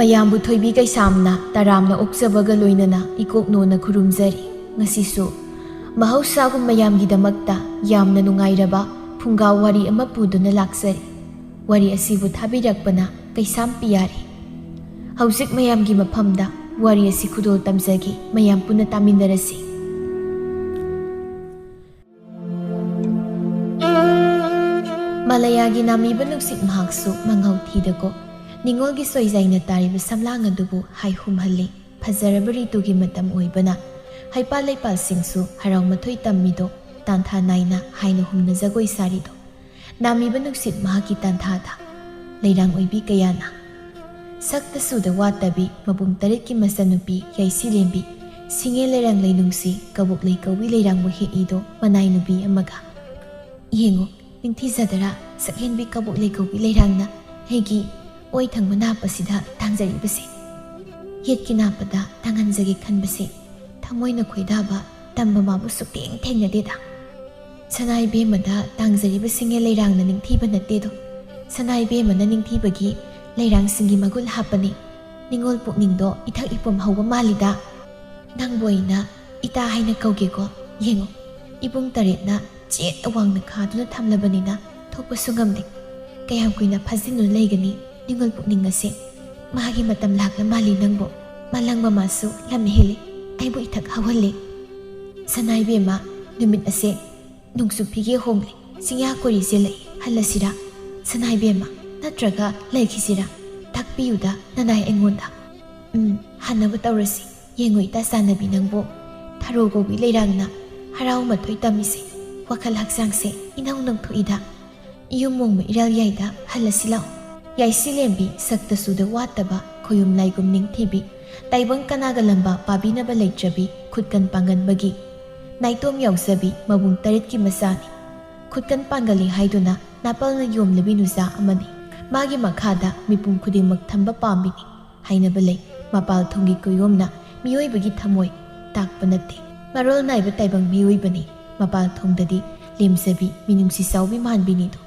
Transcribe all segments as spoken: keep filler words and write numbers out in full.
ꯏꯌꯥꯝꯕꯨ ꯊꯣꯏꯕꯤ ꯀꯩꯁꯥꯝꯅ ꯇꯔꯥꯝꯅ ꯑꯣꯛꯆꯕꯒ ꯂꯣꯏꯅꯅ ꯏꯀꯣꯛꯅꯣꯅ ꯈꯨꯔꯨꯝꯖꯔꯤ꯫ ꯉꯁꯤꯁꯨ ꯃꯍꯧꯁꯥꯒꯨꯝ ꯃꯌꯥꯝꯒꯤꯗꯃꯛꯇ ꯌꯥꯝꯅ ꯅꯨꯡꯉꯥꯏꯔꯕ ꯐꯨꯡꯒꯥ ꯋꯥꯔꯤ ꯑꯃ ꯄꯨꯗꯨꯅ ꯂꯥꯛꯆꯔꯤ꯫ ꯋꯥꯔꯤ ꯑꯁꯤꯕꯨ ꯊꯥꯕꯤꯔꯛꯄꯅ ꯀꯩꯁꯥꯝ ꯄꯤꯌꯥꯔꯤ꯫ ꯍꯧꯖꯤꯛ ꯃꯌꯥꯝꯒꯤ ꯃꯐꯝꯗ ꯋꯥꯔꯤ ꯑꯁꯤ ꯈꯨꯗꯣꯜ ꯇꯝꯖꯒꯦ, ꯃꯌꯥꯝ ꯄꯨꯟꯅ ꯇꯥꯃꯤꯟꯅꯔꯁꯤ꯫ ꯃꯂꯌꯥꯒꯤ ꯅꯥꯃꯤꯕ ꯅꯨꯡꯁꯤꯠ ꯃꯍꯥꯛꯁꯨ ꯃꯉꯧ ꯊꯤꯗꯀꯣ ꯅꯤꯉꯣꯜꯒꯤ ꯁꯣꯏꯖꯥꯏꯅ ꯇꯥꯔꯤꯕ ꯁꯝꯂꯥꯡ ꯑꯗꯨꯕꯨ ꯍꯥꯏꯍꯨꯝꯍꯜꯂꯤ꯫ ꯐꯖꯔꯕ ꯔꯤꯇꯨꯒꯤ ꯃꯇꯝ ꯑꯣꯏꯕꯅ ꯍꯩꯄꯥꯜ ꯂꯩꯄꯥꯜꯁꯤꯡꯁꯨ ꯍꯔꯥꯎ ꯃꯊꯣꯏ ꯇꯝꯃꯤꯗꯣ ꯇꯥꯟꯊꯥ ꯅꯥꯏꯅ ꯍꯥꯏꯅ ꯍꯨꯝꯅ ꯖꯒꯣꯏ ꯁꯥꯔꯤꯗꯣ꯫ ꯅꯥꯃꯤꯕ ꯅꯨꯡꯁꯤꯠ ꯃꯍꯥꯛꯀꯤ ꯇꯥꯟꯊꯥꯗ ꯂꯩꯔꯥꯡ ꯑꯣꯏꯕꯤ ꯀꯌꯥꯅ ꯁꯛꯇ ꯁꯨꯗ ꯋꯥꯠꯇꯕꯤ ꯃꯕꯨꯡ ꯇꯔꯦꯠꯀꯤ ꯃꯆꯟꯅꯨꯄꯤ ꯌꯥꯏꯁꯤꯂꯦꯝꯕꯤ ꯁꯤꯡꯉꯦ ꯂꯩꯔꯥꯡ ꯂꯩꯅꯨꯡꯁꯤ ꯀꯕꯣꯛ ꯂꯩ ꯀꯧꯕꯤ ꯂꯩꯔꯥꯡꯕꯨ ꯍꯦꯛꯏꯗꯣ ꯃꯅꯥꯏ ꯅꯨꯄꯤ ꯑꯃꯒ꯫ ꯌꯦꯡꯉꯨ, ꯅꯤꯡꯊꯤꯖꯗꯔꯥ ꯁꯛꯍꯦꯟꯕꯤ ꯀꯕꯣꯛ ꯂꯩ ꯀꯧꯕꯤ ꯂꯩꯔꯥꯡꯅ ꯑꯩꯒꯤ ꯑꯣꯏ ꯊꯪꯕ ꯅꯥꯞꯄꯁꯤꯗ ꯇꯥꯡꯖꯔꯤꯕꯁꯦ꯫ ꯌꯦꯠꯀꯤ ꯅꯥꯞꯄꯗ ꯇꯥꯡꯍꯟꯖꯒꯦ ꯈꯟꯕꯁꯦ ꯊꯃꯣꯏꯅ ꯈꯣꯏꯗꯥꯕ ꯇꯝꯕ ꯃꯥꯕꯨ ꯁꯨꯛꯊꯦꯡ ꯊꯦꯡꯅꯗꯦꯗ꯫ ꯁꯅꯥ ꯏꯕꯦꯝꯃꯗ ꯇꯥꯡꯖꯔꯤꯕ ꯁꯤꯡꯉꯦ ꯂꯩꯔꯥꯡꯅ ꯅꯤꯡꯊꯤꯕ ꯅꯠꯇꯦꯗꯣ꯫ ꯁꯅꯥ ꯏꯕꯦꯝꯃꯅ ꯅꯤꯡꯊꯤꯕꯒꯤ ꯂꯩꯔꯥꯡꯁꯤꯡꯒꯤ ꯃꯒꯨꯟ ꯍꯥꯞꯄꯅꯤ꯫ ꯅꯤꯉꯣꯜ ꯄꯨꯛꯅꯤꯡꯗꯣ ꯏꯊꯛ ꯏꯄꯨꯝ ꯍꯧꯕ ꯃꯥꯜꯂꯤꯗ꯫ ꯅꯪꯕꯨ ꯑꯩꯅ ꯏꯇꯥ ꯍꯥꯏꯅ ꯀꯧꯒꯦꯀꯣ꯫ ꯌꯦꯡꯉꯣ, ꯏꯕꯨꯡ ꯇꯔꯦꯠꯅ ꯆꯦꯠ ꯑꯋꯥꯡꯅ ꯈꯥꯗꯨꯅ ꯊꯝꯂꯕꯅꯤꯅ ꯊꯣꯛꯄꯁꯨ ꯉꯝꯗꯦ꯫ ꯀꯌꯥꯝ ꯀꯨꯏꯅ ꯐꯥꯖꯤꯟꯗꯨꯅ ꯂꯩꯒꯅꯤ ꯅꯤꯉꯣꯜ ꯄꯨꯛꯅꯤꯡ ꯑꯁꯦ? ꯃꯥꯒꯤ ꯃꯇꯝ ꯂꯥꯛꯂ ꯃꯥꯜꯂꯤ ꯅꯪꯕꯨ꯫ ꯃꯥꯂꯪ ꯃꯃꯥꯁꯨ ꯂꯝ ꯍꯦꯜꯂꯤ, ꯑꯩꯕꯨ ꯏꯊꯛ ꯍꯧꯍꯜꯂꯤ꯫ ꯁꯅꯥ ꯏꯕꯦꯝꯃ, ꯅꯨꯃꯤꯠ ꯑꯁꯦ ꯅꯣꯡꯆꯨꯞ ꯐꯤꯒꯦ ꯍꯣꯡꯂꯦ, ꯆꯤꯡꯌꯥ ꯀꯣꯔꯤ ꯆꯦꯜꯂꯛꯏ, ꯍꯜꯂꯁꯤꯔꯥ? ꯁꯅꯥ ꯏꯕꯦꯝꯃ, ꯅꯠꯇ꯭ꯔꯒ ꯂꯩꯈꯤꯁꯤꯔꯥ? ꯇꯥꯛꯄꯤꯌꯨꯗ ꯅꯅꯥꯏ ꯑꯩꯉꯣꯟꯗ꯫ ꯎꯝ, ꯍꯟꯅꯕ ꯇꯧꯔꯁꯤ꯫ ꯌꯦꯡꯉꯨ ꯏꯇꯥ ꯆꯥꯟꯅꯕꯤ ꯅꯪꯕꯨ, ꯊꯔꯣ ꯀꯧꯕꯤ ꯂꯩꯔꯥꯡꯅ ꯍꯔꯥꯎ ꯃꯊꯣꯏ ꯇꯝꯃꯤꯁꯦ, ꯋꯥꯈꯜ ꯍꯛꯆꯥꯡꯁꯦ ꯏꯅꯧ ꯅꯧꯊꯣꯛꯏꯗ꯫ ꯌꯨꯝ ꯃꯣꯡꯃ ꯏꯔꯥꯜ ꯌꯥꯏꯗ, ꯍꯜꯂꯁꯤ ꯂꯥꯛꯑꯣ꯫ ꯌꯥꯏꯁꯤꯂꯦꯝꯕꯤ ꯁꯛꯇ ꯁꯨꯗ ꯋꯥꯠꯇꯕ ꯈꯣꯌꯨꯝ ꯂꯥꯏꯒꯨꯝ ꯅꯤꯡꯊꯤꯕꯤ, ꯇꯥꯏꯕꯪ ꯀꯅꯥꯒ ꯂꯝꯕꯥ ꯄꯥꯕꯤꯅꯕ ꯂꯩꯇ꯭ꯔꯕꯤ ꯈꯨꯠꯀꯟ ꯄꯥꯡꯒꯟꯕꯒꯤ ꯅꯥꯏꯇꯣꯝ ꯌꯥꯎꯖꯕꯤ ꯃꯕꯨꯡ ꯇꯔꯦꯠꯀꯤ ꯃꯆꯥꯅꯤ꯫ ꯈꯨꯠꯀꯟ ꯄꯥꯡꯒꯜꯂꯤ ꯍꯥꯏꯗꯨꯅ ꯅꯥꯄꯜꯅ ꯌꯣꯝꯂꯕꯤ ꯅꯨꯆꯥ ꯑꯃꯅꯤ꯫ ꯃꯥꯒꯤ ꯃꯈꯥꯗ ꯃꯤꯄꯨꯝ ꯈꯨꯗꯤꯡꯃꯛ ꯊꯝꯕ ꯄꯥꯝꯕꯤꯅꯤ ꯍꯥꯏꯅꯕ ꯂꯩ꯫ ꯃꯄꯥꯜ ꯊꯣꯡꯒꯤ ꯀꯣꯌꯣꯝꯅ ꯃꯤꯑꯣꯏꯕꯒꯤ ꯊꯃꯣꯏ ꯇꯥꯛꯄ ꯅꯠꯇꯦ꯫ ꯃꯔꯣꯜ ꯅꯥꯏꯕ ꯇꯥꯏꯕꯪ ꯃꯤꯑꯣꯏꯕꯅꯤ꯫ ꯃꯄꯥꯜ ꯊꯣꯡꯗꯗꯤ ꯂꯦꯝꯖꯕꯤ, ꯃꯤꯅꯨꯡꯁꯤ ꯆꯥꯎꯕꯤ ꯃꯥꯟꯕꯤꯅꯤꯗꯣ꯫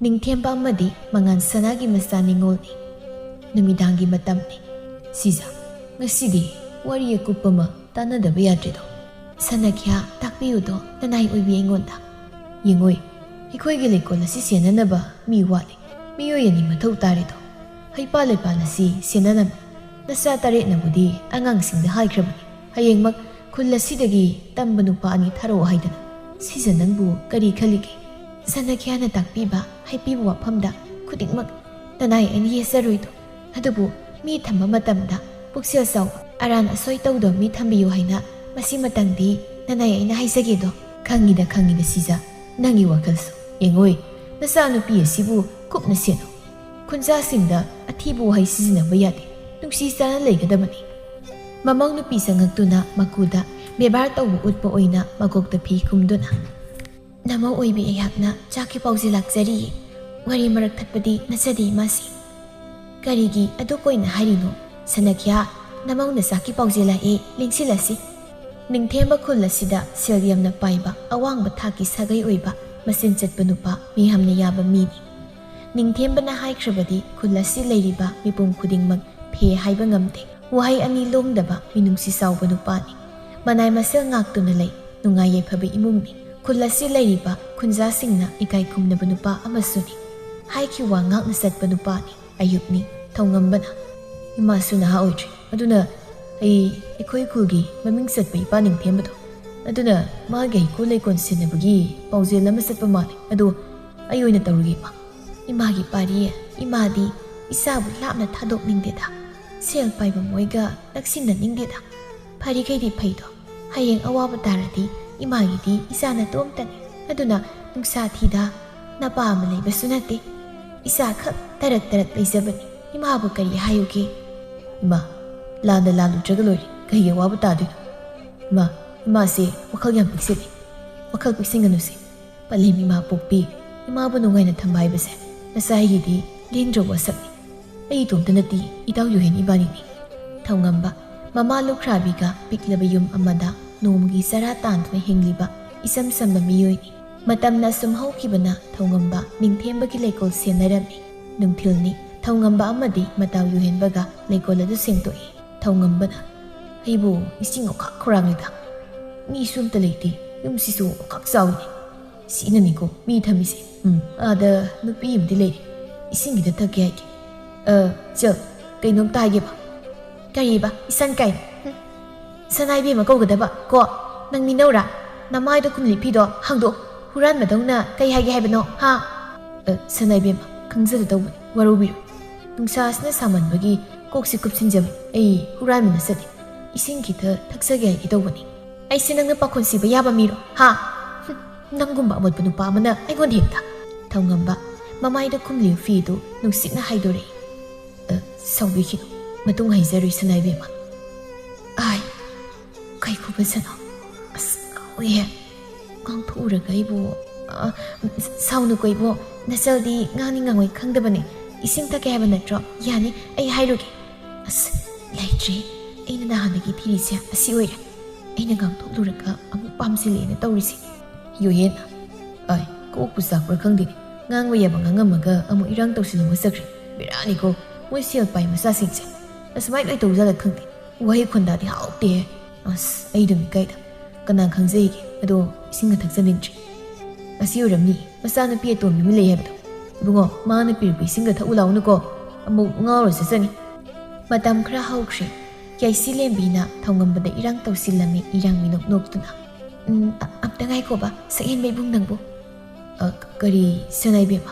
ꯅꯤꯡꯊꯦꯝꯕ ꯑꯃꯗꯤ ꯃꯉꯥꯟ ꯁꯅꯥꯒꯤ ꯃꯆꯥ ꯅꯤꯉꯣꯜꯅꯤ꯫ ꯅꯨꯃꯤꯗꯥꯡꯒꯤ ꯃꯇꯝꯅꯤ꯫ ꯁꯤꯖ, ꯉꯁꯤꯗꯤ ꯋꯥꯔꯤ ꯑꯀꯨꯞꯄ ꯑꯃ ꯇꯥꯟꯅꯗꯕ ꯌꯥꯗ꯭ꯔꯦꯗꯣ꯫ ꯁꯅꯈ꯭ꯌꯥ, ꯇꯥꯛꯄꯤꯌꯨꯗꯣ ꯅꯅꯥꯏ ꯑꯣꯏꯕꯤ ꯑꯩꯉꯣꯟꯗ꯫ ꯌꯦꯡꯉꯣꯏ, ꯑꯩꯈꯣꯏꯒꯤ ꯂꯩꯀꯣꯜ ꯑꯁꯤ ꯁꯦꯟꯅꯅꯕ ꯃꯤ ꯋꯥꯠꯂꯤ꯫ ꯃꯤꯑꯣꯏ ꯑꯅꯤ ꯃꯊꯧ ꯇꯥꯔꯦꯗꯣ꯫ ꯍꯩꯄꯥꯜ ꯂꯩꯄꯥꯜ ꯑꯁꯤ ꯁꯦꯟꯅꯅꯕ ꯅꯆꯥ ꯇꯔꯦꯠꯅꯕꯨꯗꯤ ꯑꯉꯥꯡꯁꯤꯡꯗ ꯍꯥꯏꯈ꯭ꯔꯕꯅꯤ꯫ ꯍꯌꯦꯡꯃꯛ ꯈꯨꯜ ꯑꯁꯤꯗꯒꯤ ꯇꯝꯕ ꯅꯨꯄꯥ ꯑꯅꯤ ꯊꯥꯔꯛꯑꯣ ꯍꯥꯏꯗꯅ꯫ ꯁꯤꯖ, ꯅꯪꯕꯨ ꯀꯔꯤ ꯈꯜꯂꯤꯒꯦ? ꯁꯅꯈ꯭ꯌꯥꯅ ꯇꯥꯛꯄꯤꯕ ꯍꯥꯏꯕꯤꯕ ꯋꯥꯐꯝꯗ ꯈꯨꯗꯤꯡꯃꯛ ꯅꯅꯥꯏ ꯑꯩꯅ ꯌꯦꯠꯆꯔꯣꯏꯗꯣ꯫ ꯑꯗꯨꯕꯨ ꯃꯤ ꯊꯝꯕ ꯃꯇꯝꯗ ꯄꯨꯛꯆꯦꯜ ꯆꯥꯎꯕ, ꯑꯔꯥꯟ ꯑꯁꯣꯏ ꯇꯧꯗꯕ ꯃꯤ ꯊꯝꯕꯤꯌꯨ ꯍꯥꯏꯅ ꯃꯁꯤ ꯃꯇꯪꯗꯤ ꯅꯅꯥꯏ ꯑꯩꯅ ꯍꯥꯏꯖꯒꯦꯗꯣ꯫ ꯈꯪꯉꯤꯗ, ꯈꯪꯉꯤꯗ ꯁꯤꯖ, ꯅꯪꯒꯤ ꯋꯥꯈꯜꯁꯨ꯫ ꯌꯦꯡꯉꯣꯏ, ꯅꯆꯥꯅꯨꯄꯤ ꯑꯁꯤꯕꯨ ꯀꯨꯞꯅ ꯁꯦꯟꯅꯧ꯫ ꯈꯨꯟꯖꯥꯁꯤꯡꯗ ꯑꯊꯤꯕ ꯋꯥꯍꯩ ꯁꯤꯖꯤꯟꯅꯕ ꯌꯥꯗꯦ꯫ ꯅꯨꯡꯁꯤ ꯆꯥꯟꯅ ꯂꯩꯒꯗꯕꯅꯤ꯫ ꯃꯃꯧ ꯅꯨꯄꯤ ꯆꯪꯉꯛꯇꯨꯅ ꯃꯀꯨꯗ ꯕꯦꯕꯥꯔ ꯇꯧꯕ ꯎꯠꯄ ꯑꯣꯏꯅ ꯃꯀꯣꯛꯇ ꯐꯤ ꯈꯨꯝꯗꯨꯅ, "ꯅꯃꯧ ꯑꯣꯏꯕꯤ ꯑꯩꯍꯥꯛꯅ ꯆꯥꯛꯀꯤ ꯄꯥꯎꯖꯦꯜ ꯂꯥꯛꯆꯔꯤꯌꯦ꯫ ꯋꯥꯔꯤ ꯃꯔꯛ ꯊꯠꯄꯗꯤ ꯅꯠꯆꯗꯦ ꯏꯃꯥꯁꯤ꯫ ꯀꯔꯤꯒꯤ ꯑꯗꯨꯛ ꯀꯣꯏꯅ ꯍꯥꯏꯔꯤꯅꯣ? ꯁꯅꯈ꯭ꯌꯥ, ꯅꯃꯧꯅ ꯆꯥꯛꯀꯤ ꯄꯥꯎꯖꯦꯜ ꯂꯥꯛꯑꯦ, ꯂꯦꯡꯁꯤꯜꯂꯁꯤ꯫" ꯅꯤꯡꯊꯦꯝꯕ ꯈꯨꯜ ꯑꯁꯤꯗ ꯁꯦꯜ ꯌꯥꯝꯅ ꯄꯥꯏꯕ, ꯑꯋꯥꯡꯕ ꯊꯥꯛꯀꯤ ꯁꯥꯒꯩ ꯑꯣꯏꯕ, ꯃꯆꯤꯟ ꯆꯠꯄ ꯅꯨꯄꯥ, ꯃꯤꯌꯥꯝꯅ ꯌꯥꯕ ꯃꯤꯅꯤ꯫ ꯅꯤꯡꯊꯦꯝꯕꯅ ꯍꯥꯏꯈ꯭ꯔꯕꯗꯤ ꯈꯨꯜ ꯑꯁꯤ ꯂꯩꯔꯤꯕ ꯃꯤꯄꯨꯝ ꯈꯨꯗꯤꯡꯃꯛ ꯐꯦ ꯍꯥꯏꯕ ꯉꯝꯗꯦ꯫ ꯋꯥꯍꯩ ꯑꯅꯤ ꯂꯣꯡꯗꯕ, ꯃꯤꯅꯨꯡꯁꯤ ꯆꯥꯎꯕ ꯅꯨꯄꯥꯅꯤ꯫ ꯃꯅꯥꯏ ꯃꯁꯦꯜ ꯉꯥꯛꯇꯨꯅ ꯂꯩ꯫ ꯅꯨꯡꯉꯥꯏ ꯌꯥꯏꯐꯕ ꯏꯃꯨꯡꯅꯤ꯫ ꯈꯨꯜ ꯑꯁꯤ ꯂꯩꯔꯤꯕ ꯈꯨꯟꯖꯥꯁꯤꯡꯅ ꯏꯀꯥꯏ ꯈꯨꯝꯅꯕ ꯅꯨꯄꯥ ꯑꯃꯁꯨꯅꯤ꯫ ꯍꯥꯏꯈꯤꯕ ꯋꯥ ꯉꯥꯛꯅ ꯆꯠꯄ ꯅꯨꯄꯥꯅꯤ꯫ ꯑꯌꯨꯛꯅꯤ꯫ ꯊꯧꯉꯝꯕꯅ, "ꯏꯃꯥꯁꯨ ꯅꯍꯥ ꯑꯣꯏꯗ꯭ꯔꯤ꯫ ꯑꯗꯨꯅ ꯑꯩ, ꯑꯩꯈꯣꯏ ꯈꯨꯜꯒꯤ ꯃꯃꯤꯡ ꯆꯠꯄ ꯏꯄꯥ ꯅꯤꯡꯊꯦꯝꯕꯗꯣ, ꯑꯗꯨꯅ ꯃꯥꯒꯤ ꯍꯩꯀꯣꯜ ꯂꯩꯀꯣꯜ ꯁꯦꯟꯅꯕꯒꯤ ꯄꯥꯎꯖꯦꯜ ꯑꯃ ꯆꯠꯄ ꯃꯥꯜꯂꯦ꯫ ꯑꯗꯣ ꯑꯩ ꯑꯣꯏꯅ ꯇꯧꯔꯒꯦ, ꯏꯃꯥ꯫" "ꯏꯃꯥꯒꯤ ꯄꯥꯔꯤ, ꯏꯃꯥꯗꯤ ꯏꯆꯥꯕꯨ ꯂꯥꯞꯅ ꯊꯥꯗꯣꯛꯅꯤꯡꯗꯦꯗ꯫ ꯁꯦꯜ ꯄꯥꯏꯕ ꯃꯣꯏꯒ ꯅꯛꯁꯤꯟꯅꯅꯤꯡꯗꯦꯗ꯫ ꯐꯔꯤꯈꯩꯗꯤ ꯐꯩꯗꯣ꯫ ꯍꯌꯦꯡ ꯑꯋꯥꯕ ꯇꯥꯔꯗꯤ ꯏꯃꯥꯒꯤꯗꯤ ꯏꯆꯥ ꯅꯇꯣꯝꯇꯅꯤ꯫ ꯑꯗꯨꯅ ꯅꯨꯡꯁꯥ ꯊꯤꯗ ꯅꯄꯥ ꯑꯃ ꯂꯩꯕꯁꯨ ꯅꯠꯇꯦ꯫ ꯏꯆꯥ ꯈꯛ ꯇꯔꯛ ꯇꯔꯛ ꯂꯩꯖꯕꯅꯤ꯫ ꯏꯃꯥꯕꯨ ꯀꯔꯤ ꯍꯥꯏꯌꯨꯒꯦ?" "ꯏꯃꯥ, ꯂꯥꯟꯗ ꯂꯥꯜꯂꯨꯗ꯭ꯔꯒ ꯂꯣꯏꯔꯦ꯫ ꯀꯩꯒꯤ ꯑꯋꯥꯕ ꯇꯥꯗꯣꯏꯅꯣ? ꯏꯃꯥ, ꯏꯃꯥꯁꯦ ꯋꯥꯈꯜ ꯌꯥꯝ ꯄꯤꯛꯁꯤꯜꯂꯤ꯫ ꯋꯥꯈꯜ ꯄꯤꯛꯁꯤꯟꯒꯅꯨꯁꯦ꯫ ꯄꯂꯦꯝ ꯏꯃꯥ ꯄꯣꯛꯄꯤ, ꯏꯃꯥꯕꯨ ꯅꯨꯡꯉꯥꯏꯅ ꯊꯝꯕ ꯍꯥꯏꯕꯁꯦ ꯅꯆꯥ ꯑꯩꯒꯤꯗꯤ ꯂꯦꯡꯗ꯭ꯔꯕ ꯋꯥꯁꯛꯅꯤ꯫ ꯑꯩ ꯏꯇꯣꯝꯇ ꯅꯠꯇꯦ, ꯏꯇꯥꯎ ꯌꯨꯍꯦꯟ ꯏꯕꯥꯅꯤꯅꯤ꯫" ꯊꯧꯉꯝꯕ, ꯃꯃꯥ ꯂꯨꯈ꯭ꯔꯥꯕꯤꯒ ꯄꯤꯛꯂꯕ ꯌꯨꯝ ꯑꯃꯗ ꯅꯣꯡꯃꯒꯤ ꯆꯔꯥ ꯇꯥꯟꯗꯨꯅ ꯍꯤꯡꯂꯤꯕ ꯏꯆꯝ ꯆꯝꯕ ꯃꯤꯑꯣꯏꯅꯤ꯫ ꯃꯇꯝꯅ ꯑꯁꯨꯝ ꯍꯧꯈꯤꯕꯅ ꯊꯧꯉꯝꯕ ꯅꯤꯡꯊꯦꯝꯕꯒꯤ ꯂꯩꯀꯣꯜ ꯁꯦꯟꯅꯔꯝꯃꯤ꯫ ꯅꯨꯡꯊꯤꯜꯅꯤ꯫ ꯊꯧꯉꯝꯕ ꯑꯃꯗꯤ ꯃꯇꯥꯎ ꯌꯨꯍꯦꯟꯕꯒ ꯂꯩꯀꯣꯜ ꯑꯗꯨ ꯁꯦꯡꯗꯣꯛꯏ꯫ ꯊꯧꯉꯝꯕꯅ, "ꯑꯩꯕꯨ ꯏꯁꯤꯡ ꯑꯣꯈꯥꯛ ꯈꯧꯔꯥꯡꯂꯤꯗ꯫ ꯃꯤꯁꯨ ꯑꯝꯇ ꯂꯩꯇꯦ, ꯌꯨꯝꯁꯤꯁꯨ ꯑꯣꯈꯥꯛ ꯆꯥꯎꯏꯅꯦ꯫ ꯁꯤꯅꯅꯤꯀꯣ ꯃꯤ ꯊꯝꯃꯤꯁꯦ꯫ ꯎꯝ, ꯑꯥꯗ ꯅꯨꯄꯤ ꯑꯃꯗꯤ ꯂꯩꯔꯦ, ꯏꯁꯤꯡ ꯈꯤꯇ ꯊꯛꯀꯦ ꯍꯥꯏꯒꯦ꯫ ꯑ, ꯆꯜ, ꯀꯩꯅꯣꯝꯇ ꯍꯥꯏꯒꯦꯕ꯫" "ꯀꯔꯤꯕ? ꯏꯁꯟ ꯀꯥꯏꯅ? ꯍꯨꯝ꯫ ꯁꯅꯥ ꯏꯕꯦꯝꯃ ꯀꯧꯒꯗꯕ ꯀꯣ? ꯅꯪ ꯃꯤꯅꯧꯔꯥ? ꯅꯃꯥꯏꯗꯣ ꯈꯨꯝꯂꯤ ꯐꯤꯗꯣ ꯍꯥꯡꯗꯣꯛ꯫ ꯍꯨꯔꯥꯟꯕꯗꯧꯅ ꯀꯩ ꯍꯥꯏꯒꯦ ꯍꯥꯏꯕꯅꯣ, ꯍꯥ?" "ꯑ, ꯁꯅꯥ ꯏꯕꯦꯝꯃ, ꯈꯪꯖꯗ ꯇꯧꯕꯅꯤ, ꯋꯥꯔꯧꯕꯤꯔꯣ꯫ ꯅꯨꯡꯁꯥꯁꯤꯅ ꯁꯥꯃꯟꯕꯒꯤ ꯀꯣꯛꯁꯤ ꯀꯨꯞꯁꯤꯟꯖꯕꯅꯤ꯫ ꯑꯩ ꯍꯨꯔꯥꯟꯕ ꯅꯠꯆꯗꯦ꯫ ꯏꯁꯤꯡ ꯈꯤꯇ ꯊꯛꯆꯒꯦ ꯍꯥꯏꯒꯦ ꯇꯧꯕꯅꯤ꯫" "ꯑꯩꯁꯦ ꯅꯪꯅ ꯄꯥꯈꯣꯟ ꯁꯤꯕ ꯌꯥꯕ ꯃꯤꯔꯣ, ꯍꯥ? ꯍꯨꯝ, ꯅꯪꯒꯨꯝꯕ ꯑꯃꯣꯠꯄ ꯅꯨꯄꯥ ꯑꯃꯅ ꯑꯩꯉꯣꯟꯗ ꯍꯦꯛꯇ!" ꯊꯧꯉꯝꯕ ꯃꯃꯥꯏꯗ ꯈꯨꯝꯂꯤꯕ ꯐꯤꯗꯨ ꯅꯨꯡꯁꯤꯠꯅ ꯍꯥꯏꯗꯣꯔꯛꯏ꯫ "ꯑ, ꯁꯥꯎꯕꯤꯈꯤꯅꯨ, ꯃꯇꯨꯡ ꯍꯥꯏꯖꯔꯣꯏ, ꯁꯅꯥ ꯏꯕꯦꯝꯃ꯫" "ꯑꯥꯏ, ꯀꯩ ꯈꯨꯕꯁꯅꯣ? ꯑꯁ, ꯉꯥꯎꯋꯦꯍꯦ꯫ ꯉꯥꯡꯊꯣꯛꯎꯔꯒ ꯑꯩꯕꯨ, ꯑ, ꯁꯥꯎꯅꯨꯀꯣ ꯏꯕꯣ, ꯅꯆꯜꯗꯤ ꯉꯥꯡꯅꯤ ꯉꯥꯡꯉꯣꯏ ꯈꯪꯗꯕꯅꯦ꯫ ꯏꯁꯤꯡ ꯊꯛꯀꯦ ꯍꯥꯏꯕ ꯅꯠꯇ꯭ꯔꯣ? ꯌꯥꯅꯤ, ꯑꯩ ꯍꯥꯏꯔꯨꯒꯦ꯫ ꯑꯁ, ꯂꯩꯇ꯭ꯔꯦ꯫ ꯑꯩꯅ ꯅꯍꯥꯟꯗꯒꯤ ꯊꯤꯔꯤꯁꯦ ꯑꯁꯤ ꯑꯣꯏꯔꯦ꯫ ꯑꯩꯅ ꯉꯥꯡꯊꯣꯛꯂꯨꯔꯒ ꯑꯃꯨꯛ ꯄꯥꯝꯁꯤꯜꯂꯦꯅ ꯇꯧꯔꯤꯁꯦ꯫" ꯌꯨꯍꯦꯟ, "ꯑꯥꯏ, ꯀꯣꯛꯄꯨ ꯆꯥꯛꯄ꯭ꯔꯥ ꯈꯪꯗꯦꯅꯦ꯫ ꯉꯥꯡꯕ ꯌꯥꯕ ꯉꯥꯡꯉꯝꯃꯒ ꯑꯃꯨꯛ ꯏꯔꯥꯡ ꯇꯧꯁꯤꯜꯂꯝꯕ ꯆꯠꯈ꯭ꯔꯦ꯫ ꯕꯦꯔꯥꯅꯤꯀꯣ, ꯃꯣꯏ ꯁꯦꯜ ꯄꯥꯏ ꯃꯆꯥꯁꯤꯡꯁꯦ꯫ ꯑꯁꯨꯃꯥꯏ ꯂꯣꯏ ꯇꯧꯖꯥꯠꯂ ꯈꯪꯗꯦ꯫ ꯋꯥꯍꯩ ꯈꯣꯟꯗꯥꯗꯤ ꯍꯥꯎꯇꯦꯍꯦ꯫ ꯑꯁ, ꯑꯩ ꯑꯗꯨꯝ ꯏꯀꯥꯏꯗ꯫ ꯀꯅꯥ ꯈꯪꯖꯩꯒꯦ? ꯑꯗꯣ ꯏꯁꯤꯡꯒ ꯊꯛꯆꯅꯤꯡꯗ꯭ꯔꯤ꯫ ꯑꯁꯤ ꯑꯣꯏꯔꯝꯅꯤ, ꯃꯆꯥꯅꯨꯄꯤ ꯑꯇꯣꯝꯕꯤ ꯑꯃ ꯂꯩ ꯍꯥꯏꯕꯗꯣ꯫ ꯏꯕꯨꯡꯉꯣ, ꯃꯥꯅ ꯄꯤꯔꯛꯄ ꯏꯁꯤꯡꯒ ꯊꯛꯎ ꯂꯥꯎꯅꯨꯀꯣ꯫ ꯑꯃꯨꯛ ꯉꯥꯎꯔ ꯆꯠꯆꯅꯤ꯫" ꯃꯇꯝ ꯈꯔ ꯍꯧꯈ꯭ꯔꯦ꯫ ꯌꯥꯏꯁꯤꯂꯦꯝꯕꯤꯅ ꯊꯧꯉꯝꯕꯗ ꯏꯔꯥꯡ ꯇꯧꯁꯤꯜꯂꯝꯃꯤ, ꯏꯔꯥꯡ ꯃꯤꯅꯣꯛ ꯅꯣꯛꯇꯨꯅ꯫ "ꯎꯝ, ꯑ-, ꯑꯝꯇ ꯉꯥꯏꯈꯣꯕ, ꯁꯛꯍꯦꯟꯕ ꯏꯕꯨꯡ ꯅꯪꯕꯨ꯫" "ꯑ, ꯀꯔꯤ, ꯁꯅꯥ ꯏꯕꯦꯝꯃ?"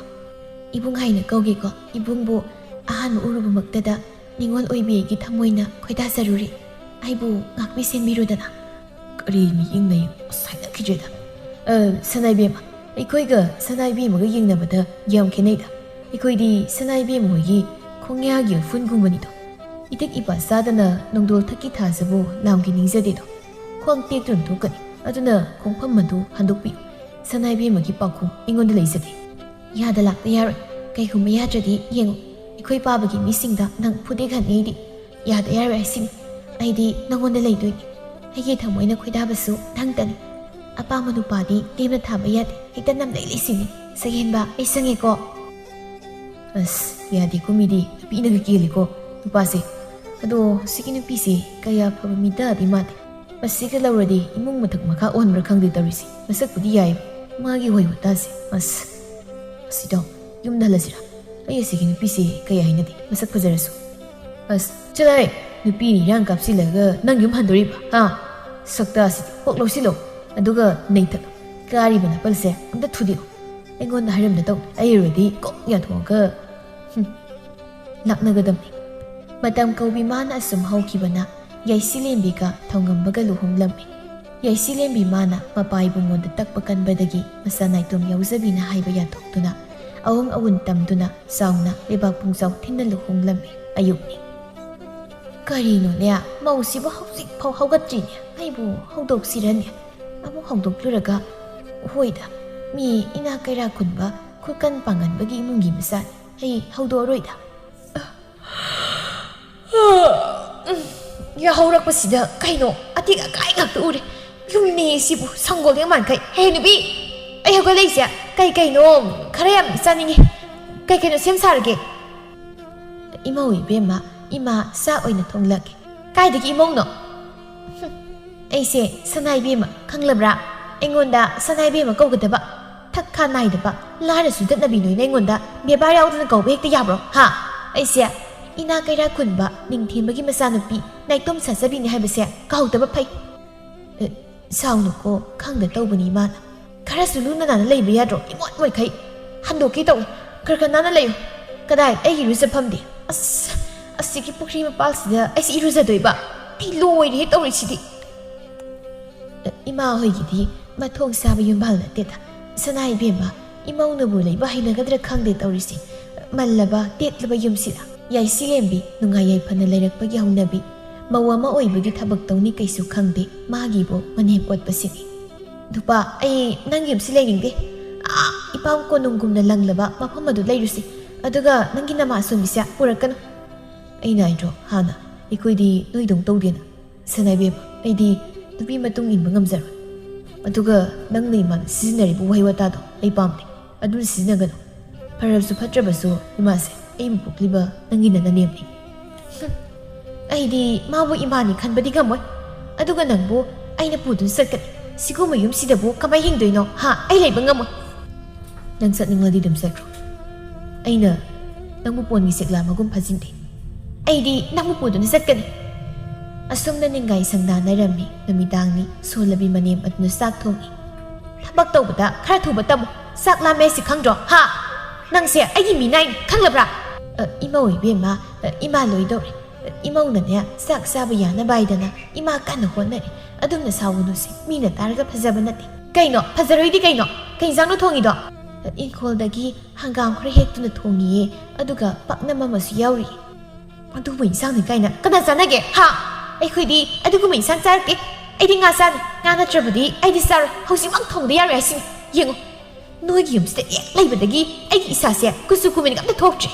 "ꯏꯕꯨꯡ ꯍꯥꯏꯅ ꯀꯧꯒꯦꯀꯣ꯫ ꯏꯕꯨꯡꯕꯨ ꯑꯍꯥꯟꯕ ꯎꯔꯨꯕꯃꯛꯇꯗ ꯅꯤꯉꯣꯜ ꯑꯣꯏꯕꯤꯒꯤ ꯊꯃꯣꯏꯅ ꯈꯣꯏꯗꯥꯖꯔꯨꯔꯦ꯫ ꯑꯩꯕꯨ ꯉꯥꯛꯄꯤ ꯁꯦꯟꯕꯤꯔꯨꯗꯅ꯫" "ꯀꯔꯤ ꯃꯤꯠꯌꯦꯡꯅꯣ? ꯑꯁ, ꯍꯥꯏꯅꯈꯤꯗ꯭ꯔꯦꯗ꯫ ꯑ, ꯁꯅꯥ ꯏꯕꯦꯝꯃ, ꯑꯩꯈꯣꯏꯒ ꯁꯅꯥ ꯏꯕꯦꯝꯃꯒ ꯌꯦꯡꯅꯕꯗ ꯌꯥꯝ ꯈꯦꯠꯅꯩꯗ꯫ ꯑꯩꯈꯣꯏꯗꯤ ꯁꯅꯥ ꯏꯕꯦꯝꯃ ꯍꯣꯏꯒꯤ ꯈꯣꯡꯌꯥꯒꯤ ꯎꯐꯨꯟꯒꯨꯝꯕꯅꯤꯗꯣ꯫ ꯏꯇꯤꯛ ꯏꯄꯥ ꯆꯥꯗꯅ ꯅꯣꯡꯗꯣꯜ ꯊꯛꯀꯤ ꯊꯥꯖꯕꯨ ꯂꯥꯝꯒꯤ ꯅꯤꯡꯖꯗꯦꯗꯣ꯫ ꯈ꯭ꯋꯥꯡ ꯇꯦꯛꯇꯨꯅ ꯊꯣꯛꯀꯅꯤ꯫ ꯑꯗꯨꯅ ꯈꯣꯡꯐꯝ ꯑꯗꯨ ꯍꯟꯗꯣꯛꯄꯤꯌꯨ꯫ ꯁꯅꯥ ꯏꯕꯦꯝꯃꯒꯤ ꯄꯥꯎꯈꯨꯝ ꯑꯩꯉꯣꯟꯗ ꯂꯩꯖꯗꯦ꯫" "ꯌꯥꯗ ꯂꯥꯛꯄ ꯌꯥꯔꯣꯏ꯫ ꯀꯩꯒꯨꯝꯕ ꯌꯥꯗ꯭ꯔꯗꯤ ꯌꯦꯡꯉꯨ, ꯑꯩꯈꯣꯏ ꯄꯥꯕꯒꯤ ꯃꯤꯁꯤꯡꯗ ꯅꯪ ꯐꯨꯗꯦꯛꯍꯟꯅꯤ ꯑꯩꯗꯤ꯫ ꯌꯥꯗ ꯌꯥꯔꯣꯏ ꯍꯥꯏꯁꯤꯅꯤ꯫ ꯑꯩꯗꯤ ꯅꯪꯉꯣꯟꯗ ꯂꯩꯗꯣꯏꯅꯤ꯫ ꯑꯩꯒꯤ ꯊꯃꯣꯏꯅ ꯈꯣꯏꯗꯥꯕꯁꯨ ꯅꯪꯇꯅꯤ꯫ ꯑꯄꯥꯝꯕ ꯅꯨꯄꯥꯗꯤ ꯂꯦꯝꯅ ꯊꯥꯕ ꯌꯥꯗꯦ꯫ ꯍꯦꯛꯇ ꯅꯝꯂꯩ ꯂꯩꯁꯤꯅꯤ꯫ ꯁꯛꯍꯦꯟꯕ, ꯑꯩ ꯁꯪꯉꯦꯀꯣ꯫" ꯑꯁ, ꯌꯥꯗꯦꯀꯣ, ꯃꯤꯗꯤ ꯅꯨꯄꯤꯅꯒ ꯀꯦꯜꯂꯤꯀꯣ ꯅꯨꯄꯥꯁꯦ꯫ ꯑꯗꯣ ꯁꯤꯒꯤ ꯅꯨꯄꯤꯁꯦ ꯀꯌꯥ ꯐꯕ ꯃꯤꯗꯗꯤ ꯃꯥꯟꯗꯦ꯫ ꯃꯁꯤꯒ ꯂꯧꯔꯗꯤ ꯏꯃꯨꯡ ꯃꯊꯛ ꯃꯈꯥ ꯑꯣꯟꯕ꯭ꯔꯥ ꯈꯪꯗꯦ ꯇꯧꯔꯤꯁꯦ꯫ ꯃꯁꯛꯄꯨꯗꯤ ꯌꯥꯏꯌꯦꯕ, ꯃꯥꯒꯤ ꯋꯥꯍꯩ ꯋꯥꯇꯥꯁꯦ꯫ ꯑꯁ, ꯑꯁꯤꯗꯣ ꯌꯨꯝꯗ ꯍꯜꯂꯁꯤꯔꯥ? ꯑꯩ ꯑꯁꯤꯒꯤ ꯅꯨꯄꯤꯁꯦ ꯀꯌꯥ ꯍꯩꯅꯗꯦ, ꯃꯁꯛ ꯐꯖꯔꯁꯨ꯫ ꯑꯁ, ꯆꯠꯂꯍꯦ! ꯅꯨꯄꯤꯅ ꯏꯔꯥꯡ ꯀꯥꯞꯁꯤꯜꯂꯒ ꯅꯪ ꯌꯨꯝ ꯍꯟꯗꯣꯔꯤꯕ, ꯍꯥ? ꯁꯛꯇꯥꯁꯤꯗꯤ ꯀꯣꯛ ꯂꯧꯁꯤꯜꯂꯣ, ꯑꯗꯨꯒ ꯅꯩꯊꯠꯂꯣ꯫ ꯀꯥꯔꯤꯕ ꯅꯥꯄꯜꯁꯦ ꯑꯝꯇ ꯊꯨꯗꯦꯛꯑꯣ꯫ ꯑꯩꯉꯣꯟꯗ ꯍꯥꯏꯔꯝꯗ ꯇꯧ꯫ ꯑꯩ ꯑꯣꯏꯔꯗꯤ ꯀꯣꯛ ꯌꯥꯊꯣꯛꯑꯒ, ꯍꯨꯝ, ꯂꯥꯛꯅꯒꯗꯕꯅꯤ꯫ ꯃꯇꯝ ꯀꯧꯕꯤ ꯃꯥꯅ ꯑꯁꯨꯝ ꯍꯧꯈꯤꯕꯅ ꯌꯥꯏꯁꯤꯂꯦꯝꯕꯤꯒ ꯊꯧꯉꯝꯕꯒ ꯂꯨꯍꯣꯡꯂꯝꯃꯤ꯫ ꯌꯥꯏꯁꯤꯂꯦꯝꯕꯤ ꯃꯥꯅ ꯃꯄꯥ ꯏꯕꯨꯡꯉꯣꯗ ꯇꯛꯄ ꯀꯟꯕꯗꯒꯤ ꯃꯆꯥ ꯅꯥꯏꯇꯣꯝ ꯌꯥꯎꯖꯕꯤꯅ ꯍꯥꯏꯕ ꯌꯥꯊꯣꯛꯇꯨꯅ ꯑꯋꯣꯡ ꯑꯋꯨꯟ ꯇꯝꯗꯨꯅ ꯆꯥꯎꯅ ꯂꯩꯕꯥꯛ ꯄꯨꯡꯖꯥꯎ ꯊꯤꯟꯅ ꯂꯨꯍꯣꯡꯂꯝꯃꯤ꯫ ꯑꯌꯨꯛꯅꯤ꯫ ꯀꯔꯤꯅꯣꯅꯦ, ꯃꯧꯁꯤꯕꯨ ꯍꯧꯖꯤꯛꯐꯥꯎ ꯍꯧꯒꯠꯇ꯭ꯔꯤꯅꯦ? ꯑꯩꯕꯨ ꯍꯧꯗꯣꯛꯁꯤꯔꯅꯦ? ꯑꯃꯨꯛ ꯍꯧꯗꯣꯛꯂꯨꯔꯒ, ꯍꯣꯏꯗ, ꯃꯤ ꯏꯅꯥꯛ ꯀꯩꯔꯥꯛ ꯈꯨꯟꯕ, ꯈꯨꯀꯟ ꯄꯥꯡꯒꯟꯕꯒꯤ ꯏꯃꯨꯡꯒꯤ ꯃꯆꯥꯅꯤ꯫ ꯑꯩ ꯍꯧꯗꯣꯛꯑꯔꯣꯏꯗ꯫ ꯌꯥꯍꯧꯔꯛꯄꯁꯤꯗ ꯀꯩꯅꯣ ꯑꯇꯦꯛ ꯑꯀꯥꯏ ꯉꯥꯛꯇ ꯎꯔꯦ꯫ ꯌꯨꯝꯅꯤ ꯁꯤꯕꯨ ꯁꯪꯒꯣꯜ ꯌꯦꯡ ꯃꯥꯟꯈꯩ꯫ ꯍꯦ ꯅꯨꯄꯤ, ꯑꯩ ꯍꯧꯒꯠꯂꯛꯏꯁꯦ ꯀꯩ ꯀꯩꯅꯣ ꯈꯔ ꯌꯥꯝ ꯆꯥꯅꯤꯡꯉꯤ꯫ ꯀꯩ ꯀꯩꯅꯣ ꯁꯦꯝ ꯁꯥꯔꯒꯦ? ꯏꯃꯧ ꯏꯕꯦꯝꯃ, ꯏꯃꯥ ꯆꯥꯛ ꯑꯣꯏꯅ ꯊꯣꯡꯂꯒꯦ꯫ ꯀꯥꯏꯗꯒꯤ ꯏꯃꯧꯅꯣ? ꯍꯨꯝ, ꯑꯩꯁꯦ ꯁꯅꯥ ꯏꯕꯦꯝꯃ, ꯈꯪꯂꯕ꯭ꯔꯥ? ꯑꯩꯉꯣꯟꯗ ꯁꯅꯥ ꯏꯕꯦꯝꯃ ꯀꯧꯒꯗꯕ? ꯊꯛ ꯈꯥ ꯅꯥꯏꯗꯕ, ꯂꯥꯏꯔ ꯁꯨꯗꯠꯅꯕꯤ ꯅꯣꯏꯅ ꯑꯩꯉꯣꯟꯗ ꯕꯦꯕꯥꯔ ꯌꯥꯎꯗꯅ ꯀꯧꯕ ꯍꯦꯛꯇ ꯌꯥꯕ꯭ꯔꯣ? ꯍꯥ? ꯑꯩꯁꯦ ꯏꯅꯥ ꯀꯩꯔꯥ ꯈꯨꯟꯕ ꯅꯤꯡꯊꯦꯝꯕꯒꯤ ꯃꯆꯥꯅꯨꯄꯤ ꯅꯥꯏꯇꯣꯝ ꯁꯥꯖꯕꯤꯅꯤ ꯍꯥꯏꯕꯁꯦ ꯀꯥꯎꯗꯕ ꯐꯩ꯫ ꯑꯦ, ꯁꯥꯎꯅꯨꯀꯣ, ꯈꯪꯗ ꯇꯧꯕꯅꯤ ꯏꯃꯥꯅ꯫ ꯈꯔꯁꯨ ꯂꯨꯅ ꯅꯥꯟꯅ ꯂꯩꯕ ꯌꯥꯗ꯭ꯔꯣ? ꯏꯃꯣꯠ ꯃꯣꯠꯈꯩ ꯍꯟꯗꯣꯛꯀꯦ ꯇꯧꯏ꯫ ꯈꯔ ꯈꯔ ꯅꯥꯟꯅ ꯂꯩꯌꯨ꯫ ꯀꯗꯥꯏ ꯑꯩꯒꯤ ꯏꯔꯨꯖꯐꯝꯗꯤ? ꯑꯁ, ꯑꯁꯤꯒꯤ ꯄꯨꯈ꯭ꯔꯤ ꯃꯄꯥꯜꯁꯤꯗ ꯑꯩꯁꯦ ꯏꯔꯨꯖꯗꯣꯏꯕ? ꯑꯩ ꯂꯣꯏꯔꯦ ꯇꯧꯔꯤꯁꯤꯗꯤ꯫ ꯏꯃꯥ ꯍꯣꯏꯒꯤꯗꯤ ꯃꯊꯣꯡ ꯆꯥꯕ ꯌꯨꯝꯕꯥꯜ ꯅꯠꯇꯦꯗ꯫ ꯁꯅꯥ ꯏꯕꯦꯝꯃ, ꯏꯃꯧꯅꯕꯨ ꯂꯩꯕ ꯍꯩꯅꯒꯗ꯭ꯔꯥ ꯈꯪꯗꯦ ꯇꯧꯔꯤꯁꯦ꯫ ꯃꯜꯂꯕ, ꯇꯦꯠꯂꯕ ꯌꯨꯝꯁꯤꯗ ꯌꯥꯏꯁꯤꯂꯦꯝꯕꯤ ꯅꯨꯡꯉꯥꯏ ꯌꯥꯏꯐꯅ ꯂꯩꯔꯛꯄꯒꯤ ꯍꯧꯅꯕꯤ꯫ ꯃꯧ ꯑꯃ ꯑꯣꯏꯕꯒꯤ ꯊꯕꯛ ꯇꯧꯅꯤ ꯀꯩꯁꯨ ꯈꯪꯗꯦ, ꯃꯥꯒꯤꯕꯨ ꯃꯅꯦꯝ ꯑꯣꯠꯄꯁꯤꯅꯤ꯫ ꯅꯨꯄꯥ, ꯑꯩ ꯅꯪꯒꯤ ꯌꯨꯝꯁꯤ ꯂꯩꯅꯤꯡꯗꯦ꯫ ꯑꯥ, ꯏꯄꯥꯝ ꯀꯣꯅꯨꯡꯒꯨꯝꯅ ꯂꯪꯂꯕ ꯃꯐꯝ ꯑꯗꯨ ꯂꯩꯔꯨꯁꯤ꯫ ꯑꯗꯨꯒ ꯅꯪꯒꯤ ꯅꯃꯥ ꯑꯁꯣꯟꯕꯤꯁꯦ ꯄꯨꯔꯛꯀꯅꯨ꯫ ꯑꯩꯅ ꯍꯥꯏꯗ꯭ꯔꯣ ꯍꯥꯟꯅ, ꯑꯩꯈꯣꯏꯗꯤ ꯅꯣꯏꯗꯧ ꯇꯧꯗꯦꯅ꯫ ꯁꯅꯥ ꯏꯕꯦꯝꯃ, ꯑꯩꯗꯤ ꯅꯨꯄꯤ ꯃꯇꯨꯡ ꯏꯟꯕ ꯉꯝꯖꯔꯣꯏ꯫ ꯑꯗꯨꯒ ꯅꯪꯅ ꯏꯃꯥꯗ ꯁꯤꯖꯤꯟꯅꯔꯤꯕ ꯋꯥꯍꯩ ꯋꯥꯇꯥꯗꯣ ꯑꯩ ꯄꯥꯝꯗꯦ꯫ ꯑꯗꯨ ꯁꯤꯖꯤꯟꯅꯒꯅꯨ꯫ ꯐꯔꯕꯁꯨ ꯐꯠꯇ꯭ꯔꯕꯁꯨ ꯏꯃꯥꯁꯦ ꯑꯩꯕꯨ ꯄꯣꯛꯂꯤꯕ ꯅꯪꯒꯤ ꯅꯅꯦꯝꯅꯤ꯫ ꯍꯨꯝ, ꯑꯩꯗꯤ ꯃꯥꯕꯨ ꯏꯃꯥꯅꯤ ꯈꯟꯕꯗꯤ ꯉꯝꯃꯣꯏ꯫ ꯑꯗꯨꯒ ꯅꯪꯕꯨ ꯑꯩꯅ ꯄꯨꯗꯨꯅ ꯆꯠꯀꯅꯤ꯫ ꯁꯤꯒꯨꯝꯕ ꯌꯨꯝꯁꯤꯗꯕꯨ ꯀꯃꯥꯏ ꯍꯤꯡꯗꯣꯏꯅꯣ? ꯍꯥ? ꯑꯩ ꯂꯩꯕ ꯉꯝꯃꯣꯏ꯫ ꯅꯪ ꯆꯠꯅꯤꯡꯂꯗꯤ ꯑꯗꯨꯝ ꯆꯠꯈ꯭ꯔꯣ꯫ ꯑꯩꯅ ꯅꯪꯕꯨ ꯄꯣꯟꯒꯤ ꯁꯤꯛꯂꯥ ꯃꯒꯨꯝ ꯐꯥꯖꯤꯟꯗꯦ꯫ ꯑꯩꯗꯤ ꯅꯪꯕꯨ ꯄꯨꯗꯨꯅ ꯆꯠꯀꯅꯤ꯫ ꯑꯁꯨꯝꯅ ꯅꯤꯡꯒꯥꯏ ꯁꯪꯗꯥꯅꯔꯝꯃꯤ꯫ ꯅꯨꯃꯤꯗꯥꯡꯅꯤ꯫ ꯁꯣꯜꯂꯕꯤ ꯃꯅꯦꯝ ꯑꯗꯨꯅ ꯆꯥꯛ ꯊꯣꯡꯉꯤ꯫ ꯊꯕꯛ ꯇꯧꯕꯗ ꯈꯔ ꯊꯨꯕ ꯇꯝꯃꯨ꯫ ꯆꯥꯛ ꯂꯥꯝꯃꯦ ꯍꯥꯏꯁꯤ ꯈꯪꯗ꯭ꯔꯣ? ꯍꯥ? ꯅꯪꯁꯦ ꯑꯩꯒꯤ ꯃꯤꯅꯥꯏꯅꯤ, ꯈꯪꯂꯕ꯭ꯔꯥ? ꯑ, ꯏꯃꯧ ꯏꯕꯦꯝꯃ, ꯑ, ꯏꯃꯥ ꯂꯣꯏꯗꯧꯔꯦ꯫ ꯑ, ꯏꯃꯧꯅꯅꯦ ꯆꯥꯛ ꯆꯥꯕ ꯌꯥꯅꯕ ꯍꯥꯏꯗꯅ ꯏꯃꯥ ꯀꯟꯅ ꯍꯣꯠꯅꯔꯤ꯫ ꯑꯗꯨꯝꯅ ꯁꯥꯎꯒꯅꯨꯁꯦ, ꯃꯤꯅ ꯇꯥꯔꯒ ꯐꯖꯕ ꯅꯠꯇꯦ꯫ ꯀꯩꯅꯣ? ꯐꯖꯔꯣꯏꯗꯤ ꯀꯩꯅꯣ? ꯀꯩ ꯏꯟꯁꯥꯡꯅꯣ ꯊꯣꯡꯉꯤꯗꯣ? ꯑ, ꯏꯪꯈꯣꯜꯗꯒꯤ ꯍꯪꯒꯥꯝ ꯈꯔ ꯍꯦꯛꯇꯨꯅ ꯊꯣꯡꯉꯤꯌꯦ, ꯑꯗꯨꯒ ꯄꯥꯛꯅꯝ ꯑꯃꯁꯨ ꯌꯥꯎꯔꯤ꯫ ꯑꯗꯨꯕꯨ ꯏꯟꯁꯥꯡꯅꯤ ꯀꯥꯏꯅ ꯀꯅꯥ ꯆꯥꯅꯒꯦ? ꯍꯥ? ꯑꯩꯈꯣꯏꯗꯤ ꯑꯗꯨꯒꯨꯝꯕ ꯏꯟꯁꯥꯡ ꯆꯥꯔꯛꯇꯦ꯫ ꯑꯩꯗꯤ ꯉꯥ ꯆꯥꯅꯤ꯫ ꯉꯥ ꯅꯠꯇ꯭ꯔꯕꯗꯤ ꯑꯩꯗꯤ ꯆꯥꯔꯣꯏ꯫ ꯍꯧꯖꯤꯛꯃꯛ ꯊꯣꯡꯗ ꯌꯥꯔꯣꯏ ꯍꯥꯏꯁꯤꯅꯤ꯫ ꯌꯦꯡꯉꯨ, ꯅꯣꯏꯒꯤ ꯌꯨꯝꯁꯤꯗ ꯍꯦꯛ ꯂꯩꯕꯗꯒꯤ ꯑꯩꯒꯤ ꯏꯁꯥꯁꯦ ꯀꯨꯆꯨ ꯀꯨꯃꯦꯟꯒ ꯑꯝꯇ ꯊꯣꯛꯇ꯭ꯔꯦ꯫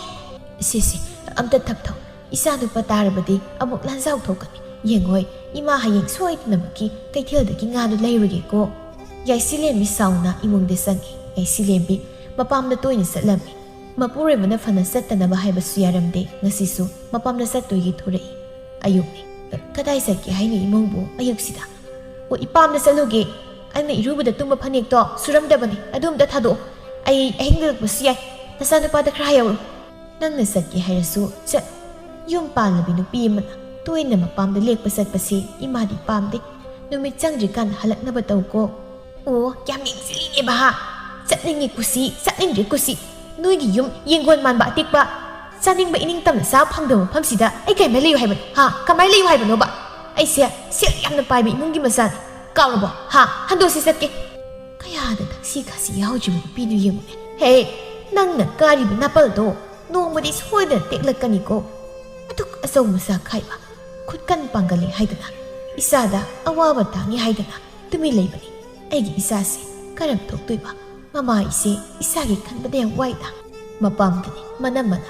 ꯁꯤꯁꯤ, ꯑꯝꯇ ꯊꯛꯊꯧ꯫ ꯏꯆꯥ ꯅꯨꯄꯥ ꯇꯥꯔꯕꯗꯤ ꯑꯃꯨꯛ ꯂꯥꯟꯖꯥꯎ ꯊꯣꯛꯀꯅꯤ꯫ ꯌꯦꯡꯉꯣꯏ, ꯏꯃꯥ ꯍꯌꯦꯡ ꯁꯣꯏꯗꯅꯃꯛꯀꯤ ꯀꯩꯊꯦꯜꯗꯒꯤ ꯉꯥꯗꯨ ꯂꯩꯔꯨꯒꯦꯀꯣ꯫ ꯌꯥꯏꯁꯤꯂꯦꯝꯕꯤ ꯁꯥꯎꯅ ꯏꯃꯨꯡꯗ ꯆꯪꯉꯤ꯫ ꯌꯥꯏꯁꯤꯂꯦꯝꯕꯤ ꯃꯄꯥꯝꯗ ꯇꯣꯏꯅ ꯆꯠꯂꯝꯃꯤ꯫ ꯃꯄꯨꯔꯣꯏꯕꯅ ꯐꯅ ꯆꯠꯇꯅꯕ ꯍꯥꯏꯕꯁꯨ ꯌꯥꯔꯝꯗꯦ꯫ ꯉꯁꯤꯁꯨ ꯃꯄꯥꯝꯗ ꯆꯠꯇꯣꯏꯒꯤ ꯊꯣꯔꯛꯏ꯫ ꯑꯌꯨꯛꯅꯤ꯫ ꯀꯗꯥꯏ ꯆꯠꯀꯦ ꯍꯥꯏꯅꯣ ꯏꯃꯧꯕꯨ ꯑꯌꯨꯛꯁꯤꯗ? ꯑꯣ, ꯏꯄꯥꯝꯗ ꯆꯠꯂꯨꯒꯦ꯫ ꯑꯩꯅ ꯏꯔꯨꯕꯗ ꯇꯨꯝꯕ ꯐꯅꯦꯛꯇꯣ ꯁꯨꯔꯝꯗꯕꯅꯤ, ꯑꯗꯨ ꯑꯝꯇ ꯊꯥꯗꯣꯛꯑꯣ꯫ ꯑꯩ ꯑꯍꯤꯡꯗ ꯂꯥꯛꯄꯁꯨ ꯌꯥꯏ꯫ ꯅꯆꯥꯅꯨꯄꯥꯗ ꯈꯔ ꯍꯥꯏꯍꯧꯔꯣ꯫ ꯅꯪꯅ ꯆꯠꯀꯦ ꯍꯥꯏꯔꯁꯨ ꯆꯠ꯫ ꯌꯨꯝ ꯄꯥꯜꯂꯕꯤ ꯅꯨꯄꯤ ꯑꯃꯅ ꯇꯣꯏꯅ ꯃꯄꯥꯝꯗ ꯂꯦꯛꯄ ꯆꯠꯄꯁꯤ ꯏꯃꯥꯗꯤ ꯄꯥꯝꯗꯦ꯫ ꯅꯨꯃꯤꯠ ꯆꯪꯗ꯭ꯔꯤꯀꯥꯟ ꯍꯜꯂꯛꯅꯕ ꯇꯧꯀꯣ꯫ ꯑꯣ, ꯌꯥꯝ ꯌꯦꯡꯁꯤꯜꯂꯤꯅꯦꯕ ꯍꯥ? ꯆꯠꯅꯤꯡꯉꯤ ꯀꯨꯁꯤ, ꯆꯠꯅꯤꯡꯗ꯭ꯔꯤ ꯀꯨꯁꯤ꯫ ꯅꯣꯏꯒꯤ ꯌꯨꯝ ꯌꯦꯡꯒꯣꯟ ꯃꯥꯟꯕ ꯑꯇꯦꯛꯄ, ꯆꯥꯅꯤꯡꯕ ꯏꯅꯤꯡ ꯇꯝꯅ ꯆꯥꯕ ꯐꯪꯗꯕ ꯃꯐꯝꯁꯤꯗ ꯑꯩ ꯀꯩꯃꯥꯏ ꯂꯩꯌꯨ ꯍꯥꯏꯕꯅꯣ? ꯍꯥ? ꯀꯃꯥꯏ ꯂꯩꯌꯨ ꯍꯥꯏꯕꯅꯣꯕ? ꯑꯩꯁꯦ ꯁꯦꯜ ꯌꯥꯝꯅ ꯄꯥꯏꯕ ꯏꯃꯨꯡꯒꯤ ꯃꯆꯥꯅꯤ꯫ ꯀꯥꯎꯔꯕꯣ? ꯍꯥ? ꯍꯟꯗꯣꯛꯁꯤ ꯆꯠꯀꯦ꯫ ꯀꯌꯥꯗ ꯊꯛꯁꯤ ꯈꯥꯁꯤ ꯌꯥꯎꯗ꯭ꯔꯤꯕ ꯅꯨꯄꯤꯗꯨ ꯌꯦꯡꯉꯨꯅꯦ꯫ ꯍꯦ, ꯅꯪꯅ ꯀꯥꯔꯤꯕ ꯅꯥꯄꯜꯗꯣ ꯅꯣꯡꯃꯗꯤ ꯁꯣꯏꯗꯅ ꯇꯦꯛꯂꯛꯀꯅꯤꯀꯣ꯫ ꯑꯗꯨꯛ ꯑꯆꯧ ꯃꯆꯥ ꯈꯥꯏꯕ, ꯈꯨꯠꯀꯟ ꯄꯥꯡꯒꯜꯂꯤ ꯍꯥꯏꯗꯅ, ꯏꯆꯥꯗ ꯑꯋꯥꯕ ꯇꯥꯡꯉꯤ ꯍꯥꯏꯗꯅ ꯇꯨꯃꯤꯟ ꯂꯩꯕꯅꯤ꯫ ꯑꯩꯒꯤ ꯏꯆꯥꯁꯦ ꯀꯔꯝ ꯊꯣꯛꯇꯣꯏꯕ? ꯃꯃꯥ ꯑꯩꯁꯦ ꯏꯁꯥꯒꯤ ꯈꯟꯕꯗ ꯌꯥꯝ ꯋꯥꯏꯗ꯫ ꯃꯄꯥꯝꯗꯅꯤ ꯃꯅꯝꯃꯅ,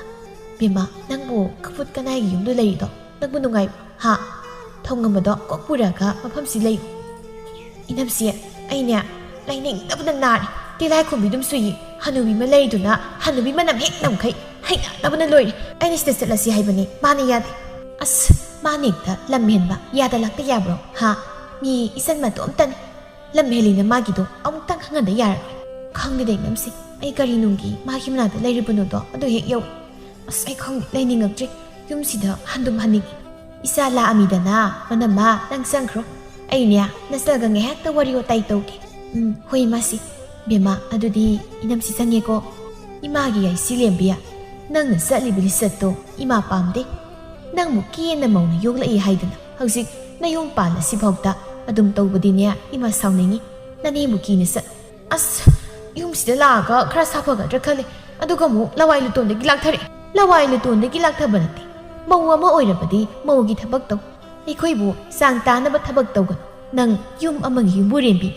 "ꯕꯦꯝꯃ, ꯅꯪꯕꯨ ꯈꯐꯨꯠ ꯀꯅꯥꯏꯒꯤ ꯌꯨꯝꯗ ꯂꯩꯔꯤꯗꯣ ꯅꯪꯕꯨ ꯅꯨꯡꯉꯥꯏꯕ꯭ꯔꯣ? ꯍꯥ? ꯊꯣꯡꯉꯝꯕꯗꯣ ꯀꯣꯛ ꯄꯨꯔꯒ ꯃꯐꯝꯁꯤ ꯂꯩꯌꯨ꯫ ꯏꯅꯝꯁꯤ, ꯑꯩꯅꯦ ꯂꯩꯅꯤꯡꯗꯕꯅ ꯅꯥꯔꯦ꯫ ꯇꯤꯂꯥꯏꯈꯣꯝꯕꯤꯗꯨꯝ ꯆꯨꯏꯌꯦ꯫ ꯍꯅꯨꯕꯤ ꯑꯃ ꯂꯩꯗꯨꯅ ꯍꯅꯨꯕꯤ ꯃꯅꯝ ꯍꯦꯛ ꯅꯝꯈꯩ ꯍꯩꯅꯗꯕꯅ ꯂꯣꯏꯔꯦ꯫ ꯑꯩꯅ ꯁꯤꯗ ꯆꯠꯂꯁꯤ ꯍꯥꯏꯕꯅꯤ, ꯃꯥꯅ ꯌꯥꯗꯦ꯫ ꯑꯁ, ꯃꯥꯅ ꯍꯦꯛꯇ ꯂꯝ ꯍꯦꯟꯕ ꯌꯥꯗ ꯂꯥꯛꯇ ꯌꯥꯕ꯭ꯔꯣ? ꯍꯥ? ꯃꯤ ꯏꯆꯟ ꯃꯇꯣꯝꯇꯅꯤ꯫ ꯂꯝ ꯍꯦꯜꯂꯤꯅ ꯃꯥꯒꯤꯗꯣ ꯑꯃꯨꯛꯇꯪ ꯈꯪꯍꯟꯗ ꯌꯥꯔꯔꯣꯏ꯫ ꯈꯪꯗꯦꯗ ꯏꯅꯝꯁꯦ, ꯑꯩ ꯀꯔꯤ ꯅꯨꯡꯒꯤ ꯃꯥꯒꯤ ꯃꯅꯥꯛꯇ ꯂꯩꯔꯤꯕꯅꯣꯗꯣ ꯑꯗꯨ ꯍꯦꯛ ꯌꯧꯏ꯫ ꯑꯁ, ꯑꯩ ꯈꯪꯗꯦ, ꯂꯩꯅꯤꯡꯉꯛꯇ꯭ꯔꯦ꯫ ꯌꯨꯝꯁꯤꯗ ꯍꯟꯗꯨꯝ ꯍꯟꯅꯤꯡꯉꯤ꯫ ꯏꯆꯥ ꯂꯥꯛꯑꯝꯃꯤꯗꯅ, ꯃꯅꯝꯃ, ꯅꯪ ꯆꯪꯈ꯭ꯔꯣ꯫ ꯑꯩꯅꯦ ꯅꯆꯜꯒ ꯉꯥꯏꯍꯥꯛꯇ ꯋꯥꯔꯤ ꯋꯥꯇꯥꯏ ꯇꯧꯒꯦ꯫ ꯎꯝ, ꯍꯣꯏ ꯃꯥꯁꯤ꯫ ꯕꯦꯝꯃ, ꯑꯗꯨꯗꯤ ꯏꯅꯝꯁꯤ ꯆꯪꯉꯦꯀꯣ꯫ ꯏꯃꯥꯒꯤ ꯌꯥꯏꯁꯤ ꯂꯦꯝꯕꯤ, ꯅꯪꯅ ꯆꯠꯂꯤꯕ ꯂꯤꯆꯠꯇꯣ ꯏꯃꯥ ꯄꯥꯝꯗꯦ꯫ ꯅꯪꯕꯨ ꯀꯦꯅ ꯃꯧꯅ ꯌꯣꯛꯂꯛꯏ ꯍꯥꯏꯗꯅ ꯍꯧꯖꯤꯛ ꯅꯌꯨꯝ ꯄꯥꯜꯂꯁꯤꯐꯥꯎꯗ ꯑꯗꯨꯝ ꯇꯧꯕꯗꯤꯅꯦ ꯏꯃꯥ ꯁꯥꯎꯅꯤꯡꯉꯤ꯫ ꯅꯅꯦꯕꯨ ꯀꯤꯅ ꯆꯠ ꯑꯁ, ꯌꯨꯝꯁꯤꯗ ꯂꯥꯛꯑꯒ ꯈꯔ ꯁꯥꯐꯒꯗ꯭ꯔꯥ ꯈꯜꯂꯦ, ꯑꯗꯨꯒ ꯑꯃꯨꯛ ꯂꯋꯥꯏ ꯂꯨꯇꯣꯟꯗꯒꯤ ꯂꯥꯛꯊꯔꯛꯑꯦ꯫ ꯂꯋꯥꯏ ꯂꯨꯇꯣꯟꯗꯒꯤ ꯂꯥꯛꯊꯕ ꯅꯠꯇꯦ, ꯃꯧ ꯑꯃ ꯑꯣꯏꯔꯕꯗꯤ ꯃꯧꯒꯤ ꯊꯕꯛ ꯇꯧ꯫ ꯑꯩꯈꯣꯏꯕꯨ ꯆꯥꯡ ꯇꯥꯅꯕ ꯊꯕꯛ ꯇꯧꯒꯅꯨ꯫ ꯅꯪ ꯌꯨꯝ ꯑꯃꯒꯤ ꯌꯨꯝꯕꯨꯔꯦꯝꯕꯤ,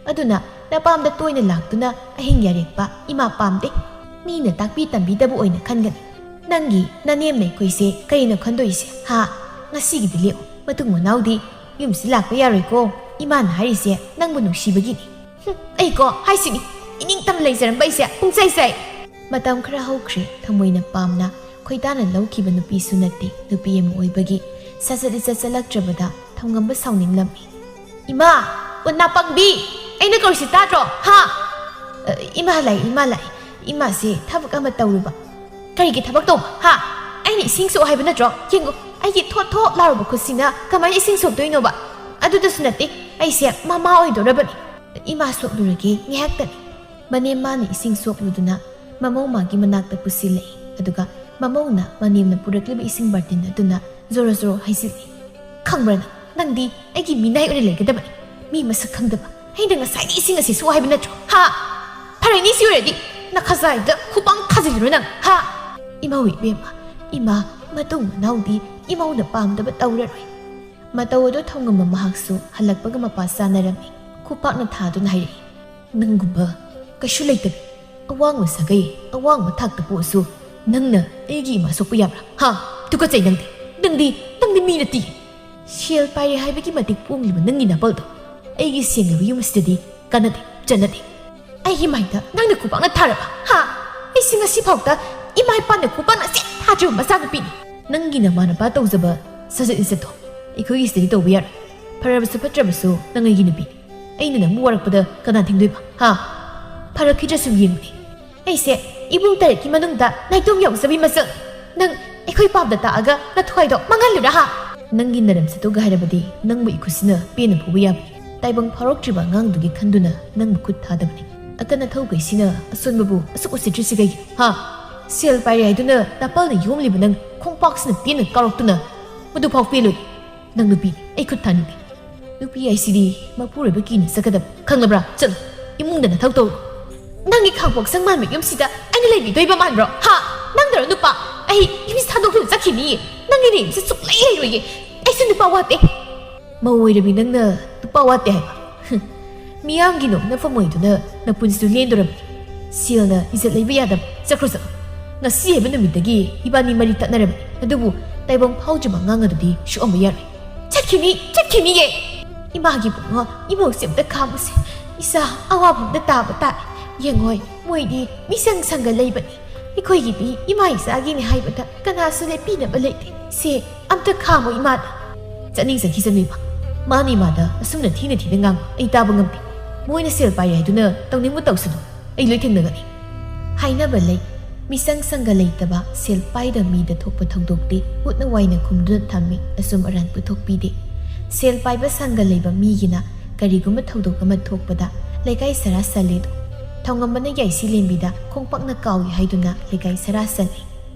ꯑꯗꯨꯅ ꯅꯄꯥꯝꯗ ꯇꯣꯏꯅ ꯂꯥꯛꯇꯨꯅ ꯑꯍꯤꯡ ꯌꯥꯔꯦꯛꯄ ꯏꯃꯥ ꯄꯥꯝꯗꯦ꯫ ꯃꯤꯅ ꯇꯥꯛꯄꯤ ꯇꯝꯕꯤꯗꯕ ꯑꯣꯏꯅ ꯈꯟꯒꯅꯤ꯫ ꯅꯪꯒꯤ ꯅꯅꯦꯝ ꯅꯩꯈꯣꯏꯁꯦ ꯀꯩꯅꯣ ꯈꯟꯗꯣꯏꯁꯦ, ꯍꯥ? ꯉꯁꯤꯒꯤꯗꯤ ꯂꯦꯛꯑꯣ, ꯃꯇꯨꯡ ꯃꯅꯥꯎꯗꯤ ꯌꯨꯝꯁꯤ ꯂꯥꯛꯄ ꯌꯥꯔꯣꯏꯀꯣ꯫ ꯏꯃꯥꯅ ꯍꯥꯏꯔꯤꯁꯦ ꯅꯪꯕꯨ ꯅꯨꯡꯁꯤꯕꯒꯤꯅꯤ꯫ ꯍꯨꯝ, ꯑꯩꯀꯣ ꯍꯥꯏꯁꯤꯅꯤ, ꯏꯅꯤꯡꯇꯝ ꯂꯩꯖꯔꯝꯕ ꯑꯩꯁꯦ ꯄꯨꯡꯆꯥꯏ ꯆꯥꯏ꯫ ꯃꯇꯝ ꯈꯔ ꯍꯧꯈ꯭ꯔꯦ꯫ ꯊꯃꯣꯏꯅ ꯄꯥꯝꯅ ꯈꯣꯏꯗꯥꯅ ꯂꯧꯈꯤꯕ ꯅꯨꯄꯤꯁꯨ ꯅꯠꯇꯦ꯫ ꯅꯨꯄꯤ ꯑꯃ ꯑꯣꯏꯕꯒꯤ ꯁꯥꯖꯠ ꯂꯤꯆꯠ ꯆꯠꯂꯛꯇ꯭ꯔꯕꯗ ꯊꯧꯉꯝꯕ ꯁꯥꯎꯅꯤꯡꯂꯝꯃꯤ꯫ ꯏꯃꯥ! ꯑꯣ, ꯅꯥꯄꯪꯕꯤ! ꯑꯩꯅ ꯀꯧꯔꯤꯁꯤ ꯇꯥꯗ꯭ꯔꯣ? ꯍꯥ? ꯑ, ꯏꯃꯥ ꯂꯥꯛꯏ, ꯏꯃꯥ ꯂꯥꯛꯏ꯫ ꯏꯃꯥꯁꯦ ꯊꯕꯛ ꯑꯃ ꯇꯧꯔꯨꯕ꯫ ꯀꯔꯤꯒꯤ ꯊꯕꯛ ꯇꯧꯕ? ꯍꯥ? ꯑꯩꯅ ꯏꯁꯤꯡ ꯁꯣꯛꯑꯣ ꯍꯥꯏꯕ ꯅꯠꯇ꯭ꯔꯣ? ꯌꯦꯡꯉꯨ, ꯑꯩꯒꯤ ꯊꯣꯠ ꯊꯣꯠ ꯂꯥꯎꯔꯕ ꯈꯨꯠꯁꯤꯅ ꯀꯃꯥꯏꯅ ꯏꯁꯤꯡ ꯁꯣꯛꯇꯣꯏꯅꯣꯕ? ꯑꯗꯨꯗꯁꯨ ꯅꯠꯇꯦ, ꯑꯩꯁꯦ ꯃꯃꯥ ꯑꯣꯏꯗꯣꯔꯕꯅꯤ꯫ ꯏꯃꯥ ꯁꯣꯛꯂꯨꯔꯒꯦ ꯉꯥꯏꯍꯥꯛꯇꯅꯤ꯫ ꯃꯅꯦꯝ ꯃꯥꯅ ꯏꯁꯤꯡ ꯁꯣꯛꯂꯨꯗꯨꯅ ꯃꯃꯧ ꯃꯥꯒꯤ ꯃꯅꯥꯛꯇ ꯄꯨꯁꯤꯜꯂꯛꯏ꯫ ꯑꯗꯨꯒ ꯃꯃꯧꯅ ꯃꯅꯦꯝꯅ ꯄꯨꯔꯛꯂꯤꯕ ꯏꯁꯤꯡ ꯕꯥꯔꯇꯤꯟ ꯑꯗꯨꯅ ꯖꯣꯔꯣ ꯖꯣꯔꯣ ꯍꯩꯖꯤꯜꯂꯤ꯫ "ꯈꯪꯕ꯭ꯔꯥ ꯅꯪ? ꯅꯪꯗꯤ ꯑꯩꯒꯤ ꯃꯤꯅꯥꯏ ꯑꯣꯏꯅ ꯂꯩꯒꯗꯕꯅꯤ꯫ ꯃꯤ ꯃꯁꯛ ꯈꯪꯗꯕ꯫ ꯑꯩꯅ ꯉꯁꯥꯏꯗꯤ ꯏꯁꯤꯡ ꯑꯁꯤ ꯁꯣꯛ ꯍꯥꯏꯕ ꯅꯠꯇ꯭ꯔꯣ? ꯍꯥ? ꯐꯔꯦꯅꯦ, ꯁꯤ ꯑꯣꯏꯔꯗꯤ ꯅꯈꯖꯥꯏꯗ ꯈꯨꯄꯥꯡ ꯊꯥꯖꯤꯜꯂꯨꯔꯣ ꯅꯪ, ꯍꯥ?" ꯏꯃꯧ ꯏꯕꯦꯝꯃ, ꯏꯃꯥ, ꯃꯇꯨꯡ ꯃꯅꯥꯎꯗꯤ ꯏꯃꯧꯅ ꯄꯥꯝꯗꯕ ꯇꯧꯔꯔꯣꯏ꯫ ꯃꯇꯧ ꯑꯗꯨ ꯊꯧꯉꯝꯕ ꯃꯍꯥꯛꯁꯨ ꯍꯜꯂꯛꯄꯒ ꯃꯄꯥ ꯆꯥꯅꯔꯝꯃꯤ꯫ ꯈꯨꯄꯥꯛꯅ ꯊꯥꯗꯨꯅ ꯍꯥꯏꯔꯛꯏ, "ꯅꯪꯒꯨꯝꯕ ꯀꯩꯁꯨ ꯂꯩꯇꯕꯤ꯫ ꯑꯋꯥꯡꯕ ꯁꯥꯒꯩ, ꯑꯋꯥꯡꯕ ꯊꯥꯛꯇ ꯄꯣꯛꯑꯁꯨ ꯅꯪꯅ ꯑꯩꯒꯤ ꯏꯃꯥ ꯁꯣꯛꯄ ꯌꯥꯕ꯭ꯔꯥ? ꯍꯥ? ꯇꯨꯀꯠꯆꯩ ꯅꯪꯗꯤ꯫ ꯅꯪꯗꯤ, ꯅꯪꯗꯤ ꯃꯤ ꯅꯠꯇꯦ꯫ ꯁꯦꯜ ꯄꯥꯏꯔꯦ ꯍꯥꯏꯕꯒꯤ ꯃꯇꯤꯛ ꯄꯣꯡꯂꯤꯕ ꯅꯪꯒꯤ ꯅꯥꯄꯜꯗꯣ ꯑꯩꯒꯤ ꯁꯦꯡꯂꯕ ꯌꯨꯝ ꯑꯁꯤꯗꯗꯤ ꯀꯥꯟꯅꯗꯦ, ꯆꯠꯅꯗꯦ꯫ ꯑꯩꯒꯤ ꯃꯥꯏꯗ ꯅꯪꯅ ꯈꯨꯄꯥꯛꯅ ꯊꯥꯔꯕ? ꯍꯥ? ꯑꯩꯁꯤ ꯉꯁꯤ ꯐꯥꯎꯗ ꯏꯃꯥ ꯏꯄꯥꯅ ꯈꯨꯄꯥꯛꯅ ꯁꯦꯠ ꯊꯥꯗ꯭ꯔꯤꯕ ꯃꯆꯥꯅꯨꯄꯤꯅꯤ꯫ ꯅꯪꯒꯤ ꯅꯃꯥꯟꯅꯕ ꯇꯧꯖꯕ ꯁꯖꯠ ꯂꯤꯆꯠꯇꯣ ꯑꯩꯈꯣꯏꯒꯤ ꯁꯤꯗꯗꯤ ꯇꯧꯕ ꯌꯥꯔꯣꯏ꯫ ꯐꯔꯕꯁꯨ ꯐꯠꯇ꯭ꯔꯕꯁꯨ ꯅꯪ ꯑꯩꯒꯤ ꯅꯨꯄꯤꯅꯤ꯫ ꯑꯩꯅ ꯅꯪꯕꯨ ꯋꯥꯔꯛꯄꯗ ꯀꯅꯥ ꯊꯤꯡꯗꯣꯏꯕ? ꯍꯥ? ꯐꯔꯛꯈꯤꯗ꯭ꯔꯁꯨ ꯌꯦꯡꯉꯨꯅꯦ꯫ ꯑꯩꯁꯦ ꯏꯕꯨꯡ ꯇꯔꯦꯠꯀꯤ ꯃꯅꯨꯡꯗ ꯅꯥꯏꯇꯣꯝ ꯌꯥꯎꯖꯕꯤ ꯃꯆꯜ꯫ ꯅꯪ ꯑꯩꯈꯣꯏ ꯄꯥꯞꯇ ꯇꯥꯛꯑꯒ ꯅꯊ꯭ꯋꯥꯏꯗꯣ ꯃꯥꯡꯍꯜꯂꯨꯔꯥ ꯍꯥ? ꯅꯪꯒꯤ ꯅꯔꯝ ꯁꯠꯇꯨꯒ ꯍꯥꯏꯔꯕꯗꯤ ꯅꯪꯕꯨ ꯏꯈꯨꯠꯁꯤꯅ ꯄꯦꯟꯅ ꯐꯨꯕ ꯌꯥꯕꯅꯤ꯫ ꯇꯥꯏꯕꯪ ꯐꯥꯎꯔꯛꯇ꯭ꯔꯤꯕ ꯑꯉꯥꯡꯗꯨꯒꯤ ꯈꯟꯗꯨꯅ ꯅꯪꯕꯨ ꯈꯨꯠ ꯊꯥꯗꯕꯅꯤ꯫ ꯑꯀꯟ ꯑꯊꯧꯈꯩꯁꯤꯅ ꯑꯁꯣꯟꯕꯕꯨ ꯑꯁꯨꯛ ꯎꯁꯤꯠꯇ꯭ꯔꯤꯁꯤ ꯀꯩꯒꯤꯅꯣ ꯍꯥ? ꯁꯦꯜ ꯄꯥꯏꯔꯦ ꯍꯥꯏꯗꯨꯅ ꯅꯥꯄꯜꯅ ꯌꯣꯝꯂꯤꯕ ꯅꯪ ꯈꯣꯡꯄꯥꯛꯁꯤꯅ ꯄꯦꯟꯅ ꯀꯥꯎꯔꯛꯇꯨꯅ ꯃꯗꯨꯐꯥꯎ ꯄꯦꯜꯂꯣꯏ꯫ ꯅꯪ ꯅꯨꯄꯤ ꯑꯩ ꯈꯨꯠ ꯊꯥꯅꯤꯡꯗꯦ꯫ ꯅꯨꯄꯤ ꯍꯥꯏꯁꯤꯗꯤ ꯃꯄꯨꯔꯣꯏꯕ ꯀꯤꯅ ꯆꯠꯀꯗꯕ ꯈꯪꯂꯕ꯭ꯔꯥ? ꯆꯠꯂꯣ, ꯏꯃꯨꯡꯗ ꯅꯊꯧ ꯇꯧꯔꯣ꯫ ꯅꯪꯒꯤ ꯈꯥꯡꯄꯣꯛ ꯁꯪ ꯃꯥꯟꯕ ꯌꯨꯝꯁꯤꯗ ꯑꯩꯅ ꯂꯩꯕꯤꯗꯣꯏꯕ ꯃꯥꯟꯕ꯭ꯔꯣ? ꯍꯥ? ꯅꯪꯗꯔꯣ ꯅꯨꯄꯥ? ꯑꯩ ꯌꯨꯝꯁꯤ ꯊꯥꯗꯣꯛꯇꯨꯅ ꯆꯠꯈꯤꯅꯤꯌꯦ꯫ ꯅꯪꯒꯤ ꯅꯌꯨꯝꯁꯤ ꯁꯨꯛꯂꯩ ꯂꯩꯔꯣꯏꯌꯦ꯫ ꯑꯩꯁꯨ ꯅꯨꯄꯥ ꯋꯥꯠꯇꯦ꯫ ꯃꯧ ꯑꯣꯏꯔꯕꯤ ꯅꯪꯅ ꯅꯨꯄꯥ ꯋꯥꯠꯇꯦ ꯍꯥꯏꯕ? ꯍꯨꯝ, ꯃꯤꯌꯥꯝꯒꯤ ꯅꯣꯛꯅꯐꯝ ꯑꯣꯏꯗꯨꯅ ꯅꯄꯨꯟꯁꯤꯗꯨ ꯂꯦꯟꯗꯣꯔꯕꯅꯤ꯫ ꯁꯦꯜꯅ ꯏꯖꯠ ꯂꯩꯕ ꯌꯥꯗꯕ꯫ ꯆꯠꯈ꯭ꯔꯣ ꯆꯠꯂꯣ꯫ ꯉꯁꯤ ꯍꯥꯏꯕ ꯅꯨꯃꯤꯠꯇꯒꯤ ꯏꯕꯥꯅꯤ ꯃꯔꯤ ꯇꯠꯅꯔꯕꯅꯤ꯫ ꯑꯗꯨꯕꯨ ꯇꯥꯏꯕꯪ ꯐꯥꯎꯗ꯭ꯔꯤꯕ ꯑꯉꯥꯡ ꯑꯗꯨꯗꯤ ꯁꯣꯛꯑꯝꯕ ꯌꯥꯔꯣꯏ꯫ ꯆꯠꯈꯤꯅꯤ, ꯆꯠꯈꯤꯅꯤꯌꯦ꯫ ꯏꯃꯥꯒꯤ ꯄꯨꯡꯉꯣ, ꯏꯃꯧꯁꯦ ꯑꯝꯇ ꯈꯥꯝꯃꯨꯁꯦ꯫ ꯏꯆꯥ ꯑꯋꯥꯕ ꯑꯝꯇ ꯇꯥꯕ ꯇꯥꯔꯦ꯫ ꯌꯦꯡꯉꯣꯏ, ꯃꯣꯏꯗꯤ ꯃꯤꯁꯪ ꯁꯪꯒ ꯂꯩꯕꯅꯤ꯫ ꯑꯩꯈꯣꯏꯒꯤꯗꯤ ꯏꯃꯥ ꯏꯆꯥꯒꯤꯅꯤ ꯍꯥꯏꯕꯗ ꯀꯅꯥꯁꯨ ꯂꯦꯞꯄꯤꯅꯕ ꯂꯩꯇꯦ꯫ ꯁꯦ, ꯑꯝꯇ ꯈꯥꯝꯃꯣ ꯏꯃꯥꯗ꯫ ꯆꯠꯅꯤꯡ ꯆꯠꯈꯤꯁꯅꯨ ꯏꯃꯥ꯫ ꯃꯥꯅ ꯏꯃꯥꯗ ꯑꯁꯨꯝꯅ ꯊꯤꯅ ꯊꯤꯅ ꯉꯥꯡꯕ ꯑꯩ ꯇꯥꯕ ꯉꯝꯗꯦ꯫ ꯃꯣꯏꯅ ꯁꯦꯜ ꯄꯥꯏꯔꯦ ꯍꯥꯏꯗꯨꯅ ꯇꯧꯅꯤꯡꯕ ꯇꯧꯁꯅꯨ꯫ ꯑꯩ ꯂꯣꯏ ꯊꯦꯡꯅꯒꯅꯤ꯫ ꯍꯥꯏꯅꯕ ꯂꯩ, ꯃꯤꯁꯪ ꯁꯪꯒ ꯂꯩꯇꯕ ꯁꯦꯜ ꯄꯥꯏꯗ ꯃꯤꯗ ꯊꯣꯛꯄ ꯊꯧꯗꯣꯛꯇꯤ ꯎꯠꯅ ꯋꯥꯏꯅ ꯈꯨꯝꯗꯨꯅ ꯊꯝꯃꯤ ꯑꯆꯨꯝ ꯑꯔꯥꯟ ꯄꯨꯊꯣꯛꯄꯤꯗꯦ꯫ ꯁꯦꯜ ꯄꯥꯏꯕ ꯁꯪꯒ ꯂꯩꯕ ꯃꯤꯒꯤꯅ ꯀꯔꯤꯒꯨꯝꯕ ꯊꯧꯗꯣꯛ ꯑꯃ ꯊꯣꯛꯄꯗ ꯂꯩꯀꯥꯏ ꯁꯔꯥ ꯁꯜꯂꯤꯗꯣ꯫ ꯊꯧꯉꯝꯕꯅ ꯌꯥꯏꯁꯤ ꯂꯦꯝꯕꯤꯗ ꯈꯣꯡꯄꯥꯛꯅ ꯀꯥꯎꯏ ꯍꯥꯏꯗꯨꯅ ꯂꯩꯀꯥꯏ ꯁꯔꯥ ꯁꯜꯂꯤ꯫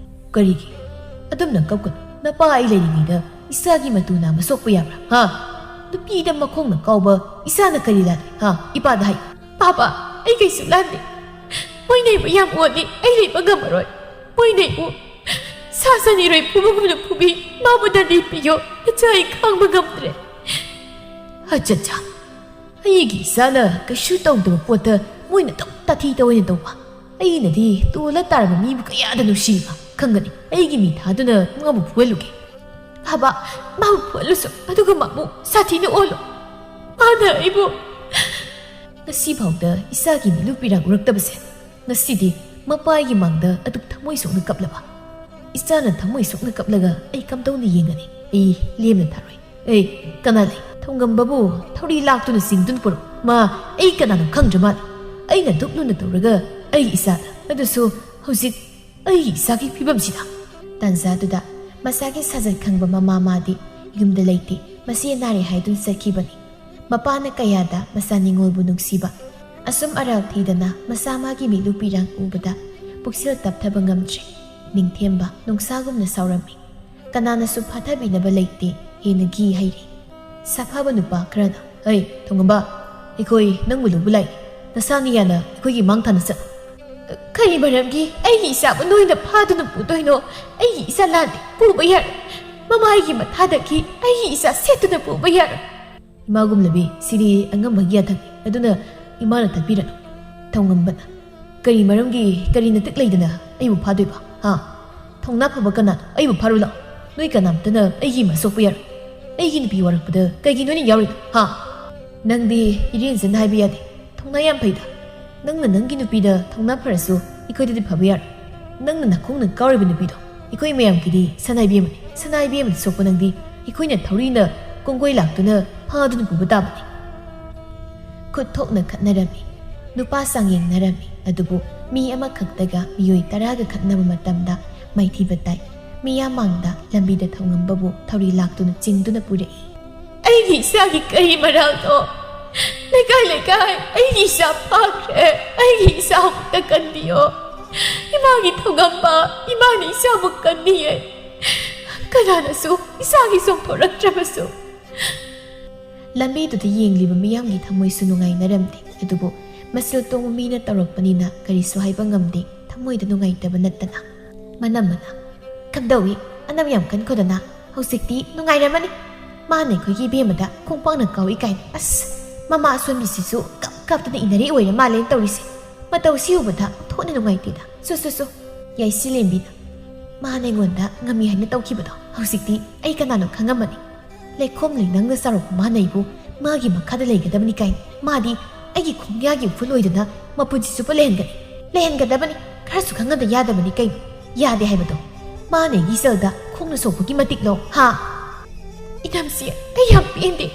ꯀꯔꯤꯒꯤ? ꯑꯗꯨꯝꯅ ꯀꯞꯀꯅꯨ꯫ ꯅꯄꯥ ꯑꯩ ꯂꯩꯔꯤꯉꯩꯗ ꯏꯆꯥꯒꯤ ꯃꯇꯨ ꯅꯥꯝꯃ ꯁꯣꯛꯄ ꯌꯥꯕ꯭ꯔꯥ? ꯍꯥ? ꯅꯨꯄꯤꯗ ꯃꯈꯣꯡꯅ ꯀꯥꯎꯕ ꯏꯆꯥꯅ ꯀꯔꯤ ꯂꯥꯜꯂꯤ? ꯍꯥ? ꯏꯄꯥꯗ ꯍꯥꯏ꯫ ꯄꯥꯄꯥ, ꯑꯩ ꯀꯩꯁꯨ ꯂꯥꯟꯗꯦ꯫ ꯃꯣꯏꯅ ꯑꯩꯕꯨ ꯌꯥꯝ ꯑꯣꯠꯂꯤ, ꯑꯩ ꯂꯩꯕ ꯉꯝꯃꯔꯣꯏ꯫ ꯃꯣꯏꯅ ꯑꯩꯕꯨ ꯁꯥ ꯁꯟ ꯏꯔꯣꯏ ꯐꯨꯕꯒꯨꯝꯅ ꯐꯨꯕꯤ, ꯃꯥꯕꯨ ꯗꯟꯗꯤ ꯄꯤꯌꯣ, ꯅꯆꯥ ꯑꯩ ꯈꯥꯡꯕ ꯉꯝꯗ꯭ꯔꯦ꯫ ꯑꯆꯠꯆꯥ, ꯑꯩꯒꯤ ꯏꯆꯥꯅ ꯀꯩꯁꯨ ꯇꯧꯗꯕ ꯄꯣꯠꯇ ꯃꯣꯏꯅ ꯑꯗꯨꯝ ꯇꯥꯊꯤ ꯇꯧꯑꯣꯏꯅ ꯇꯧꯕ꯫ ꯑꯩꯅꯗꯤ ꯇꯣꯜꯂ ꯇꯥꯔꯕ ꯃꯤꯕꯨ ꯀꯌꯥꯗ ꯅꯨꯡꯁꯤꯕ ꯈꯪꯒꯅꯤ꯫ ꯑꯩꯒꯤ ꯃꯤ ꯊꯥꯗꯨꯅ ꯃꯥꯕꯨ ꯐꯨꯍꯜꯂꯨꯒꯦ꯫ ꯕꯥꯕꯥ, ꯃꯥꯕꯨ ꯐꯨꯍꯜꯂꯨꯁꯨ, ꯑꯗꯨꯒ ꯃꯥꯕꯨ ꯁꯥꯊꯤꯅ ꯑꯣꯜꯂꯨ꯫ ꯃꯥꯅ ꯑꯩꯕꯨ ꯉꯁꯤꯐꯥꯎꯗ ꯏꯆꯥꯒꯤ ꯃꯤꯠꯂꯨ ꯄꯤꯔꯥꯡ ꯎꯔꯛꯇꯕꯁꯦ, ꯉꯁꯤꯗꯤ ꯃꯄꯥꯒꯤ ꯃꯥꯡꯗ ꯑꯗꯨꯛ ꯊꯃꯣꯏ ꯁꯣꯛꯅ ꯀꯞꯂꯕ? ꯏꯆꯥꯅ ꯊꯃꯣꯏ ꯁꯣꯛꯅ ꯀꯞꯂꯒ ꯑꯩ ꯀꯝꯗꯧꯅ ꯌꯦꯡꯒꯅꯤ? ꯑꯩ ꯂꯦꯝꯅ ꯊꯥꯔꯣꯏ꯫ ꯑꯩ ꯀꯅꯥ ꯂꯩ? ꯊꯧꯉꯝꯕꯕꯨ ꯊꯧꯔꯤ ꯂꯥꯛꯇꯨꯅ ꯆꯤꯡꯗꯨꯅ ꯄꯨꯔꯛꯎ꯫ ꯃꯥ ꯑꯩ ꯀꯅꯥꯅꯣ ꯈꯪꯗ꯭ꯔ ꯃꯥꯜꯂꯦ꯫ ꯑꯩꯅ ꯗꯨꯛ ꯂꯨꯅ ꯇꯧꯔꯒ ꯑꯩꯒꯤ ꯏꯆꯥꯗ, ꯑꯗꯨꯁꯨ ꯍꯧꯖꯤꯛ ꯑꯩꯒꯤ ꯏꯆꯥꯒꯤ ꯐꯤꯕꯝꯁꯤꯗ꯫ ꯇꯥꯟꯖꯥꯗꯨꯗ ꯃꯆꯥꯒꯤ ꯁꯥꯖꯠ ꯈꯪꯕ ꯃꯃꯥ ꯃꯥꯗꯤ ꯌꯨꯝꯗ ꯂꯩꯇꯦ꯫ ꯃꯆꯦ ꯅꯥꯔꯦ ꯍꯥꯏꯗꯨꯅ ꯆꯠꯈꯤꯕꯅꯤ꯫ ꯃꯄꯥꯅ ꯀꯌꯥꯗ ꯃꯆꯥ ꯅꯤꯡꯉꯣꯜꯕꯨ ꯅꯨꯡꯁꯤꯕ꯫ ꯑꯁꯨꯝ ꯑꯔꯥꯜ ꯊꯤꯗꯅ ꯃꯆꯥ ꯃꯥꯒꯤ ꯃꯤꯠꯂꯨ ꯄꯤꯔꯥꯡ ꯎꯕꯗ ꯄꯨꯛꯁꯦꯜ ꯇꯞꯊꯕ ꯉꯝꯗ꯭ꯔꯦ꯫ ꯅꯤꯡꯊꯦꯝꯕ ꯅꯨꯡꯁꯥꯒꯨꯝꯅ ꯁꯥꯎꯔꯝꯃꯤ꯫ ꯀꯅꯥꯅꯁꯨ ꯐꯥꯊꯕꯤꯅꯕ ꯂꯩꯇꯦ꯫ ꯍꯦꯟꯅ ꯀꯤ ꯍꯩꯔꯦ꯫ ꯁꯥꯐꯕ ꯅꯨꯄꯥ ꯈꯔꯅ, "ꯍꯩ, ꯊꯧꯉꯝꯕ, ꯑꯩꯈꯣꯏ ꯅꯪꯕꯨ ꯂꯧꯕ ꯂꯥꯛꯏ꯫ ꯅꯁꯥ ꯅꯤꯌꯥꯅ ꯑꯩꯈꯣꯏꯒꯤ ꯃꯥꯡ ꯊꯥꯅ ꯆꯠꯂꯨ꯫" "ꯀꯔꯤ ꯃꯔꯝꯒꯤ ꯑꯩꯒꯤ ꯏꯆꯥꯕꯨ ꯅꯣꯏꯅ ꯐꯥꯗꯨꯅ ꯄꯨꯗꯣꯏꯅꯣ? ꯑꯩꯒꯤ ꯏꯆꯥ ꯂꯥꯟꯗꯦ, ꯄꯨꯕ ꯌꯥꯔꯣꯏ꯫ ꯃꯃꯥꯒꯤ ꯃꯊꯥꯗꯒꯤ ꯑꯩꯒꯤ ꯏꯆꯥ ꯁꯦꯠꯇꯨꯅ ꯄꯨꯕ ꯌꯥꯔꯣꯏ꯫" "ꯏꯃꯥ ꯒꯨꯝꯂꯕꯤ, ꯁꯤꯗꯤ ꯑꯉꯝꯕꯒꯤ ꯌꯥꯊꯪꯅꯤ, ꯑꯗꯨꯅ ꯏꯃꯥꯅ ꯇꯥꯛꯄꯤꯔꯅꯨ꯫" ꯊꯧꯉꯝꯕꯅ, "ꯀꯔꯤ ꯃꯔꯝꯒꯤ, ꯀꯔꯤ ꯅꯇꯤꯛ ꯂꯩꯗꯅ ꯑꯩꯕꯨ ꯐꯥꯗꯣꯏꯕ? ꯍꯥ? ꯊꯧꯅꯥ ꯐꯕ ꯀꯅꯥꯅꯣ ꯑꯩꯕꯨ ꯐꯥꯔꯨ ꯂꯥꯛꯑꯣ? ꯅꯣꯏ ꯀꯅꯥꯝꯇꯅ ꯑꯩꯒꯤ ꯏꯃꯥ ꯁꯣꯛꯄ ꯌꯥꯔꯣꯏ꯫ ꯑꯩꯒꯤ ꯅꯨꯄꯤ ꯋꯥꯔꯛꯄꯗ ꯀꯩꯒꯤ ꯅꯣꯏꯅ ꯌꯥꯎꯔꯤꯅꯣ? ꯍꯥ?" "ꯅꯪꯗꯤ ꯏꯔꯦꯟꯖꯅ ꯍꯥꯏꯕ ꯌꯥꯗꯦ꯫ ꯊꯧꯅꯥ ꯌꯥꯝ ꯐꯩꯗ꯫ ꯅꯪꯅ ꯅꯪꯒꯤ ꯅꯨꯄꯤꯗ ꯊꯧꯅꯥ ꯐꯔꯁꯨ ꯑꯩꯈꯣꯏꯗꯗꯤ ꯐꯕ ꯌꯥꯔꯣꯏ꯫ ꯅꯪꯅ ꯅꯈꯣꯡꯅ ꯀꯥꯎꯔꯤꯕ ꯅꯨꯄꯤꯗꯣ ꯑꯩꯈꯣꯏ ꯃꯌꯥꯝꯒꯤꯗꯤ ꯁꯅꯥ ꯏꯕꯦꯝꯃꯅꯤ꯫ ꯁꯅꯥ ꯏꯕꯦꯝꯃꯅ ꯁꯣꯛꯄ ꯅꯪꯗꯤ ꯑꯩꯈꯣꯏꯅ ꯊꯧꯔꯤꯅ ꯀꯣꯡꯒꯣꯏ ꯂꯥꯛꯇꯨꯅ ꯐꯥꯗꯨꯅ ꯄꯨꯕ ꯇꯥꯕꯅꯤ꯫" ꯈꯨꯠ ꯊꯣꯛꯅ ꯈꯠꯅꯔꯝꯃꯤ꯫ ꯅꯨꯄꯥ ꯆꯥꯡꯌꯦꯡꯅꯔꯝꯃꯤ꯫ ꯑꯗꯨꯕꯨ ꯃꯤ ꯑꯃꯈꯛꯇꯒ ꯃꯤꯑꯣꯏ ꯇꯔꯥꯒ ꯈꯠꯅꯕ ꯃꯇꯝꯗ ꯃꯥꯏꯊꯤꯕ ꯇꯥꯏ꯫ ꯃꯤꯌꯥꯝ ꯃꯥꯡꯗ ꯂꯝꯕꯤꯗ ꯊꯧꯉꯝꯕꯕꯨ ꯊꯧꯔꯤ ꯂꯥꯛꯇꯨꯅ ꯆꯤꯡꯗꯨꯅ ꯄꯨꯔꯛꯏ꯫ "ꯑꯩꯒꯤ ꯏꯆꯥꯒꯤ ꯀꯔꯤ ꯃꯔꯥꯜꯅꯣ? ꯂꯩꯀꯥꯏ ꯂꯩꯀꯥꯏ ꯑꯩꯒꯤ ꯏꯆꯥ ꯐꯥꯈ꯭ꯔꯦ꯫ ꯑꯩꯒꯤ ꯏꯆꯥ ꯑꯃꯨꯛꯇ ꯀꯟꯕꯤꯌꯣ꯫ ꯏꯃꯥꯒꯤ ꯊꯧꯉꯝꯕ, ꯏꯃꯥꯅ ꯏꯆꯥꯕꯨ ꯀꯟꯕꯤꯌꯦ꯫ ꯀꯅꯥꯅꯁꯨ ꯏꯆꯥꯒꯤ ꯆꯣꯡꯊꯣꯔꯛꯇ꯭ꯔꯕꯁꯨ꯫" ꯂꯝꯕꯤꯗꯨꯗ ꯌꯦꯡꯂꯤꯕ ꯃꯤꯌꯥꯝꯒꯤ ꯊꯃꯣꯏꯁꯨ ꯅꯨꯡꯉꯥꯏꯅꯔꯝꯗꯦ꯫ ꯑꯗꯨꯕꯨ ꯃꯆꯤꯜ ꯇꯣꯡꯕ ꯃꯤꯅ ꯇꯧꯔꯛꯄꯅꯤꯅ ꯀꯔꯤꯁꯨ ꯍꯥꯏꯕ ꯉꯝꯗꯦ, ꯊꯃꯣꯏꯗ ꯅꯨꯡꯉꯥꯏꯇꯕ ꯅꯠꯇꯅ꯫ ꯃꯅꯝ ꯃꯅꯥ, "ꯀꯝꯗꯧꯏ? ꯑꯅꯝ ꯌꯥꯝ ꯀꯟꯈꯣꯗꯅ꯫ ꯍꯧꯖꯤꯛꯇꯤ ꯅꯨꯡꯉꯥꯏꯔꯝꯃꯅꯤ꯫ ꯃꯥꯅ ꯑꯩꯈꯣꯏꯒꯤ ꯏꯕꯦꯝꯃꯗ ꯈꯣꯡꯄꯥꯛꯅ ꯀꯥꯎꯏ ꯀꯥꯏꯅ꯫ ꯑꯁ, ꯃꯃꯥ ꯑꯁꯣꯟꯕꯤꯁꯤꯁꯨ ꯀꯞ ꯀꯞꯇꯅ ꯏꯟꯅꯔꯤ ꯑꯣꯏꯔ ꯃꯥꯜꯂꯦꯅ ꯇꯧꯔꯤꯁꯦ꯫ ꯃꯇꯧꯁꯤ ꯎꯕꯗ ꯑꯣꯟꯊꯣꯛꯅ ꯅꯨꯡꯉꯥꯏꯇꯦꯗ꯫ ꯁꯨ, ꯁꯨ, ꯁꯨ꯫ ꯌꯥꯏꯁꯤ ꯂꯦꯝꯕꯤꯅ ꯃꯥꯅ ꯑꯩꯉꯣꯟꯗ ꯉꯝꯃꯤ ꯍꯥꯏꯅ ꯇꯧꯈꯤꯕꯗꯣ ꯍꯧꯖꯤꯛꯇꯤ ꯑꯩ ꯀꯅꯥꯅꯣ ꯈꯪꯉꯝꯃꯅꯤ꯫ ꯂꯩꯈꯣꯝ ꯂꯩꯅꯥꯡꯅ ꯆꯥꯎꯔꯛꯄ ꯃꯥꯅ ꯑꯩꯕꯨ ꯃꯥꯒꯤ ꯃꯈꯥꯗ ꯂꯩꯒꯗꯕꯅꯤ ꯀꯥꯏꯅ꯫ ꯃꯥꯗꯤ ꯑꯩꯒꯤ ꯈꯣꯡꯌꯥꯒꯤ ꯎꯐꯨꯜ ꯑꯣꯏꯗꯅ ꯃꯄꯨꯟꯁꯤ ꯆꯨꯞꯄ ꯂꯩꯍꯟꯒꯅꯤ꯫ ꯂꯩꯍꯟꯒꯗꯕꯅꯤ꯫ ꯈꯔꯁꯨ ꯈꯪꯍꯟꯗ ꯌꯥꯗꯕꯅꯤ ꯀꯩꯅꯣ? ꯌꯥꯗꯦ ꯍꯥꯏꯕꯗꯣ꯫ ꯃꯥꯅ ꯑꯩꯒꯤ ꯏꯆꯜꯗ ꯈꯣꯡꯅ ꯁꯣꯛꯄꯒꯤ ꯃꯇꯤꯛꯂꯣ? ꯍꯥ? ꯏꯅꯝꯁꯤ, ꯑꯩ ꯌꯥꯝ ꯄꯦꯟꯗꯦ꯫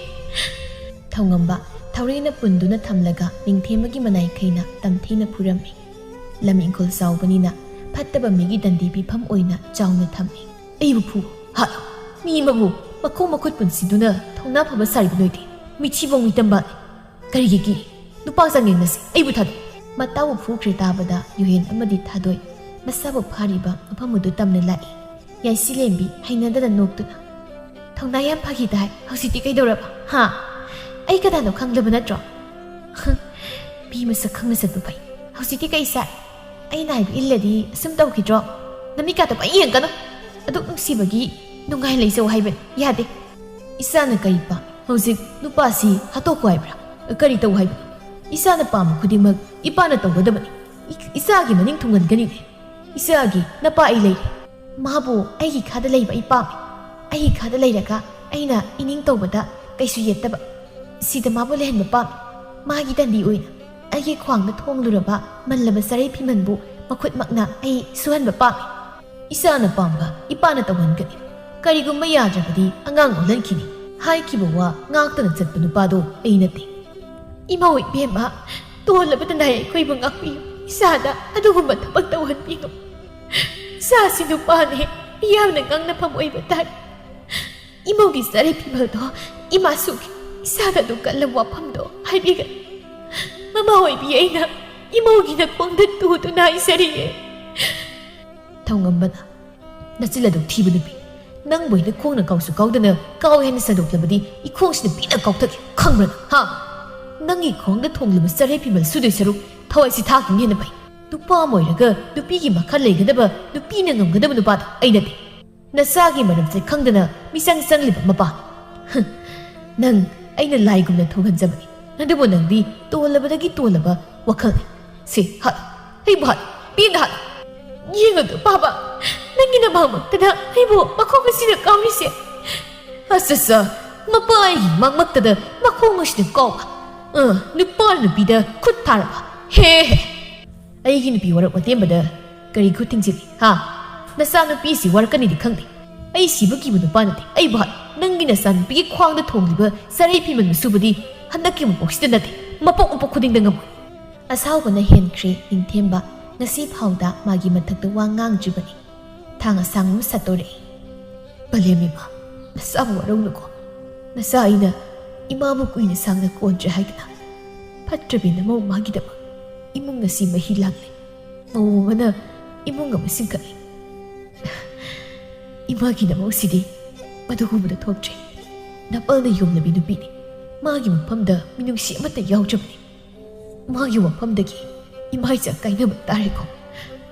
ꯊꯧꯉꯝꯕ ꯊꯧꯔꯦꯟꯅ ꯄꯨꯟꯗꯨꯅ ꯊꯝꯂꯒ ꯅꯤꯡꯊꯦꯝꯕꯒꯤ ꯃꯅꯥꯏ ꯈꯩꯅ ꯇꯝꯊꯤꯅ ꯐꯨꯔꯝꯃꯤ꯫ ꯂꯝ ꯏꯪꯈꯣꯜ ꯆꯥꯎꯕꯅꯤꯅ ꯐꯠꯇꯕ ꯃꯤꯒꯤ ꯗꯟꯗꯤ ꯄꯤꯐꯝ ꯑꯣꯏꯅ ꯆꯥꯎꯅ ꯊꯝꯃꯤ꯫ ꯑꯩꯕꯨ ꯐꯨ? ꯍꯥꯠꯂꯣ? ꯃꯤ ꯑꯃꯕꯨ ꯃꯈꯣꯡ ꯃꯈꯨꯠ ꯄꯨꯟꯁꯤꯗꯨꯅ ꯊꯧꯅꯥ ꯐꯕ ꯁꯥꯔꯤꯕ ꯅꯣꯏꯗꯤ? ꯃꯤꯊꯤꯕꯣꯡ ꯃꯤꯇꯝꯕꯥꯅꯤ꯫ ꯀꯔꯤꯒꯤ ꯀꯤ? ꯅꯨꯄꯥ ꯆꯥꯡꯌꯦꯡꯅꯁꯤ꯫ ꯑꯩꯕꯨ ꯊꯥꯗꯣꯛ꯫ ꯃꯇꯥꯎꯕꯨ ꯐꯨꯈ꯭ꯔꯦ ꯇꯥꯕꯗ ꯌꯨꯍꯦꯟ ꯑꯃꯗꯤ ꯊꯥꯗꯣꯏ ꯃꯁꯥꯕꯨ ꯐꯥꯔꯤꯕ ꯃꯐꯝ ꯑꯗꯨ ꯇꯝꯅ ꯂꯥꯛꯏ꯫ ꯌꯥꯏꯁꯤꯂꯦꯝꯕꯤ ꯍꯩꯅꯗꯅ ꯅꯣꯛꯇꯨꯅ, "ꯊꯧꯅꯥ ꯌꯥꯝ ꯐꯈꯤ ꯇꯥꯏ꯫ ꯍꯧꯖꯤꯛꯇꯤ ꯀꯩꯗꯧꯔꯕ? ꯍꯥ? ꯑꯩ ꯀꯅꯥꯅꯣ ꯈꯪꯗꯕ ꯅꯠꯇ꯭ꯔꯣ?" "ꯃꯤ ꯃꯁꯛ ꯈꯪꯅ ꯆꯠꯄ ꯐꯩ꯫ ꯍꯧꯖꯤꯛꯇꯤ ꯀꯩ ꯆꯥꯏ? ꯑꯩꯅ ꯍꯥꯏꯕ ꯏꯜꯂꯗꯤ ꯑꯁꯨꯝ ꯇꯧꯈꯤꯗ꯭ꯔꯣ? ꯅꯃꯤꯠꯀꯥꯗꯣ ꯄꯪꯌꯦꯡ ꯌꯦꯡꯒꯅꯨ꯫ ꯑꯗꯨꯛ ꯅꯨꯡꯁꯤꯕꯒꯤ ꯅꯨꯡꯉꯥꯏ ꯂꯩꯖꯧ ꯍꯥꯏꯕꯅꯤ꯫ ꯌꯥꯗꯦ꯫ ꯏꯆꯥꯅ ꯀꯔꯤ ꯄꯥꯝꯃꯤ? ꯍꯧꯖꯤꯛ ꯅꯨꯄꯥꯁꯤ ꯍꯥꯠꯇꯣꯛꯈꯣ ꯍꯥꯏꯕ꯭ꯔꯥ? ꯀꯔꯤ ꯇꯧ ꯍꯥꯏꯕꯅꯣ? ꯏꯆꯥꯅ ꯄꯥꯝꯕ ꯈꯨꯗꯤꯡꯃꯛ ꯏꯄꯥꯅ ꯇꯧꯒꯗꯕꯅꯤ꯫ ꯏ-, ꯏꯆꯥꯒꯤ ꯃꯅꯤꯡ ꯊꯨꯡꯍꯟꯒꯅꯤꯅꯦ꯫ ꯏꯆꯥꯒꯤ ꯅꯄꯥ ꯑꯩ ꯂꯩꯔꯦ꯫ ꯃꯥꯕꯨ ꯑꯩꯒꯤ ꯈꯥꯗ ꯂꯩꯕ ꯑꯩ ꯄꯥꯝꯃꯤ꯫ ꯑꯩꯒꯤ ꯈꯥꯗ ꯂꯩꯔꯒ ꯑꯩꯅ ꯏꯅꯤꯡ ꯇꯧꯕꯗ ꯀꯩꯁꯨ ꯌꯦꯠꯇꯕ꯫ ꯁꯤꯗ ꯃꯥꯕꯨ ꯂꯩꯍꯟꯕ ꯄꯥꯝꯃꯤ꯫ ꯃꯥꯒꯤ ꯗꯟꯗꯤ ꯑꯣꯏꯅ ꯑꯩꯒꯤ ꯈ꯭ꯋꯥꯡꯗ ꯊꯣꯡꯂꯨꯔꯕ ꯃꯜꯂꯕ ꯆꯔꯩ ꯐꯤꯃꯟꯕꯨ ꯃꯈꯨꯠꯃꯛꯅ ꯑꯩ ꯁꯨꯍꯟꯕ ꯄꯥꯝꯃꯤ꯫ ꯏꯆꯥꯅ ꯄꯥꯝꯕ ꯏꯄꯥꯅ ꯇꯧꯍꯟꯒꯅꯤ꯫ ꯀꯔꯤꯒꯨꯝꯕ ꯌꯥꯗ꯭ꯔꯕꯗꯤ ꯑꯉꯥꯡ ꯑꯣꯜꯍꯟꯈꯤꯅꯤ꯫ ꯍꯥꯏꯈꯤꯕ ꯋꯥ ꯉꯥꯛꯇꯅ ꯆꯠꯄ ꯅꯨꯄꯥꯗꯣ ꯑꯩ ꯅꯠꯇꯦ꯫ ꯏꯃꯧ ꯏꯕꯦꯝꯃ, ꯇꯣꯜꯂꯕꯗ ꯅꯥꯏ ꯑꯩꯈꯣꯏꯕꯨ ꯉꯥꯛꯄꯤꯌꯨ꯫ ꯏꯆꯥꯗ ꯑꯗꯨꯒꯨꯝꯕ ꯊꯕꯛ ꯇꯧꯍꯟꯕꯤꯅꯨ꯫ ꯏꯆꯥꯁꯤ ꯅꯨꯄꯥꯅꯦ, ꯃꯤꯌꯥꯝꯅ ꯉꯥꯡꯅꯐꯝ ꯑꯣꯏꯕ ꯇꯥꯏ꯫ ꯏꯃꯧꯒꯤ ꯆꯔꯩ ꯐꯤꯃꯜꯗꯣ ꯏꯃꯥꯁꯨꯒꯤ ꯏꯆꯥꯗ ꯑꯗꯨ ꯀꯜꯂꯕ ꯋꯥꯐꯝꯗꯣ ꯍꯥꯏꯕꯤꯒꯅꯨ꯫ ꯃꯃꯥ ꯑꯣꯏꯕꯤ ꯑꯩꯅ ꯏꯃꯧꯒꯤ ꯅꯈꯣꯡꯗ ꯇꯨꯗꯨꯅ ꯍꯥꯏꯖꯔꯤꯌꯦ꯫ ꯊꯧꯉꯝꯕꯅ, "ꯅꯆꯤꯜ ꯑꯗꯨ ꯊꯤꯕ ꯅꯨꯄꯤ, ꯅꯪꯕꯨ ꯑꯩꯅ ꯈꯣꯡꯅ ꯀꯥꯎꯁꯨ ꯀꯥꯎꯗꯅ ꯀꯥꯎ ꯍꯥꯏꯅ ꯁꯟꯗꯣꯛꯂꯕꯗꯤ ꯏꯈꯣꯡꯁꯤꯅ ꯄꯤꯛꯅ ꯀꯥꯎꯊꯒꯦ, ꯈꯪꯕ꯭ꯔꯥ ꯅꯪ? ꯍꯥ? ꯅꯪꯒꯤ ꯈꯣꯡꯗ ꯊꯣꯡꯂꯕ ꯆꯔꯩ ꯐꯤꯃꯜ ꯁꯨꯗꯣꯏ ꯁꯔꯨꯛ ꯊꯋꯥꯏꯁꯤ ꯊꯥꯈꯤꯕꯅ ꯍꯦꯟꯅ ꯐꯩ꯫ ꯅꯨꯄꯥ ꯑꯃ ꯑꯣꯏꯔꯒ ꯅꯨꯄꯤꯒꯤ ꯃꯈꯥ ꯂꯩꯒꯗꯕ, ꯅꯨꯄꯤꯅ ꯉꯝꯒꯗꯕ ꯅꯨꯄꯥꯗꯣ ꯑꯩ ꯅꯠꯇꯦ꯫ ꯅꯆꯥꯒꯤ ꯃꯔꯝꯁꯦ ꯈꯪꯗꯅ ꯃꯤꯆꯪ ꯆꯪꯂꯤꯕ ꯃꯄꯥ꯫ ꯍ, ꯅꯪ ꯑꯩꯅ ꯂꯥꯏꯒꯨꯝꯅ ꯊꯣꯡꯍꯟꯖꯕꯅꯤ, ꯑꯗꯨꯕꯨ ꯅꯪꯗꯤ ꯇꯣꯜꯂꯕꯗꯒꯤ ꯇꯣꯜꯂꯕ ꯋꯥꯈꯜꯅꯤ꯫ ꯁꯤ ꯍꯥꯠꯂꯨ, ꯑꯩꯕꯨ ꯍꯥꯠꯂꯨ, ꯄꯦꯟꯅ ꯍꯥꯠꯂꯨ꯫ ꯌꯦꯡꯉꯨꯗꯨ ꯄꯥꯕ, ꯅꯪꯒꯤ ꯅꯃꯥꯡꯃꯛꯇꯗ ꯑꯩꯕꯨ ꯃꯈꯣꯡ ꯑꯁꯤꯅ ꯀꯥꯎꯔꯤꯁꯦ꯫ ꯑꯁ, ꯑꯁ, ꯃꯄꯥ ꯑꯩꯒꯤ ꯃꯥꯡꯃꯛꯇꯗ ꯃꯈꯣꯡ ꯑꯁꯤꯅ ꯀꯥꯎꯕ꯫ ꯑ, ꯅꯨꯄꯥꯅ ꯅꯨꯄꯤꯗ ꯈꯨꯠ ꯊꯥꯔꯕ? ꯍꯦ ꯍꯦ! ꯑꯩꯒꯤ ꯅꯨꯄꯤ ꯋꯥꯔꯛ ꯋꯥꯇꯦꯝꯕꯗ ꯀꯔꯤ ꯈꯨꯠ ꯊꯤꯡꯖꯤꯜꯂꯤ, ꯍꯥ? ꯅꯆꯥ ꯅꯨꯄꯤꯁꯤ ꯋꯥꯔꯛꯀꯅꯤꯗꯤ ꯈꯪꯗꯦ꯫ ꯑꯩ ꯁꯤꯕ ꯀꯤꯕ ꯅꯨꯄꯥ ꯅꯠꯇꯦ꯫ ꯑꯩꯕꯨ ꯍꯥꯏ, ꯅꯪꯒꯤ ꯅꯆꯥ ꯅꯨꯄꯤꯒꯤ ꯈ꯭ꯋꯥꯡꯗ ꯊꯣꯡꯂꯤꯕ ꯆꯔꯩ ꯐꯤꯃꯟ ꯃꯁꯨꯕꯗꯤ ꯍꯟꯗꯛꯀꯤ ꯃꯄꯣꯛꯁꯤꯗ ꯅꯠꯇꯦ, ꯃꯄꯣꯛ ꯃꯄꯣꯛ ꯈꯨꯗꯤꯡꯗ ꯉꯝꯃꯣꯏ꯫ ꯑꯁꯥꯎꯕꯅ ꯍꯦꯟꯈ꯭ꯔꯦ ꯅꯤꯡꯊꯦꯝꯕ꯫ ꯉꯁꯤ ꯐꯥꯎꯗ ꯃꯥꯒꯤ ꯃꯊꯛꯇ ꯋꯥ ꯉꯥꯡꯗ꯭ꯔꯤꯕꯅꯤ꯫ ꯊꯥꯡ ꯑꯁꯥꯡꯕ ꯑꯃ ꯁꯠꯇꯣꯔꯛꯏ꯫ ꯄꯂꯦꯝ ꯏꯃꯥ, ꯅꯆꯥꯕꯨ ꯋꯥꯔꯧꯅꯨꯀꯣ꯫ ꯅꯆꯥ ꯑꯩꯅ ꯏꯃꯥꯕꯨ ꯀꯨꯏꯅ ꯁꯥꯡꯅ ꯀꯣꯟꯗ꯭ꯔꯦ ꯍꯥꯏꯗꯅ꯫ ꯐꯠꯇ꯭ꯔꯕꯤ ꯅꯃꯧ ꯃꯥꯒꯤꯗꯃꯛ ꯏꯃꯨꯡ ꯑꯁꯤ ꯃꯍꯤ ꯂꯥꯡꯂꯦ꯫ ꯃꯧ ꯑꯃꯅ ꯏꯃꯨꯡ ꯑꯃ ꯁꯤꯡꯀꯠꯂꯤ꯫ ꯏꯃꯥꯒꯤ ꯅꯃꯧꯁꯤꯗꯤ ꯃꯗꯨꯒꯨꯝꯕꯗ ꯊꯣꯛꯇ꯭ꯔꯦ꯫ ꯅꯄꯜꯅ ꯌꯣꯝꯂꯕꯤ ꯅꯨꯄꯤꯅꯤ꯫ ꯃꯥꯒꯤ ꯃꯐꯝꯗ ꯃꯤꯅꯨꯡꯁꯤ ꯑꯃꯠꯇ ꯌꯥꯎꯗ꯭ꯔꯕꯅꯤ꯫ ꯃꯥꯒꯤ ꯋꯥꯐꯝꯗꯒꯤ ꯏꯃꯥ ꯏꯆꯥ ꯀꯥꯏꯅꯕ ꯇꯥꯔꯦꯀꯣ꯫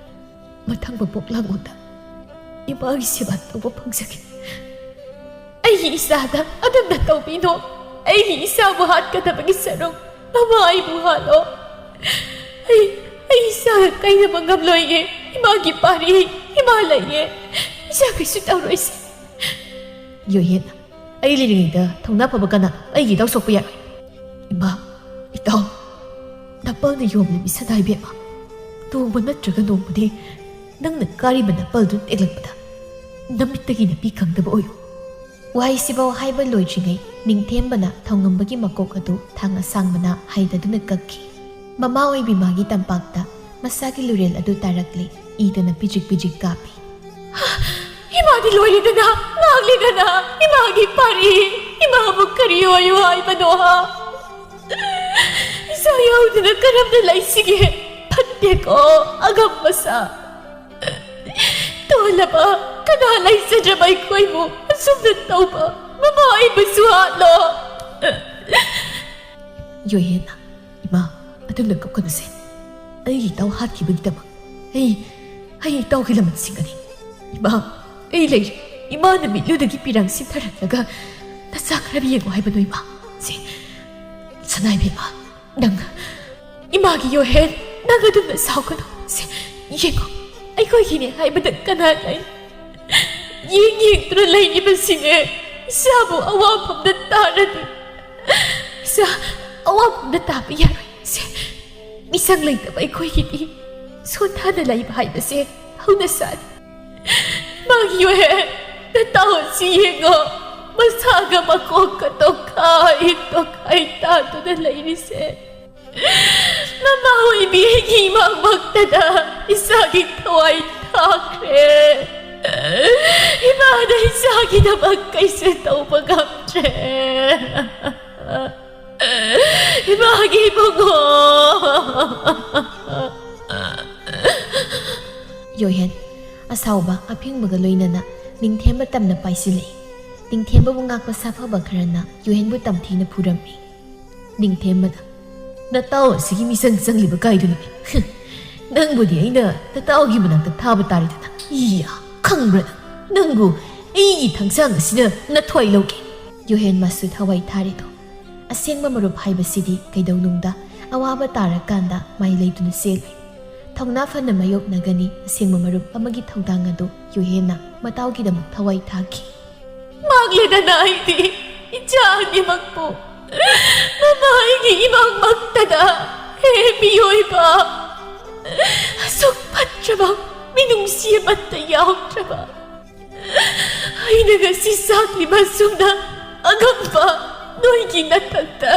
ꯃꯊꯪ ꯃꯄꯣꯛ ꯂꯥꯡꯉꯣꯟꯗ ꯏꯃꯥꯒꯤ ꯁꯦꯕꯥ ꯇꯧꯕ ꯐꯪꯖꯒꯦ꯫ ꯑꯩꯒꯤ ꯏꯆꯥꯗ ꯑꯗꯨꯝꯅ ꯇꯧꯕꯤꯅꯣ꯫ ꯑꯩꯒꯤ ꯏꯆꯥꯕꯨ ꯍꯥꯠꯀꯗꯕꯒꯤ ꯁꯔꯨꯛ ꯃꯃꯥ ꯑꯩꯕꯨ ꯍꯥꯠꯂꯣ꯫ ꯑꯩ, ꯑꯩ ꯏꯆꯥꯒ ꯀꯥꯏꯅꯕ ꯉꯝꯂꯣꯏꯌꯦ꯫ ꯏꯃꯥꯒꯤ ꯄꯥꯔꯤ, ꯏꯃꯥ ꯂꯩꯌꯦ꯫ ꯏꯆꯥ ꯀꯩꯁꯨ ꯇꯧꯔꯣꯏꯁꯦ꯫ ꯌꯣꯍꯦꯟ, ꯑꯩ ꯂꯩꯔꯤꯉꯩꯗ ꯊꯧꯅꯥ ꯐꯕ ꯀꯅꯥ ꯑꯩꯒꯤ ꯏꯇꯥꯎ ꯁꯣꯛꯄ ꯌꯥꯔꯣꯏ꯫ ꯏꯃꯥ, ꯏꯇꯥꯎ, ꯅꯄꯜꯅ ꯌꯣꯝꯂꯤꯕꯤ ꯁꯅꯥ ꯏꯕꯦꯝꯃ, ꯅꯣꯡꯃ ꯅꯠꯇ꯭ꯔꯒ ꯅꯣꯡꯃꯗꯤ ꯅꯪꯅ ꯀꯥꯔꯤꯕ ꯅꯄꯜꯗꯨ ꯇꯦꯛꯂꯛꯄꯗ ꯅꯃꯤꯠꯇꯒꯤ ꯅꯥꯄꯤ ꯈꯪꯗꯕ ꯑꯣꯏꯌꯨ꯫ ꯋꯥꯍꯩꯁꯤꯐꯥꯎ ꯍꯥꯏꯕ ꯂꯣꯏꯗ꯭ꯔꯤꯉꯩ ꯅꯤꯡꯊꯦꯝꯕꯅ ꯊꯧꯉꯝꯕꯒꯤ ꯃꯀꯣꯛ ꯑꯗꯨ ꯊꯥꯡ ꯑꯁꯥꯡꯕꯅ ꯍꯥꯏꯗꯗꯨꯅ ꯀꯛꯈꯤ꯫ ꯃꯃꯥ ꯑꯣꯏꯕꯤ ꯃꯥꯒꯤ ꯇꯝꯄꯥꯛꯇ ꯃꯁꯥꯒꯤ ꯂꯨꯔꯦꯜ ꯑꯗꯨ ꯇꯥꯔꯛꯂꯦ, ꯏꯗꯅ ꯄꯤꯖꯤꯛ ꯄꯤꯖꯤꯛ ꯀꯥꯞꯄꯤ꯫ ꯏꯃꯥꯗꯤ ꯂꯣꯏꯔꯦꯗꯅ, ꯉꯥꯡꯂꯦꯗꯅ, ꯏꯃꯥꯒꯤ ꯄꯥꯔꯤ, ꯏꯃꯥꯕꯨ ꯀꯔꯤ ꯑꯣꯏꯌꯨ ꯍꯥꯏꯕꯅꯣ ꯍꯥ? ꯏꯆꯥ ꯌꯥꯎꯗꯅ ꯀꯔꯝꯅ ꯂꯩꯁꯤꯒꯦ? ꯐꯠꯇꯦꯀꯣ, ꯑꯉꯝ ꯃꯆꯥ꯫ ꯇꯣꯜꯂꯕ, ꯀꯅꯥ ꯂꯩꯖꯗ꯭ꯔꯕ ꯑꯩꯈꯣꯏꯕꯨ ꯑꯁꯨꯝꯅ ꯇꯧꯕ? ꯃꯃꯥ ꯑꯩꯕꯨꯁꯨ ꯍꯥꯠꯂꯣ꯫ ꯌꯣꯍꯦꯟꯅ, ꯏꯃꯥ, ꯑꯗꯨꯝꯅ ꯀꯞꯀꯅꯨꯁꯦ꯫ ꯑꯩꯒꯤ ꯏꯇꯥꯎ ꯍꯥꯠꯈꯤꯕꯒꯤꯗꯃꯛ ꯑꯩ, ꯑꯩ ꯏꯇꯥꯎꯒꯤ ꯂꯃꯟ ꯁꯤꯡꯒꯅꯤ꯫ ꯏꯃꯥ, ꯑꯩ ꯂꯩꯔꯤ꯫ ꯏꯃꯥꯅ ꯃꯤꯠꯂꯨꯗꯒꯤ ꯄꯤꯔꯥꯡ ꯁꯤꯟꯊꯔꯛꯂꯒ ꯅꯆꯥ ꯈꯔ ꯌꯦꯡꯉꯨ ꯍꯥꯏꯕꯅꯣ ꯏꯃꯥ? ꯁꯦ, ꯁꯅꯥ ꯏꯕꯦꯝꯃ, ꯅꯪ, ꯏꯃꯥꯒꯤ ꯌꯣꯍꯦꯟ, ꯅꯪ ꯑꯗꯨꯝꯅ ꯁꯥꯎꯒꯅꯨ꯫ ꯁꯦ, ꯌꯦꯡꯉꯨ, ꯑꯩꯈꯣꯏꯒꯤꯅꯦ ꯍꯥꯏꯕꯗ ꯀꯅꯥ ꯂꯩ? ꯌꯦꯡ ꯌꯦꯡꯗꯨꯅ ꯂꯩꯔꯤꯕꯁꯤꯅꯦ ꯏꯆꯥꯕꯨ ꯑꯋꯥꯐꯝꯗ ꯇꯥꯔꯗꯤ꯫ ꯏꯆꯥ, ꯑꯋꯥꯕ ꯑꯃꯗ ꯇꯥꯕ ꯌꯥꯔꯣꯏ꯫ ꯁꯦ, ꯃꯤꯁꯛ ꯂꯩꯇꯕ ꯑꯩꯈꯣꯏꯒꯤꯗꯤ ꯁꯣꯟꯊꯅ ꯂꯩꯕ ꯍꯥꯏꯕꯁꯦ ꯍꯧꯅꯁꯥꯅꯤ꯫ ꯃꯥꯒꯤ ꯑꯣꯏꯍꯦ, ꯅꯇꯥꯎ ꯑꯁꯤ ꯌꯦꯡꯉꯣ, ꯃꯁꯥꯒ ꯃꯀꯣꯛꯀ ꯇꯣꯈꯥꯏ ꯇꯣꯈꯥꯏ ꯇꯥꯗꯨꯅ ꯂꯩꯔꯤꯁꯦ꯫ ꯃꯃꯥ ꯑꯣꯏꯕꯤ ꯑꯩꯒꯤ ꯏꯃꯥꯃꯛꯇꯗ ꯏꯆꯥꯒꯤ ꯊꯋꯥꯏ ꯊꯥꯈ꯭ꯔꯦ꯫ ꯏꯃꯥꯅ ꯏꯆꯥꯒꯤꯗꯃꯛ ꯀꯩꯁꯨ ꯇꯧꯕ ꯉꯝꯗ꯭ꯔꯦ꯫ ꯏꯃꯥꯒꯤ ꯏꯕꯨꯡꯉꯣ꯫ ꯌꯣꯍꯦꯟ, ꯑꯁꯥꯎꯕ ꯑꯐꯤꯡꯕꯒ ꯂꯣꯏꯅꯅ ꯅꯤꯡꯊꯦꯝꯕ ꯇꯝꯅ ꯄꯥꯏꯁꯤꯜꯂꯛꯏ꯫ ꯅꯤꯡꯊꯦꯝꯕꯕꯨ ꯉꯥꯛꯄ ꯁꯥꯐꯕ ꯈꯔꯅ ꯌꯣꯍꯦꯟꯕꯨ ꯇꯝꯊꯤꯅ ꯐꯨꯔꯝꯃꯤ꯫ ꯅꯤꯡꯊꯦꯝꯕꯅ, "ꯅꯇꯥꯎ ꯑꯁꯤꯒꯤ ꯃꯤꯆꯪ ꯆꯪꯂꯤꯕ ꯀꯥꯏꯗꯨꯅꯤ? ꯅꯪꯕꯨꯗꯤ ꯑꯩꯅ ꯅꯇꯥꯎꯒꯤ ꯃꯅꯥꯛꯇ ꯊꯥꯕ ꯇꯥꯔꯦꯗꯅ꯫ ꯏꯌꯥ, ꯈꯪꯕ꯭ꯔꯥ ꯅꯪ? ꯅꯪꯕꯨ ꯑꯩꯒꯤ ꯊꯥꯡꯁꯥꯡ ꯑꯁꯤꯅ ꯅꯊ꯭ꯋꯥꯏ ꯂꯧꯒꯦ?" ꯌꯣꯍꯦꯟ ꯃꯥꯁꯨ ꯊꯋꯥꯏ ꯊꯥꯔꯦꯗꯣ꯫ ꯑꯁꯦꯡꯕ ꯃꯔꯨꯞ ꯍꯥꯏꯕꯁꯤꯗꯤ ꯀꯩꯗꯧꯅꯨꯡꯗ ꯑꯋꯥꯕ ꯇꯥꯔꯀꯥꯟꯗ ꯃꯥꯏ ꯂꯩꯗꯨꯅ ꯆꯦꯜꯂꯤ꯫ ꯊꯧꯅꯥ ꯐꯅ ꯃꯥꯌꯣꯛꯅꯒꯅꯤ ꯑꯁꯦꯡꯕ ꯃꯔꯨꯞ ꯑꯃꯒꯤ ꯊꯧꯗꯥꯡ ꯑꯗꯨ ꯌꯣꯍꯦꯟꯅ ꯃꯇꯥꯎꯒꯤꯗꯃꯛ ꯊꯋꯥꯏ ꯊꯥꯈꯤ꯫ ꯃꯥꯡꯂꯦꯗꯅ ꯑꯩꯗꯤ ꯏꯆꯥ ꯑꯅꯤꯃꯛꯄꯨ꯫ ꯃꯃꯥ ꯑꯩꯒꯤ ꯏꯃꯥꯡꯃꯛꯇꯗ, ꯍꯦ ꯃꯤꯑꯣꯏꯕ, ꯑꯁꯨꯛ ꯐꯠꯇ꯭ꯔꯕ ꯃꯤꯅꯨꯡꯁꯤ ꯑꯃꯠꯇ ꯌꯥꯎꯗ꯭ꯔꯕ꯫ ꯑꯩꯅ ꯉꯁꯤ ꯆꯥꯛꯂꯤꯕ ꯑꯁꯨꯝꯅ ꯑꯉꯝꯕ ꯅꯣꯏꯒꯤ ꯅꯊꯛꯇ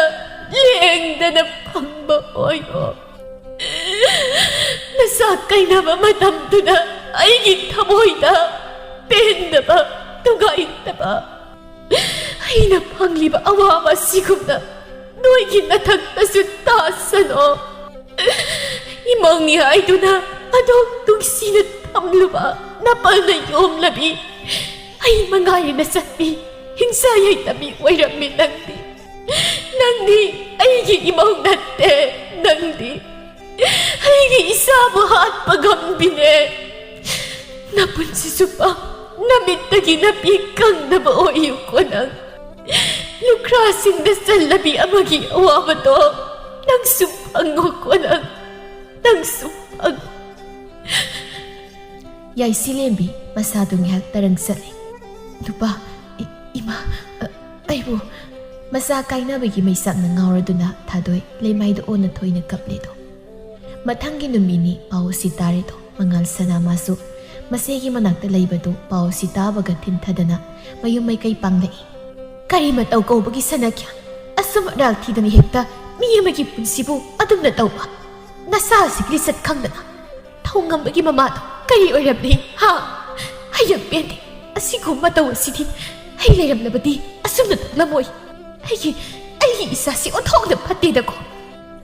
ꯂꯦꯡꯗꯅ ꯐꯪꯕ ꯑꯣꯏꯔꯣ꯫ ꯅꯆꯥ ꯀꯩꯅꯕ ꯃꯇꯝꯗꯨꯗ ꯑꯩꯒꯤ ꯊꯃꯣꯏꯗ ꯄꯦꯟꯗꯕ, ꯅꯨꯡꯉꯥꯏꯇꯕ, ꯑꯩꯅ ꯐꯪꯂꯤꯕ ꯑꯋꯥꯕ ꯑꯁꯤꯒꯨꯝꯅ ꯅꯣꯏꯒꯤ ꯅꯊꯛꯇꯁꯨ ꯇꯥꯁꯅꯣ꯫ ꯏꯃꯧꯅꯤ ꯍꯥꯏꯗꯨꯅ ꯑꯗꯨꯛ ꯅꯨꯡꯁꯤꯅ ꯊꯝꯂꯨꯕ ꯅꯄꯜꯅ ꯌꯣꯝꯂꯕꯤ ꯑꯩ ꯃꯉꯥꯏꯔꯦ ꯅꯆꯟꯕꯤ, ꯍꯤꯡꯁꯥ ꯌꯥꯏꯇꯕꯤ ꯑꯣꯏꯔꯝꯃꯤ ꯅꯪꯗꯤ꯫ ꯅꯪꯗꯤ ꯑꯩꯒꯤ ꯏꯃꯧ ꯅꯠꯇꯦ, ꯅꯪꯗꯤ ꯑꯩꯒꯤ ꯏꯆꯥꯕꯨ ꯍꯥꯠꯄ ꯉꯝꯕꯤꯅꯦ꯫ ꯅꯄꯨꯟꯁꯤ ꯆꯨꯞꯄ ꯅꯃꯤꯠꯇꯒꯤ ꯅꯄꯤ ꯀꯪꯗꯕ ꯑꯣꯏꯌꯨꯀꯣ ꯅꯪ꯫ ꯂꯨꯈ꯭ꯔꯥꯁꯤꯡꯗ ꯆꯜꯂꯕꯤ ꯑꯃꯒꯤ ꯑꯋꯥꯕꯗꯣ ꯅꯪꯁꯨ ꯐꯪꯉꯨꯀꯣ ꯅꯪ꯫ ꯅꯪꯁꯨ ꯐꯪꯉꯨ꯫ ꯌꯥꯏꯁꯤꯂꯦꯝꯕꯤ ꯃꯁꯥꯗꯨ ꯉꯥꯏꯍꯥꯛ ꯇꯔꯪ ꯆꯠꯂꯤ꯫ ꯅꯨꯄꯥ, ꯏ-, ꯏꯃꯥ, ꯑ, ꯑꯩꯕꯨ ꯃꯆꯥ ꯀꯥꯏꯅꯕꯒꯤ ꯃꯩꯆꯥꯛꯅ ꯉꯥꯎꯔꯗꯨꯅ ꯊꯥꯗꯣꯏ ꯂꯩꯃꯥꯏꯗ ꯑꯣꯟꯅ ꯊꯣꯏꯅ ꯀꯞꯂꯦꯗꯣ꯫ ꯃꯊꯪꯒꯤ ꯅꯨꯃꯤꯠꯅꯤ ꯄꯥꯎ ꯑꯁꯤ ꯇꯥꯔꯦꯗꯣ꯫ ꯃꯉꯥꯜ ꯁꯅꯥ ꯃꯥꯁꯨ ꯃꯆꯦꯒꯤ ꯃꯅꯥꯛꯇ ꯂꯩꯕꯗꯨ ꯄꯥꯎ ꯑꯁꯤ ꯇꯥꯕꯒ ꯊꯤꯟꯊꯗꯅ ꯃꯌꯨꯝ ꯃꯥꯏꯀꯩ ꯄꯥꯡꯂꯛꯏ꯫ "ꯀꯔꯤ ꯃꯇꯧ ꯀꯧꯕꯒꯤ ꯁꯅꯥꯈ꯭ꯌꯥ? ꯑꯁꯨꯝ ꯑꯔꯥꯜ ꯊꯤꯗꯅ ꯍꯦꯛꯇ ꯃꯤ ꯑꯃꯒꯤ ꯄꯨꯟꯁꯤꯕꯨ ꯑꯗꯨꯝꯅ ꯇꯧꯕ? ꯅꯁꯥ ꯑꯁꯤꯒꯤ ꯂꯤꯆꯠ ꯈꯪꯗꯅ ꯊꯧꯉꯝꯕꯒꯤ ꯃꯃꯥꯗꯣ ꯀꯔꯤ ꯑꯣꯏꯔꯝꯅꯤ? ꯍꯥ? ꯑꯩ ꯌꯥꯝ ꯄꯦꯟꯗꯦ꯫ ꯑꯁꯤꯒꯨꯝꯕ ꯃꯇꯧ ꯑꯁꯤꯗꯤ ꯑꯩ ꯂꯩꯔꯝꯂꯕꯗꯤ ꯑꯁꯨꯝꯅ ꯊꯣꯛꯂꯝꯃꯣꯏ꯫ ꯑꯩꯒꯤ, ꯑꯩꯒꯤ ꯏꯆꯥꯁꯤ ꯑꯣꯟꯊꯣꯛꯅ ꯐꯠꯇꯦꯗꯀꯣ꯫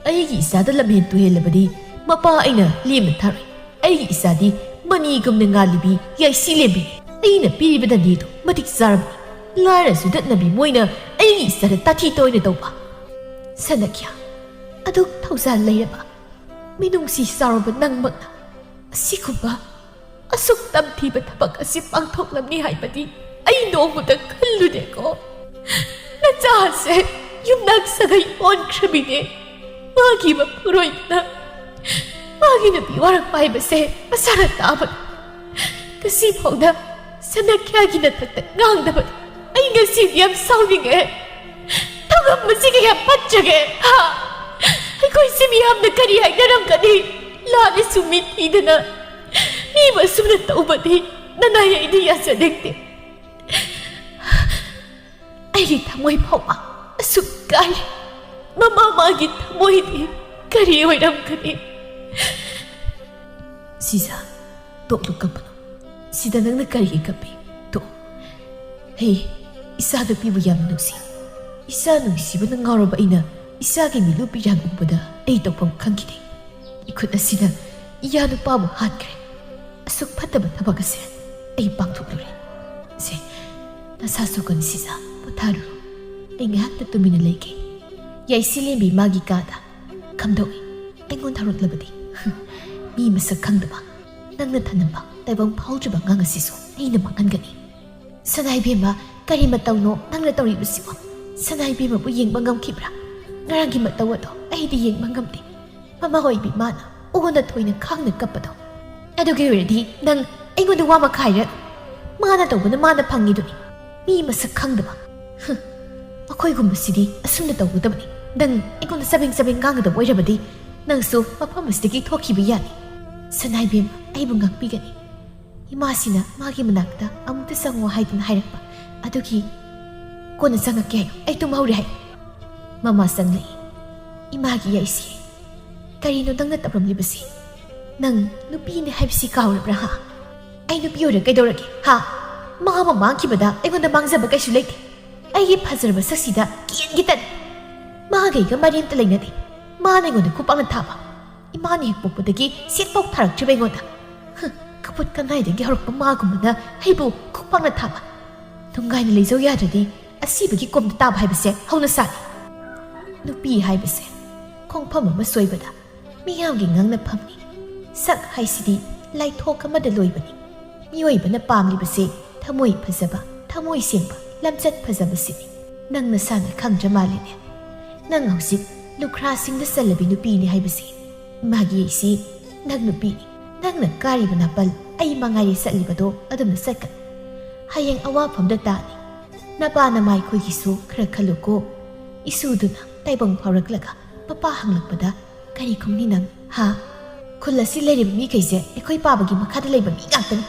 ꯑꯩꯒꯤ ꯏꯆꯥꯗ ꯂꯝꯍꯦꯟ ꯇꯨꯍꯦꯜꯂꯕꯗꯤ ꯃꯄꯥ ꯑꯩꯅ ꯂꯦꯝꯅ ꯊꯥꯔꯣꯏ꯫ ꯑꯩꯒꯤ ꯏꯆꯥꯗꯤ ꯃꯅꯤꯒꯨꯝꯅ ꯉꯥꯜꯂꯤꯕꯤ ꯌꯥꯏꯁꯤ ꯂꯦꯝꯕꯤꯅꯤ꯫ ꯑꯩꯅ ꯄꯤꯔꯤꯕ ꯗꯟꯗꯤꯗꯨ ꯃꯇꯤꯛ ꯆꯥꯔꯕꯅꯤ꯫ ꯂꯥꯏꯔ ꯆꯨꯗꯠꯅꯕꯤ ꯃꯣꯏꯅ ꯑꯩꯒꯤ ꯏꯆꯥꯗ ꯇꯥꯊꯤ ꯇꯣꯏꯅ ꯇꯧꯕ꯫ ꯁꯅꯥꯈ꯭ꯌꯥ, ꯑꯗꯨꯛ ꯊꯧꯖꯥꯜ ꯂꯩꯔꯕ ꯃꯤꯅꯨꯡꯁꯤ ꯆꯥꯎꯔꯕ ꯅꯪꯃꯛꯅ ꯑꯁꯤꯒꯨꯝꯕ ꯑꯁꯨꯛ ꯇꯝꯊꯤꯕ ꯊꯕꯛ ꯑꯁꯤ ꯄꯥꯡꯊꯣꯛꯂꯝꯅꯤ ꯍꯥꯏꯕꯗꯤ ꯑꯩ ꯅꯣꯡꯃꯇ ꯈꯜꯂꯨꯗꯦꯀꯣ꯫ ꯅꯆꯥꯁꯦ ꯌꯨꯝꯅꯥꯛ ꯁꯥꯒꯩ ꯑꯣꯟꯈ꯭ꯔꯕꯤꯅꯦ꯫ ꯃꯥꯒꯤ ꯃꯄꯨꯔꯣꯏꯕꯅ ꯃꯥꯒꯤ ꯅꯨꯄꯤ ꯋꯥꯔꯛꯄ ꯍꯥꯏꯕꯁꯦ ꯃꯁꯥꯅ ꯇꯥꯕꯅꯤ꯫ ꯉꯁꯤ ꯐꯥꯎꯗ ꯁꯅꯥꯈ꯭ꯌꯥꯒꯤ ꯅꯊꯛꯇ ꯉꯥꯡꯗꯕꯅꯤ꯫ ꯑꯩ ꯉꯁꯤꯗꯤ ꯌꯥꯝ ꯁꯥꯎꯅꯤꯡꯉꯦ꯫ ꯊꯧꯉꯝꯕꯁꯤ ꯀꯌꯥ ꯐꯠꯇ꯭ꯔꯒꯦ? ꯍꯥ? ꯑꯩꯈꯣꯏꯁꯤ ꯃꯤꯌꯥꯝꯅ ꯀꯔꯤ ꯍꯥꯏꯅꯔꯝꯒꯅꯤ? ꯂꯥꯟꯅꯁꯨ ꯃꯤ ꯊꯤꯗꯅ ꯃꯤ ꯃꯁꯨꯅ ꯇꯧꯕꯗꯤ ꯅꯅꯥꯏ ꯑꯩꯗꯤ ꯌꯥꯖꯅꯤꯡꯗꯦ꯫ ꯑꯩꯒꯤ ꯊꯃꯣꯏ ꯐꯥꯎꯕ ꯑꯁꯨꯛ ꯀꯥꯏꯔꯦ꯫ ꯃꯃꯥ ꯃꯥꯒꯤ ꯊꯃꯣꯏꯗꯤ ꯀꯔꯤ ꯑꯣꯏꯔꯝꯒꯅꯤ?" "ꯁꯤꯖ, ꯇꯣꯛꯂꯨ ꯀꯞꯄꯅꯨ꯫ ꯁꯤꯗ ꯅꯪꯅ ꯀꯔꯤꯒꯤ ꯀꯞꯄꯤ? ꯇꯣꯛ꯫ ꯑꯩ ꯏꯆꯥ ꯅꯨꯄꯤꯕꯨ ꯌꯥꯝꯅ ꯅꯨꯡꯁꯤ꯫ ꯏꯆꯥ ꯅꯨꯡꯁꯤꯕꯅ ꯉꯥꯎꯔꯕ ꯑꯩꯅ ꯏꯆꯥꯒꯤ ꯃꯤꯠꯂꯨ ꯄꯤꯔꯥꯡ ꯎꯕꯗ ꯑꯩ ꯇꯧꯐꯝ ꯈꯪꯈꯤꯗꯦ꯫ ꯏꯈꯨꯠ ꯑꯁꯤꯅ ꯏꯌꯥ ꯅꯨꯄꯥꯕꯨ ꯍꯥꯠꯈ꯭ꯔꯦ꯫ ꯑꯁꯨꯛ ꯐꯠꯇꯕ ꯊꯕꯛ ꯑꯁꯦ ꯑꯩ ꯄꯥꯡꯊꯣꯛꯂꯨꯔꯦ꯫ ꯁꯦ, ꯅꯁꯥ ꯁꯣꯛꯀꯅꯤ ꯁꯤꯖ, ꯄꯣꯊꯥꯔꯨꯔꯣ꯫ ꯑꯩ ꯉꯥꯏꯍꯥꯛꯇ ꯇꯨꯃꯤꯟꯅ ꯂꯩꯒꯦ꯫" ꯌꯥꯏꯁꯤ ꯂꯦꯝꯕꯤ ꯃꯥꯒꯤ ꯀꯥꯗ ꯈꯝꯗꯣꯛꯏ꯫ ꯑꯩꯉꯣꯟꯗ ꯍꯧꯔꯛꯂꯕꯗꯤ, ꯃꯤ ꯃꯁꯛ ꯈꯪꯗꯕ, ꯅꯪꯅ ꯊꯅꯝꯕ ꯇꯥꯏꯕꯪ ꯐꯥꯎꯗ꯭ꯔꯤꯕ ꯑꯉꯥꯡ ꯑꯁꯤꯁꯨ ꯑꯩꯅ ꯃꯥꯡꯍꯟꯒꯅꯤ꯫ ꯁꯅꯥꯏꯕꯦꯝꯃ, ꯀꯔꯤ ꯃꯇꯧꯅꯣ ꯅꯪꯅ ꯇꯧꯔꯤꯕꯁꯤꯕꯣ? ꯁꯅꯥꯏꯕꯦꯝꯃꯕꯨ ꯌꯦꯡꯕ ꯉꯝꯈꯤꯕ꯭ꯔꯥ? ꯉꯔꯥꯡꯒꯤ ꯃꯇꯧ ꯑꯗꯣ ꯑꯩꯗꯤ ꯌꯦꯡꯕ ꯉꯝꯗꯦ꯫ ꯃꯃꯥ ꯑꯣꯏꯕꯤ ꯃꯥꯅ ꯑꯣꯟꯅ ꯊꯣꯏꯅ ꯈꯥꯡꯅ ꯀꯞꯄꯗꯣ꯫ ꯑꯗꯨꯒꯤ ꯑꯣꯏꯔꯗꯤ ꯅꯪ ꯑꯩꯉꯣꯟꯗ ꯋꯥ ꯃꯈꯥꯏꯔ? ꯃꯥꯅ ꯇꯧꯕꯅ ꯃꯥꯅ ꯐꯪꯉꯤꯗꯨꯅꯤ꯫ ꯃꯤ ꯃꯁꯛ ꯈꯪꯗꯕ꯫ ꯍꯨꯝ, ꯑꯩꯈꯣꯏꯒꯨꯝꯕꯁꯤꯗꯤ ꯑꯁꯨꯝꯅ ꯇꯧꯒꯗꯕꯅꯤ꯫ ꯅꯪ ꯑꯩꯉꯣꯟꯗ ꯆꯕꯦꯡ ꯆꯕꯦꯡ ꯉꯥꯡꯒꯗꯕ ꯑꯣꯏꯔꯕꯗꯤ ꯅꯪꯁꯨ ꯃꯐꯝ ꯑꯁꯤꯗꯒꯤ ꯊꯣꯛꯈꯤꯕ ꯌꯥꯅꯤ꯫ ꯁꯅꯥꯏꯕꯦꯝ ꯑꯩꯕꯨ ꯉꯥꯛꯄꯤꯒꯅꯤ꯫ ꯏꯃꯥꯁꯤꯅ ꯃꯥꯒꯤ ꯃꯅꯥꯛꯇ ꯑꯃꯨꯛꯇ ꯆꯪꯉꯣ ꯍꯥꯏꯗꯨꯅ ꯍꯥꯏꯔꯛꯄ ꯑꯗꯨꯒꯤ ꯀꯣꯟꯅ ꯆꯪꯉꯛꯀꯦ ꯍꯥꯏꯌꯨ, ꯑꯩ ꯇꯨꯝꯍꯧꯔꯦ ꯍꯥꯏꯌꯨ꯫ ꯃꯃꯥ ꯆꯪꯂꯛꯏ꯫ ꯏꯃꯥꯒꯤ ꯌꯥꯏꯁꯤ, ꯀꯔꯤꯅꯣ ꯅꯪꯅ ꯇꯧꯔꯝꯂꯤꯕꯁꯤ? ꯅꯪ ꯅꯨꯄꯤꯅꯦ ꯍꯥꯏꯕꯁꯤ ꯀꯥꯎꯔꯕ꯭ꯔꯥ ꯍꯥ? ꯑꯩ ꯅꯨꯄꯤ ꯑꯣꯏꯔ ꯀꯩꯗꯧꯔꯒꯦ ꯍꯥ? ꯃꯥ ꯑꯃ ꯃꯥꯡꯈꯤꯕꯗ ꯑꯩꯉꯣꯟꯗ ꯃꯥꯡꯖꯕ ꯀꯩꯁꯨ ꯂꯩꯇꯦ꯫ ꯑꯩꯒꯤ ꯐꯖꯔꯕ ꯁꯛꯁꯤꯗ ꯀꯦꯟꯒꯦ ꯇꯅꯤ꯫ ꯃꯥꯒ ꯑꯩꯒ ꯃꯔꯤ ꯑꯝꯇ ꯂꯩꯅꯗꯦ꯫ ꯃꯥꯅ ꯑꯩꯉꯣꯟꯗ ꯈꯨꯄꯥꯛꯅ ꯊꯥꯕ꯫ ꯏꯃꯥꯅ ꯍꯦꯛ ꯄꯣꯛꯄꯗꯒꯤ ꯁꯦꯠꯐꯥꯎ ꯊꯥꯔꯛꯇ꯭ꯔꯤꯕ ꯑꯩꯉꯣꯟꯗ꯫ ꯍ, ꯀꯄꯨꯠ ꯀꯅꯥꯏꯗꯒꯤ ꯍꯧꯔꯛꯄ ꯃꯥꯒꯨꯝꯕꯅ ꯑꯩꯕꯨ ꯈꯨꯄꯥꯛꯅ ꯊꯥꯕ꯫ ꯅꯨꯡꯉꯥꯏꯅ ꯂꯩꯖꯧ ꯌꯥꯗ꯭ꯔꯗꯤ ꯑꯁꯤꯕꯒꯤ ꯀꯣꯝꯗ ꯇꯥꯕ ꯍꯥꯏꯕꯁꯦ ꯍꯧꯅ ꯁꯥꯅꯤ꯫ ꯅꯨꯄꯤ ꯍꯥꯏꯕꯁꯦ ꯈꯣꯡꯐꯝ ꯑꯃ ꯁꯣꯏꯕꯗ ꯃꯤꯌꯥꯝꯒꯤ ꯉꯛꯅꯐꯝꯅꯤ꯫ ꯁꯛ ꯍꯥꯏꯁꯤꯗꯤ ꯂꯥꯏꯊꯣꯛ ꯑꯃꯗ ꯂꯣꯏꯕꯅꯤ꯫ ꯃꯤꯑꯣꯏꯕꯅ ꯄꯥꯝꯂꯤꯕꯁꯦ ꯊꯃꯣꯏ ꯐꯖꯕ, ꯊꯃꯣꯏ ꯁꯦꯡꯕ, ꯂꯝꯆꯠ ꯐꯖꯕꯁꯤꯅꯤ꯫ ꯅꯪ ꯅꯁꯥꯅ ꯈꯪꯗ꯭ꯔ ꯃꯥꯜꯂꯤꯅꯦ꯫ ꯅꯪ ꯍꯧꯖꯤꯛ ꯂꯨꯈ꯭ꯔꯥꯁꯤꯡꯗ ꯆꯜꯂꯕꯤ ꯅꯨꯄꯤꯅꯤ ꯍꯥꯏꯕꯁꯤ꯫ ꯃꯥꯒꯤ ꯑꯩꯁꯤ ꯅꯪ ꯅꯨꯄꯤꯅꯤ꯫ ꯅꯪꯅ ꯀꯥꯔꯤꯕ ꯅꯥꯄꯜ ꯑꯩ ꯃꯉꯥꯏꯔꯦ ꯆꯠꯂꯤꯕꯗꯣ ꯑꯗꯨꯝꯅ ꯆꯠꯀꯅꯤ꯫ ꯍꯌꯦꯡ ꯑꯋꯥꯐꯝꯗ ꯇꯥꯅꯤ꯫ ꯅꯄꯥ ꯅꯃꯥꯏꯈꯣꯏꯒꯤꯁꯨ ꯈꯔ ꯈꯜꯂꯨꯀꯣ꯫ ꯏꯁꯨꯗꯨꯅ ꯇꯥꯏꯕꯪ ꯐꯥꯎꯔꯛꯂꯒ ꯃꯄꯥ ꯍꯪꯂꯛꯄꯗ ꯀꯔꯤ ꯈꯨꯝꯅꯤ ꯅꯪ, ꯍꯥ? ꯈꯨꯜ ꯑꯁꯤ ꯂꯩꯔꯤꯕ ꯃꯤꯈꯩꯁꯦ ꯑꯩꯈꯣꯏ ꯄꯥꯕꯒꯤ ꯃꯈꯥꯗ ꯂꯩꯕ ꯃꯤ ꯉꯥꯛꯇꯅꯤ꯫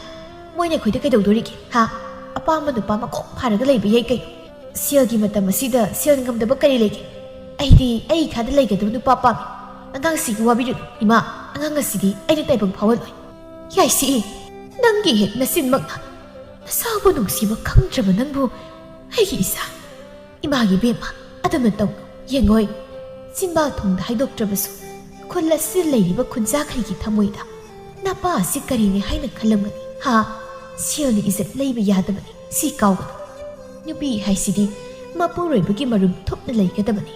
ꯃꯣꯏꯅ ꯑꯩꯈꯣꯏꯗ ꯀꯩꯗꯧꯗꯣꯔꯤꯒꯦ, ꯍꯥ? ꯑꯄꯥꯝꯕ ꯅꯨꯄꯥ ꯃꯀꯣꯛ ꯐꯥꯔꯒ ꯂꯩꯕ ꯌꯥꯏ ꯀꯩꯅꯣ꯫ ꯁꯦꯜꯒꯤ ꯃꯇꯝ ꯑꯁꯤꯗ ꯁꯦꯜ ꯉꯝꯗꯕ ꯀꯔꯤ ꯂꯩꯒꯦ? ꯑꯩꯗꯤ ꯑꯩ ꯏꯈꯥꯗ ꯂꯩꯒꯗꯕ ꯅꯨꯄꯥ ꯄꯥꯝꯃꯤ꯫ ꯑꯉꯥꯡꯁꯤꯒꯤ ꯋꯥꯕꯤꯔꯨꯅꯨ, ꯏꯃꯥ꯫ ꯑꯉꯥꯡ ꯑꯁꯤꯗꯤ ꯑꯩꯅ ꯇꯥꯏꯕꯪ ꯐꯥꯎꯍꯜꯂꯣꯏ꯫ ꯌꯥꯏꯁꯤ, ꯅꯪꯒꯤ ꯍꯦꯛ ꯅꯆꯤꯟꯃꯛꯅ ꯅꯁꯥꯕꯨ ꯅꯨꯡꯁꯤꯕ ꯈꯪꯗ꯭ꯔꯕ ꯅꯪꯕꯨ ꯑꯩꯒꯤ ꯏꯆꯥ꯫ ꯏꯃꯥꯒꯤ ꯕꯦꯝꯃ, ꯑꯗꯨꯝꯅ ꯇꯧ꯫ ꯌꯦꯡꯉꯣꯏ, ꯆꯤꯟꯕꯥ ꯊꯣꯡꯗ ꯍꯥꯏꯗꯣꯛꯇ꯭ꯔꯕꯁꯨ ꯈꯨꯜ ꯑꯁꯤꯗ ꯂꯩꯔꯤꯕ ꯈꯨꯟꯖꯥꯈꯩꯒꯤ ꯊꯃꯣꯏꯗ ꯅꯄꯥ ꯑꯁꯤ ꯀꯔꯤꯅꯤ ꯍꯥꯏꯅ ꯈꯜꯂꯝꯒꯅꯤ? ꯍꯥ? ꯁꯦꯜꯅ ꯏꯖꯠ ꯂꯩꯕ ꯌꯥꯗꯕꯅꯤ, ꯁꯤ ꯀꯥꯎꯒꯅꯨ꯫ ꯅꯨꯄꯤ ꯍꯥꯏꯁꯤꯗꯤ ꯃꯄꯨꯔꯣꯏꯕꯒꯤ ꯃꯔꯨꯝ ꯊꯨꯞꯅ ꯂꯩꯒꯗꯕꯅꯤ꯫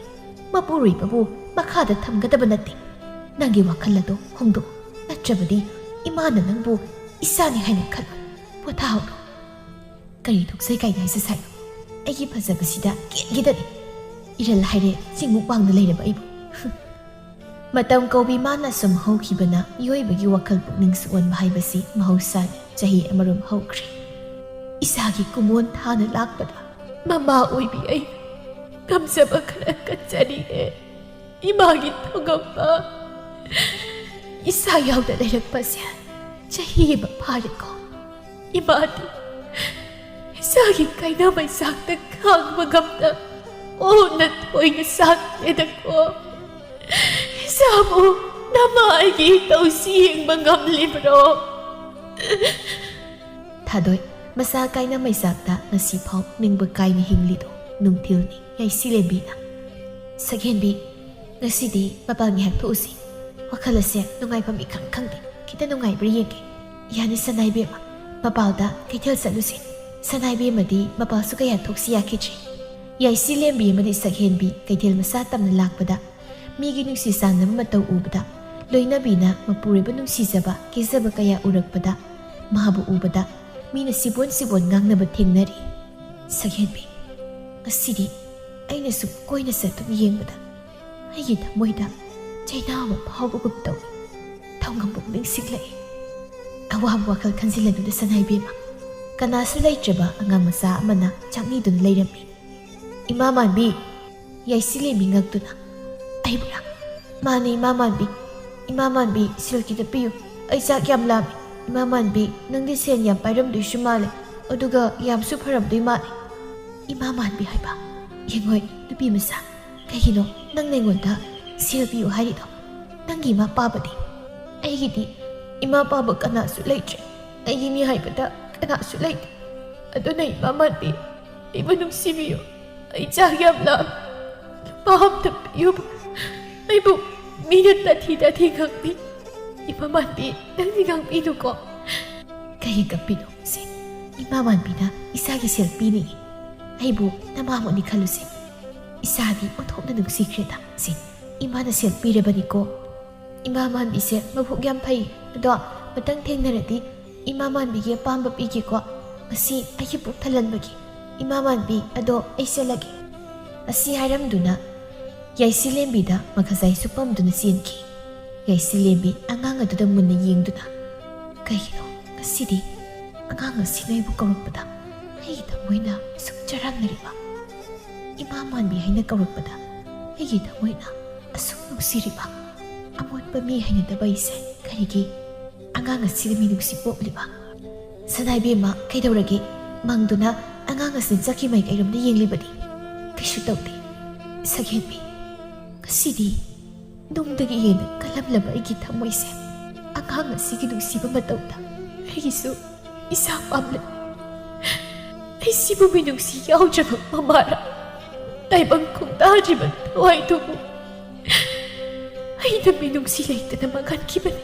ꯃꯄꯨꯔꯣꯏꯕꯕꯨ ꯃꯈꯥꯗ ꯊꯝꯒꯗꯕ ꯅꯠꯇꯦ꯫ ꯅꯪꯒꯤ ꯋꯥꯈꯜ ꯑꯗꯣ ꯍꯣꯡꯗꯣꯛꯎ, ꯅꯠꯇ꯭ꯔꯕꯗꯤ ꯏꯃꯥꯅ ꯅꯪꯕꯨ ꯏꯆꯥꯅꯤ ꯍꯥꯏꯅ ꯈꯜꯂꯣꯏ꯫ ꯄꯣꯊꯥꯍꯧꯔꯣ꯫ ꯀꯔꯤ ꯊꯣꯛꯆꯩ ꯀꯥꯏꯅ ꯍꯥꯏꯁꯦ ꯁꯥꯏꯅꯣ? ꯑꯩꯒꯤ ꯐꯖꯕꯁꯤꯗ ꯀꯦꯟꯒꯦꯗꯅꯤ꯫ ꯏꯔꯜ ꯍꯥꯏꯔꯦ ꯆꯤꯡꯃꯨꯛ ꯋꯥꯡꯅ ꯂꯩꯔꯕ ꯑꯩꯕꯨ꯫ ꯃꯇꯝ ꯀꯧꯕꯤ ꯃꯥꯅ ꯁꯨꯝ ꯍꯧꯈꯤꯕꯅ ꯃꯤꯑꯣꯏꯕꯒꯤ ꯋꯥꯈꯜ ꯄꯨꯛꯅꯤꯡ ꯁꯨꯑꯣꯟꯕ ꯍꯥꯏꯕꯁꯤ ꯃꯍꯧꯁꯥꯅꯤ꯫ ꯆꯍꯤ ꯑꯃꯔꯣꯝ ꯍꯧꯈ꯭ꯔꯦ꯫ ꯏꯁꯥꯒꯤ ꯀꯨꯃꯣꯟ ꯊꯥꯅ ꯂꯥꯛꯄꯗ ꯃꯃꯥ ꯑꯣꯏꯕꯤ ꯑꯩ ꯉꯝꯖꯕ ꯈꯔ ꯀꯠꯆꯔꯤꯌꯦ꯫ ꯏꯃꯥꯒꯤ ꯊꯧꯒꯝꯕ ꯏꯁꯥ ꯌꯥꯎꯗ ꯂꯩꯔꯛꯄꯁꯦ ꯆꯍꯤ ꯑꯃ ꯐꯥꯔꯦꯀꯣ꯫ ꯏꯃꯥꯗꯤ ꯏꯁꯥꯒꯤ ꯀꯥꯏꯅ ꯃꯩꯆꯥꯛꯇ ꯈꯥꯡꯕ ꯉꯝꯗ ꯑꯣꯟꯅ ꯊꯣꯏꯅ ꯁꯥꯠꯂꯦꯗꯀꯣ꯫ ꯏꯁꯥꯕꯨ ꯅꯃꯥꯒꯤ ꯇꯧꯁꯤ ꯌꯦꯡꯕ ꯉꯝꯂꯤꯕ꯭ꯔꯣ? ꯊꯥꯗꯣꯏ, ꯃꯁꯥ ꯀꯥꯏꯅ ꯃꯩꯆꯥꯛꯇ ꯉꯁꯤꯐꯥꯎ ꯅꯤꯡꯕ ꯀꯥꯏꯅ ꯍꯤꯡꯂꯤꯗꯣ ꯅꯨꯡꯊꯤꯜꯅꯤ꯫ ꯌꯥꯏꯁꯤꯂꯦꯝꯕꯤꯅ, "ꯁꯛꯍꯦꯟꯕꯤ, ꯉꯁꯤꯗꯤ ꯃꯄꯥꯟ ꯉꯥꯏꯍꯥꯛ ꯊꯣꯛꯎꯁꯤ꯫ ꯋꯥꯈꯜ ꯑꯁꯦ ꯅꯨꯡꯉꯥꯏꯐꯝ ꯏꯈꯪ ꯈꯪꯗꯦ꯫ ꯈꯤꯇ ꯅꯨꯡꯉꯥꯏꯕ꯭ꯔꯥ ꯌꯦꯡꯒꯦ꯫" "ꯌꯥꯅꯤ ꯁꯅꯥꯏꯕꯦꯝꯃ꯫" ꯃꯄꯥꯜꯗ ꯀꯩꯊꯦꯜ ꯆꯠꯂꯨꯁꯤ꯫ ꯁꯅꯥꯏꯕꯦꯝꯃꯗꯤ ꯃꯄꯥꯜꯁꯨ ꯀꯌꯥ ꯊꯣꯛꯁꯤ ꯌꯥꯈꯤꯗ꯭ꯔꯤ꯫ ꯌꯥꯏꯁꯤꯂꯦꯝꯕꯤ ꯑꯃꯗꯤ ꯁꯛꯍꯦꯟꯕꯤ ꯀꯩꯊꯦꯜ ꯃꯆꯥ ꯇꯝꯅ ꯂꯥꯛꯄꯗ, ꯃꯤꯒꯤ ꯅꯨꯡꯁꯤ ꯆꯥꯟꯅꯕ ꯃꯇꯧ ꯎꯕꯗ, ꯂꯣꯏꯅꯕꯤꯅ ꯃꯄꯨꯔꯣꯏꯕ ꯅꯨꯡꯁꯤꯖꯕ, ꯀꯦꯖꯕ ꯀꯌꯥ ꯎꯔꯛꯄꯗ, ꯃꯥꯕꯨ ꯎꯕꯗ ꯃꯤꯅ ꯁꯤꯕꯣꯟ ꯁꯤꯕꯣꯟ ꯉꯥꯡꯅꯕ ꯊꯦꯡꯅꯔꯤ꯫ "ꯁꯛꯍꯦꯟꯕꯤ, ꯉꯁꯤꯗꯤ ꯑꯩꯅ ꯁꯨꯝ ꯀꯣꯏꯅ ꯆꯠꯇꯨꯅ ꯌꯦꯡꯕꯗ ꯑꯩꯒꯤ ꯊꯃꯣꯏꯗ ꯆꯩꯅꯥ ꯑꯃ ꯐꯥꯎꯕꯒꯨꯝ ꯇꯧꯏ꯫ ꯊꯧꯉꯝꯕꯨ ꯅꯤꯡꯁꯤꯡꯂꯛꯏ꯫" "ꯑꯋꯥꯕ ꯋꯥꯈꯜ ꯈꯟꯖꯤꯜꯂꯅꯨꯗ ꯁꯅꯥꯏꯕꯦꯝꯃ꯫" ꯀꯅꯥꯁꯨ ꯂꯩꯇ꯭ꯔꯕ ꯑꯉꯥꯡ ꯃꯆꯥ ꯑꯃꯅ ꯆꯥꯛꯅꯤꯗꯨꯅ ꯂꯩꯔꯝꯃꯤ꯫ "ꯏꯃꯥ ꯃꯥꯟꯕꯤ!" ꯌꯥꯏꯁꯤꯂꯦꯝꯕꯤ ꯉꯛꯇꯨꯅ, "ꯑꯩꯕꯨꯔꯥ?" "ꯃꯥꯅꯤ, ꯏꯃꯥ ꯃꯥꯟꯕꯤ꯫ ꯏꯃꯥ ꯃꯥꯟꯕꯤ, ꯁꯦꯜ ꯈꯤꯇ ꯄꯤꯌꯨ꯫ ꯑꯩ ꯆꯥꯛ ꯌꯥꯝ ꯂꯥꯝꯃꯤ꯫ ꯏꯃꯥ ꯃꯥꯟꯕꯤ, ꯅꯪꯗꯤ ꯁꯦꯟ ꯌꯥꯝ ꯄꯥꯏꯔꯝꯗꯣꯏꯁꯨ ꯃꯥꯜꯂꯦ꯫ ꯑꯗꯨꯒ ꯌꯥꯝꯁꯨ ꯐꯔꯝꯗꯣꯏ ꯃꯥꯜꯂꯦ꯫" "ꯏꯃꯥ ꯃꯥꯟꯕꯤ ꯍꯥꯏꯕ? ꯌꯦꯡꯉꯣꯏ, ꯅꯨꯄꯤ ꯃꯆꯥ, ꯀꯩꯒꯤꯅꯣ ꯅꯪꯅ ꯑꯩꯉꯣꯟꯗ ꯁꯦꯜ ꯄꯤꯌꯨ ꯍꯥꯏꯔꯤꯗꯣ? ꯅꯪꯒꯤ ꯏꯃꯥ ꯄꯥꯕꯗꯤ?" "ꯑꯩꯒꯤꯗꯤ ꯏꯃꯥ ꯄꯥꯕ ꯀꯅꯥꯁꯨ ꯂꯩꯇ꯭ꯔꯦ꯫ ꯑꯩꯒꯤ ꯃꯤ ꯍꯥꯏꯕꯗ ꯀꯅꯥꯁꯨ ꯂꯩꯇꯦ꯫ ꯑꯗꯨꯅ ꯏꯃꯥ ꯃꯥꯟꯕꯤ, ꯑꯩꯕꯨ ꯅꯨꯡꯁꯤꯕꯤꯌꯨ꯫ ꯑꯩ ꯆꯥꯛ ꯌꯥꯝ ꯂꯥꯝꯃꯤ꯫ ꯂꯨꯄꯥ ꯑꯝꯇ ꯄꯤꯌꯨꯕ꯫ ꯑꯩꯕꯨ ꯃꯤꯅ ꯇꯥꯊꯤ ꯇꯥꯊꯤ ꯉꯥꯡꯕꯤ꯫ ꯏꯃꯥ ꯃꯥꯟꯕꯤ, ꯅꯪꯗꯤ ꯉꯥꯡꯕꯤꯅꯨꯀꯣ꯫" "ꯀꯔꯤ ꯀꯞꯄꯤꯅꯣ ꯁꯦ? ꯏꯃꯥ ꯃꯥꯟꯕꯤꯅ ꯏꯁꯥꯒꯤ ꯁꯦꯜ ꯄꯤꯅꯤꯡꯏ꯫ ꯑꯩꯕꯨ ꯅꯃꯥꯃꯛꯅꯤ ꯈꯜꯂꯨꯁꯦ꯫ ꯏꯁꯥꯗꯤ ꯑꯣꯟꯊꯣꯛꯅ ꯅꯨꯡꯁꯤꯈ꯭ꯔꯦꯗ ꯁꯦ꯫ ꯏꯃꯥꯅ ꯁꯦꯜ ꯄꯤꯔꯕꯅꯤꯀꯣ꯫ ꯏꯃꯥ ꯃꯥꯟꯕꯤꯁꯦ ꯃꯕꯨꯛ ꯌꯥꯝ ꯐꯩ꯫ ꯑꯗꯣ ꯃꯊꯪ ꯊꯦꯡꯅꯔꯗꯤ ꯏꯃꯥ ꯃꯥꯟꯕꯤꯒꯤ ꯑꯄꯥꯝꯕ ꯄꯤꯒꯦꯀꯣ꯫ ꯉꯁꯤ ꯑꯩꯒꯤ ꯄꯨꯛ ꯊꯜꯍꯟꯕꯒꯤ꯫ ꯏꯃꯥ ꯃꯥꯟꯕꯤ, ꯑꯗꯣ ꯑꯩ ꯆꯠꯂꯒꯦ꯫" ꯑꯁꯤ ꯍꯥꯏꯔꯝꯗꯨꯅ ꯌꯥꯏꯁꯤꯂꯦꯝꯕꯤꯗ ꯃꯈꯖꯥꯏ ꯁꯨꯞꯄꯝꯗꯨꯅ ꯆꯦꯟꯈꯤ꯫ ꯌꯥꯏꯁꯤꯂꯦꯝꯕꯤ ꯑꯉꯥꯡ ꯑꯗꯨꯗ ꯃꯨꯟꯅ ꯌꯦꯡꯗꯨꯅ, "ꯀꯩꯒꯤꯅꯣ ꯉꯁꯤꯗꯤ ꯑꯉꯥꯡ ꯑꯁꯤꯅ ꯑꯩꯕꯨ ꯀꯧꯔꯛꯄꯗ ꯑꯩꯒꯤ ꯊꯃꯣꯏꯅ ꯑꯁꯨꯛ ꯆꯔꯥꯡꯅꯔꯤꯕ?" ꯏꯃꯥ ꯃꯥꯟꯕꯤ ꯍꯥꯏꯅ ꯀꯧꯔꯛꯄꯗ ꯑꯩꯒꯤ ꯊꯃꯣꯏꯅ ꯑꯁꯨꯛ ꯅꯨꯡꯁꯤꯔꯤꯕ ꯑꯃꯣꯠꯄ ꯃꯤ ꯍꯩꯅꯗꯕ ꯑꯩꯁꯦ ꯀꯔꯤꯒꯤ ꯑꯉꯥꯡ ꯑꯁꯤꯗ ꯃꯤꯅꯨꯡꯁꯤ ꯄꯣꯛꯂꯤꯕ? ꯁꯅꯥꯏꯕꯦꯝꯃ, ꯀꯩꯗꯧꯔꯒꯦ? ꯃꯪꯗꯨꯅ ꯑꯉꯥꯡ ꯑꯁꯤ ꯆꯠꯈꯤ ꯃꯥꯏꯀꯩꯔꯣꯝꯗ ꯌꯦꯡꯂꯤꯕꯅꯤ꯫ ꯀꯩꯁꯨ ꯇꯧꯗꯦ꯫ ꯁꯛꯍꯦꯟꯕꯤ, ꯉꯁꯤꯗꯤ ꯅꯨꯡꯗꯒꯤ ꯍꯦꯟꯅ ꯀꯜꯂꯝꯂꯕ ꯑꯩꯒꯤ ꯊꯃꯣꯏꯁꯦ ꯑꯉꯥꯡ ꯑꯁꯤꯒꯤ ꯅꯨꯡꯁꯤꯕ ꯃꯇꯧꯗ ꯑꯩꯒꯤꯁꯨ ꯏꯁꯥ ꯄꯥꯝꯂꯦ꯫ ꯑꯩꯁꯤꯕꯨ ꯃꯤꯅꯨꯡꯁꯤ ꯌꯥꯎꯗ꯭ꯔꯕ ꯃꯃꯥꯔ? ꯇꯥꯏꯕꯪ ꯈꯣꯡꯗꯥꯗ꯭ꯔꯤꯕ ꯊꯋꯥꯏꯗꯨꯕꯨ ꯑꯩꯅ ꯃꯤꯅꯨꯡꯁꯤ ꯂꯩꯇꯅ ꯃꯥꯡꯍꯟꯈꯤꯕꯅꯤ꯫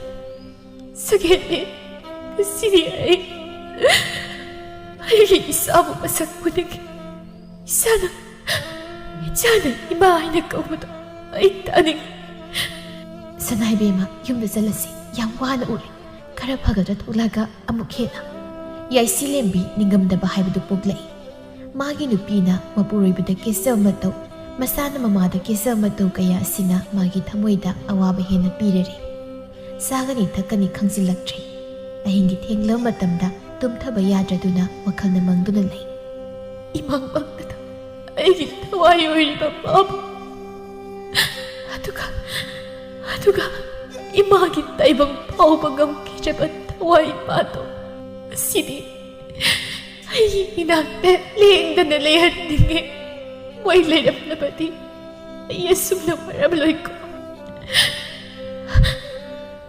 ꯁꯛꯍꯦꯟꯕꯤ, ꯉꯁꯤꯗꯤ ꯑꯩ, ꯑꯩꯒꯤ ꯏꯁꯥꯕꯨ ꯃꯁꯛ ꯎꯅꯤꯡꯉꯤ꯫ ꯏꯁꯥꯅ, ꯏꯆꯥꯅ ꯏꯃꯥ ꯍꯥꯏꯅ ꯀꯧꯕꯗꯣ ꯑꯩ ꯇꯥꯅꯤꯡꯉꯤ꯫ ꯁꯅꯥꯏꯕꯦꯝꯃ, ꯌꯨꯝꯗ ꯆꯠꯂꯁꯤ꯫ ꯌꯥꯝ ꯋꯥꯅ ꯎꯔꯦ꯫ ꯈꯔ ꯐꯒꯠꯇ꯭ꯔ ꯊꯣꯛꯂꯛꯑꯒ ꯑꯃꯨꯛ ꯍꯦꯟꯅ꯫ ꯌꯥꯏꯁꯤꯂꯦꯝꯕꯤ ꯅꯤꯡꯉꯝꯗꯕ ꯍꯥꯏꯕꯗꯨ ꯄꯣꯛꯂꯛꯏ꯫ ꯃꯥꯒꯤ ꯅꯨꯄꯤꯅ ꯃꯄꯨꯔꯣꯏꯕꯗ ꯀꯦꯆꯕ ꯃꯇꯧ, ꯃꯁꯥꯅ ꯃꯃꯥꯗ ꯀꯦꯆꯕ ꯃꯇꯧ ꯀꯌꯥ ꯑꯁꯤꯅ ꯃꯥꯒꯤ ꯊꯃꯣꯏꯗ ꯑꯋꯥꯕ ꯍꯦꯟꯅ ꯄꯤꯔꯔꯦ꯫ ꯆꯥꯒꯅꯤ ꯊꯛꯀꯅꯤ ꯈꯪꯖꯤꯜꯂꯛꯇ꯭ꯔꯦ꯫ ꯑꯍꯤꯡꯒꯤ ꯊꯦꯡꯂꯕ ꯃꯇꯝꯗ ꯇꯨꯝꯊꯕ ꯌꯥꯗ꯭ꯔꯗꯨꯅ ꯋꯥꯈꯜꯅ ꯃꯪꯗꯨꯅ ꯂꯩ꯫ ꯏꯃꯪ ꯃꯪꯗꯨꯗ ꯑꯩꯒꯤ ꯊꯋꯥꯏ ꯑꯣꯏꯔꯤꯕ ꯃꯥꯕꯨ, ꯑꯗꯨꯒ, ꯑꯗꯨꯒ ꯏꯃꯥꯒꯤ ꯇꯥꯏꯕꯪ ꯐꯥꯎꯕ ꯉꯝꯈꯤꯗ꯭ꯔꯕ ꯊꯋꯥꯏ ꯃꯥꯗꯣ ꯉꯁꯤꯗꯤ ꯑꯩꯒꯤ ꯏꯅꯥꯛꯇ ꯂꯦꯡꯗꯅ ꯂꯩꯍꯟꯅꯤꯡꯉꯦ꯫ ꯃꯣꯏ ꯂꯩꯔꯝꯂꯕꯗꯤ ꯑꯩ ꯑꯁꯨꯝꯅ ꯋꯥꯔꯝꯂꯣꯏꯀꯣ꯫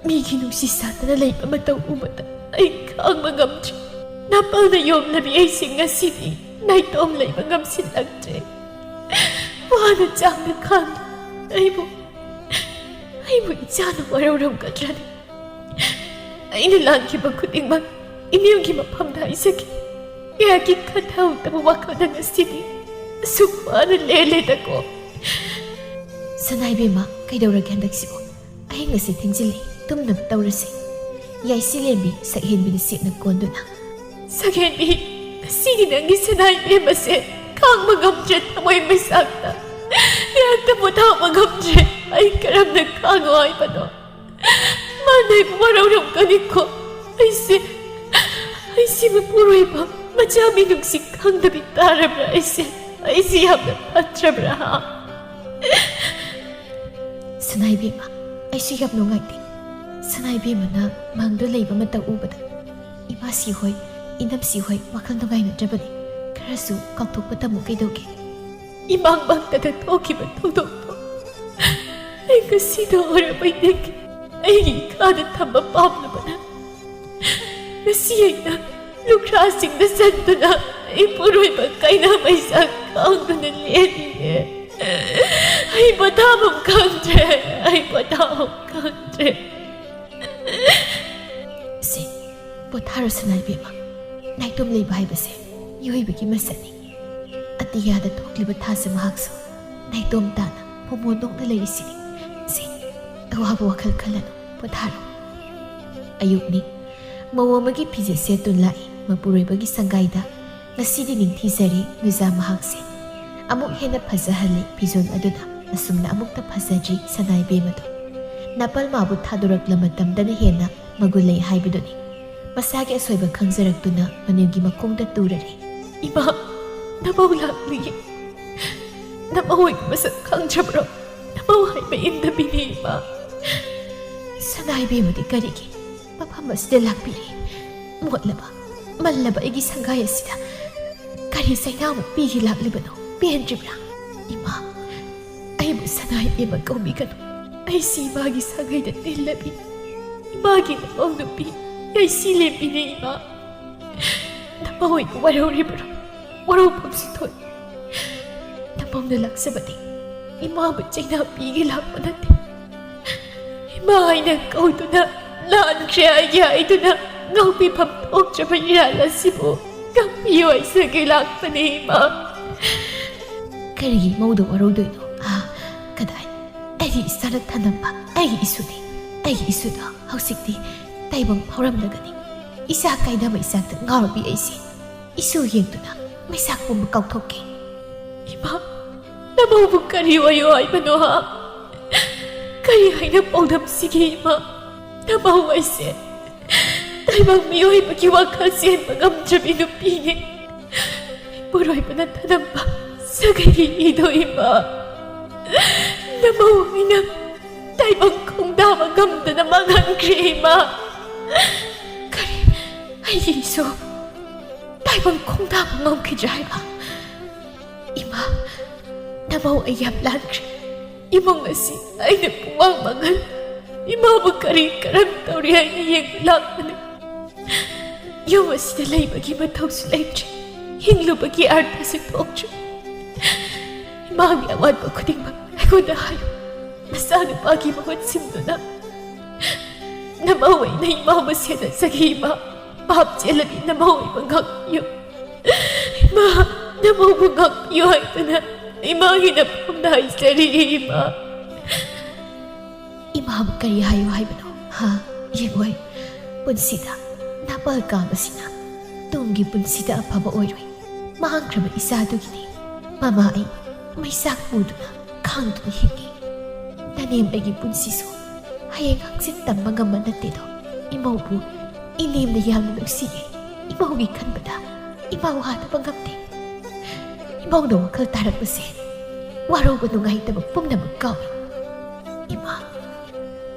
ꯃꯤꯒꯤ ꯅꯨꯡꯁꯤ ꯁꯥꯗꯅ ꯂꯩꯕ ꯃꯇꯧ ꯎꯕꯗ ꯑꯩ ꯈꯥꯡꯕ ꯉꯝꯗ꯭ꯔꯦ꯫ ꯅꯥꯄꯜꯅ ꯌꯣꯝꯂꯕꯤ ꯑꯩꯁꯦ ꯉꯁꯤꯗꯤ ꯅꯥꯏꯇꯣꯝ ꯂꯩꯕ ꯉꯝꯁꯤꯜꯂꯛꯇ꯭ꯔꯦ꯫ ꯋꯥꯅ ꯆꯥꯡꯅ ꯈꯥꯡꯅ ꯑꯩꯕꯨ, ꯑꯩꯕꯨ ꯏꯆꯥꯅ ꯋꯥꯔꯧꯔꯝꯒꯗ꯭ꯔꯅꯦ? ꯑꯩꯅ ꯂꯥꯟꯈꯤꯕ ꯈꯨꯗꯤꯡꯃꯛ ꯏꯅꯦꯝꯒꯤ ꯃꯐꯝꯗ ꯍꯥꯏꯖꯒꯦ꯫ ꯀꯌꯥꯒꯤ ꯈꯟꯊꯍꯧꯗꯕ ꯋꯥꯈꯜꯅ ꯉꯁꯤꯗꯤ ꯑꯁꯨꯛ ꯋꯥꯅ ꯂꯦꯜꯂꯦꯗꯀꯣ꯫ ꯁꯅꯥꯏꯕꯦꯝꯃ, ꯀꯩꯗꯧꯔꯒꯦ ꯍꯟꯗꯛꯁꯤꯕꯨ? ꯑꯍꯤꯡ ꯑꯁꯤ ꯊꯦꯡꯖꯤꯜꯂꯦ, ꯇꯨꯝꯅꯕ ꯇꯧꯔꯁꯤ꯫ ꯌꯥꯏꯁꯤꯂꯦꯝꯕꯤ ꯁꯛꯍꯦꯟꯕꯤꯗ ꯁꯦꯠꯅ ꯀꯣꯟꯗꯨꯅ꯫ ꯁꯛꯍꯦꯟꯕꯤ, ꯉꯁꯤꯗꯤ ꯅꯪꯒꯤ ꯁꯅꯥꯏꯕꯦꯝꯃꯁꯦ ꯈꯥꯡꯕ ꯉꯝꯗ꯭ꯔꯦ ꯊꯃꯣꯏ ꯃꯩꯁꯥꯛꯇ꯫ ꯉꯥꯏꯍꯥꯛꯇ ꯄꯣꯊꯥꯕ ꯉꯝꯗ꯭ꯔꯦ꯫ ꯑꯩ ꯀꯔꯝꯅ ꯈꯥꯡꯉꯣ ꯍꯥꯏꯕꯅꯣ? ꯃꯥꯅ ꯑꯩꯕꯨ ꯋꯥꯔꯧꯔꯝꯒꯅꯤꯀꯣ꯫ ꯑꯩꯁꯦ, ꯑꯩꯁꯦ ꯃꯄꯨꯔꯣꯏꯕ ꯃꯆꯥ ꯃꯤꯅꯨꯡꯁꯤ ꯈꯪꯗꯕꯤ ꯇꯥꯔꯕ꯭ꯔꯥ ꯑꯩꯁꯦ? ꯑꯩꯁꯤ ꯌꯥꯝꯅ ꯐꯠꯇ꯭ꯔꯕ꯭ꯔꯥ? ꯁꯅꯥꯏꯕꯦꯝꯃ, ꯑꯩꯁꯨ ꯌꯥꯝ ꯅꯨꯡꯉꯥꯏꯇꯦ꯫ ꯁꯅꯥꯏꯕꯦꯝꯃꯅ ꯃꯪꯗ ꯂꯩꯕ ꯃꯇꯝ ꯎꯕꯗ ꯏꯃꯥꯁꯤ ꯍꯣꯏ, ꯏꯅꯝꯁꯤ ꯍꯣꯏ ꯋꯥꯈꯜ ꯅꯨꯡꯉꯥꯏꯅꯗ꯭ꯔꯕꯅꯤ꯫ ꯈꯔꯁꯨ ꯀꯥꯎꯊꯣꯛꯄ ꯇꯝꯃꯨ ꯀꯩꯗꯧꯒꯦ? ꯏꯃꯥꯡ ꯃꯪꯗꯗ ꯊꯣꯛꯈꯤꯕ ꯊꯧꯗꯣꯛꯇꯣ ꯑꯩ ꯉꯁꯤꯗ ꯑꯣꯏꯔꯕꯣꯏ ꯅꯤꯡꯉꯤ꯫ ꯑꯩꯒꯤ ꯏꯈꯥꯗ ꯊꯝꯕ ꯄꯥꯝꯂꯕꯅ ꯉꯁꯤ ꯑꯩꯅ ꯂꯨꯈ꯭ꯔꯥꯁꯤꯡꯗ ꯆꯟꯗꯨꯅ ꯏꯄꯨꯔꯣꯏꯕ ꯀꯩꯅꯥ ꯃꯩꯁꯥ ꯈꯥꯡꯗꯨꯅ ꯂꯦꯜꯂꯤꯌꯦ꯫ ꯑꯩ ꯄꯣꯊꯥꯐꯝ ꯈꯪꯗ꯭ꯔꯦ, ꯑꯩ ꯄꯣꯊꯥꯐꯝ ꯈꯪꯗ꯭ꯔꯦ꯫ ꯁꯦ, ꯄꯣꯊꯥꯔꯣ ꯁꯅꯥꯏꯕꯦꯝꯃ꯫ ꯅꯥꯏꯇꯣꯝ ꯂꯩꯕ ꯍꯥꯏꯕꯁꯦ ꯃꯤꯑꯣꯏꯕꯒꯤ ꯃꯁꯛꯅꯤ꯫ ꯑꯇꯤꯌꯥꯗ ꯊꯣꯛꯂꯤꯕ ꯊꯥꯖ ꯃꯍꯥꯛꯁꯨ ꯅꯥꯏꯇꯣꯝ ꯇꯥꯅ ꯃꯣꯃꯣꯟ ꯅꯣꯛꯅ ꯂꯩꯔꯤꯁꯤꯅꯤ꯫ ꯁꯦ, ꯑꯋꯥꯕ ꯋꯥꯈꯜ ꯈꯜꯂꯅꯨ, ꯄꯣꯊꯥꯔꯣ꯫ ꯑꯌꯨꯛꯅꯤ꯫ ꯃꯧ ꯑꯃꯒꯤ ꯐꯤꯖꯦꯠ ꯁꯦꯠꯇꯨꯅ ꯂꯥꯛꯏ ꯃꯄꯨꯔꯣꯏꯕꯒꯤ ꯁꯪꯒꯥꯏꯗ꯫ ꯉꯁꯤꯗꯤ ꯅꯤꯡꯊꯤꯖꯔꯦ ꯅꯨꯖꯥ ꯃꯍꯥꯛꯁꯦ꯫ ꯑꯃꯨꯛ ꯍꯦꯟꯅ ꯐꯖꯍꯜꯂꯤ ꯐꯤꯖꯣꯜ ꯑꯗꯨꯅ꯫ ꯑꯁꯨꯝꯅ ꯑꯃꯨꯛꯇ ꯐꯖꯗ꯭ꯔꯤ ꯁꯅꯥꯏꯕꯦꯝꯃꯗꯣ꯫ ꯅꯥꯄꯜ ꯃꯥꯕꯨ ꯊꯥꯗꯣꯔꯛꯂ ꯃꯇꯝꯗꯅ ꯍꯦꯟꯅ ꯃꯒꯨꯟ ꯂꯩ ꯍꯥꯏꯕꯗꯨꯅꯤ꯫ ꯃꯁꯥꯒꯤ ꯑꯁꯣꯏꯕ ꯈꯪꯖꯔꯛꯇꯨꯅ ꯃꯅꯦꯝꯒꯤ ꯃꯈꯣꯡꯗ ꯇꯨꯔꯔꯦ꯫ ꯏꯃꯥ, ꯅꯃꯧ ꯂꯥꯛꯂꯤꯌꯦ꯫ ꯅꯃꯧ ꯑꯣꯏꯕ ꯃꯁꯛ ꯈꯪꯗ꯭ꯔꯕ꯭ꯔꯣ? ꯅꯃꯧ ꯍꯥꯏꯕ ꯏꯟꯗꯕꯤꯅꯤ ꯏꯃꯥ꯫ ꯁꯅꯥꯏꯕꯦꯝꯃꯗꯤ ꯀꯔꯤꯒꯤ ꯃꯐꯝ ꯑꯁꯤꯗ ꯂꯥꯛꯄꯤꯔꯤ? ꯃꯣꯠꯂꯕ, ꯃꯜꯂꯕ ꯑꯩꯒꯤ ꯁꯪꯒꯥꯏ ꯑꯁꯤꯗ ꯀꯔꯤ ꯆꯩꯅꯥꯃꯨꯛ ꯄꯤꯒꯦ ꯂꯥꯛꯂꯤꯕꯅꯣ? ꯄꯦꯟꯗ꯭ꯔꯤꯕ꯭ꯔꯥ? ꯏꯃꯥ, ꯑꯩꯕꯨ ꯁꯅꯥꯏꯕꯦꯝꯃ ꯀꯧꯕꯤꯒꯅꯨ꯫ ꯑꯩꯁꯤ ꯏꯃꯥꯒꯤ ꯁꯥꯒꯩꯗ ꯇꯤꯜꯂꯕꯤ, ꯏꯃꯥꯒꯤ ꯅꯃꯧ ꯅꯨꯄꯤ ꯌꯥꯏꯁꯤ ꯂꯦꯝꯕꯤꯅꯦ ꯏꯃꯥ꯫ ꯅꯃꯧ ꯑꯩꯕꯨ ꯋꯥꯔꯧꯔꯤꯕ꯭ꯔꯣ? ꯋꯥꯔꯧꯐꯝꯁꯨ ꯊꯣꯛꯏ꯫ ꯅꯃꯧꯅ ꯂꯥꯛꯆꯕꯗꯤ ꯏꯃꯥꯕꯨ ꯆꯩꯅꯥ ꯄꯤꯒꯦ ꯂꯥꯛꯄ ꯅꯠꯇꯦ꯫ ꯏꯃꯥ ꯍꯥꯏꯅ ꯀꯧꯗꯨꯅ ꯂꯥꯟꯈ꯭ꯔꯦ ꯍꯥꯏꯒꯦ ꯍꯥꯏꯗꯨꯅ ꯉꯥꯛꯄꯤꯐꯝ ꯊꯣꯛꯇ꯭ꯔꯕ ꯏꯔꯥꯜ ꯑꯁꯤꯕꯨ ꯉꯥꯛꯄꯤꯌꯨ ꯍꯥꯏꯖꯒꯦ ꯂꯥꯛꯄꯅꯦ ꯏꯃꯥ꯫ ꯀꯔꯤꯒꯤ ꯏꯃꯧꯗ ꯋꯥꯔꯧꯗꯣꯏꯅꯣ? ꯑꯥ, ꯀꯗꯥꯏ? ꯑꯩꯒꯤ ꯏꯆꯥꯅ ꯊꯅꯝꯕ ꯑꯩꯒꯤ ꯏꯁꯨꯅꯤ꯫ ꯑꯩꯒꯤ ꯏꯁꯨꯗꯣ ꯍꯧꯖꯤꯛꯇꯤ ꯇꯥꯏꯕꯪ ꯐꯥꯎꯔꯝꯂꯒꯅꯤ꯫ ꯏꯆꯥ ꯀꯥꯏꯅꯕ ꯏꯆꯥꯛꯇ ꯉꯥꯎꯔꯕꯤ ꯑꯩꯁꯦ ꯏꯁꯨ ꯌꯦꯡꯗꯨꯅ ꯃꯩꯁꯥꯛ ꯄꯨꯝꯕ ꯀꯥꯎꯊꯣꯛꯀꯦ꯫ ꯏꯃꯥ, ꯅꯃꯧꯕꯨ ꯀꯔꯤ ꯑꯣꯏꯌꯣ ꯍꯥꯏꯕꯅꯣ ꯍꯥ? ꯀꯔꯤ ꯍꯥꯏꯅ ꯄꯥꯎꯗꯝꯁꯤꯒꯦ ꯏꯃꯥ? ꯅꯃꯧ ꯑꯩꯁꯦ ꯇꯥꯏꯕꯪ ꯃꯤꯑꯣꯏꯕꯒꯤ ꯋꯥꯈꯜ ꯆꯦꯟꯕ ꯉꯝꯗ꯭ꯔꯕꯤ ꯅꯨꯄꯤꯅꯤ꯫ ꯏꯄꯨꯔꯣꯏꯕꯅ ꯊꯅꯝꯕ ꯁꯥꯒꯩꯒꯤꯗꯣ ꯏꯃꯥ, ꯅꯃꯧ ꯑꯩꯅ ꯇꯥꯏꯕꯪ ꯈꯣꯡꯗꯥꯕ ꯉꯝꯗꯅ ꯃꯥꯡꯍꯟꯈ꯭ꯔꯦ ꯏꯃꯥ꯫ ꯀꯔꯤ? ꯑꯩꯒꯤ ꯏꯁꯨ ꯇꯥꯏꯕꯪ ꯈꯣꯡꯗꯥꯕ ꯉꯝꯈꯤꯗ꯭ꯔꯦ ꯍꯥꯏꯕ? ꯏꯃꯥ, ꯅꯃꯧ ꯑꯩ ꯌꯥꯝ ꯂꯥꯟꯈ꯭ꯔꯦ꯫ ꯏꯃꯨꯡ ꯑꯁꯤ ꯑꯩꯅ ꯄꯨꯡꯃꯥꯡ ꯃꯥꯡꯍꯜ꯫ ꯏꯃꯥꯕꯨ ꯀꯔꯤ ꯀꯔꯝ ꯇꯧꯔꯤ ꯍꯥꯏꯅ ꯌꯦꯡꯕ ꯂꯥꯛꯄꯅꯤ꯫ ꯌꯨꯝ ꯑꯁꯤꯗ ꯂꯩꯕꯒꯤ ꯃꯊꯧꯁꯨ ꯂꯩꯇ꯭ꯔꯦ, ꯍꯤꯡꯂꯨꯕꯒꯤ ꯑꯔꯊꯁꯨ ꯊꯣꯛꯇ꯭ꯔꯦ꯫ ꯏꯃꯥꯒꯤ ꯑꯋꯥꯠꯄ ꯈꯨꯗꯤꯡꯃꯛ ꯑꯩꯉꯣꯟꯗ ꯍꯥꯏꯌꯨ꯫ ꯃꯆꯥꯅꯨꯄꯥꯒꯤ ꯃꯍꯨꯠ ꯁꯤꯟꯗꯨꯅ ꯅꯃꯧ ꯑꯩꯅ ꯏꯃꯥꯕꯨ ꯁꯦꯟꯅꯖꯒꯦ ꯏꯃꯥ꯫ ꯄꯥꯞ ꯆꯦꯜꯂꯕꯤ ꯅꯃꯧ ꯑꯩꯕꯨ ꯉꯥꯛꯄꯤꯌꯨ꯫ ꯏꯃꯥ, ꯅꯃꯧꯕꯨ ꯉꯥꯛꯄꯤꯌꯨ ꯍꯥꯏꯗꯨꯅ ꯏꯃꯥꯒꯤ ꯅꯐꯝꯗ ꯍꯥꯏꯖꯔꯤ ꯏꯃꯥ꯫ ꯏꯃꯥꯕꯨ ꯀꯔꯤ ꯍꯥꯏꯌꯨ ꯍꯥꯏꯕꯅꯣ? ꯍꯥ? ꯌꯦꯡꯉꯣꯏ, ꯄꯨꯟꯁꯤꯗ ꯅꯥꯄꯜ ꯀꯥꯕꯁꯤꯅ ꯇꯨꯡꯒꯤ ꯄꯨꯟꯁꯤꯗ ꯑꯐꯕ ꯑꯣꯏꯔꯣꯏ꯫ ꯃꯥꯡꯈ꯭ꯔꯕ ꯏꯆꯥꯗꯨꯒꯤꯗꯤ ꯃꯃꯥ ꯑꯩ ꯃꯩꯆꯥꯛ ꯄꯨꯗꯨꯅ ꯈꯥꯡꯗꯨꯅ ꯍꯤꯡꯉꯤ꯫ ꯅꯅꯦꯝ ꯑꯩꯒꯤ ꯄꯨꯟꯁꯤꯁꯨ ꯍꯌꯦꯡ ꯍꯪꯆꯤꯠ ꯇꯝꯕ ꯉꯝꯕ ꯅꯠꯇꯦꯗꯣ꯫ ꯏꯃꯧꯕꯨ ꯏꯅꯦꯝꯅ ꯌꯥꯝꯅ ꯅꯨꯡꯁꯤꯌꯦ꯫ ꯏꯃꯧꯒꯤ ꯈꯟꯕꯗ ꯏꯃꯥ ꯋꯥꯗꯕ ꯉꯝꯗꯦ꯫ ꯏꯃꯧꯅ ꯋꯥꯈꯜ ꯇꯥꯔꯛꯄꯁꯦ ꯋꯥꯔꯧꯕ ꯅꯨꯡꯉꯥꯏꯇꯕ ꯄꯨꯝꯅꯃꯛ ꯀꯥꯎꯏ꯫ ꯏꯃꯥ,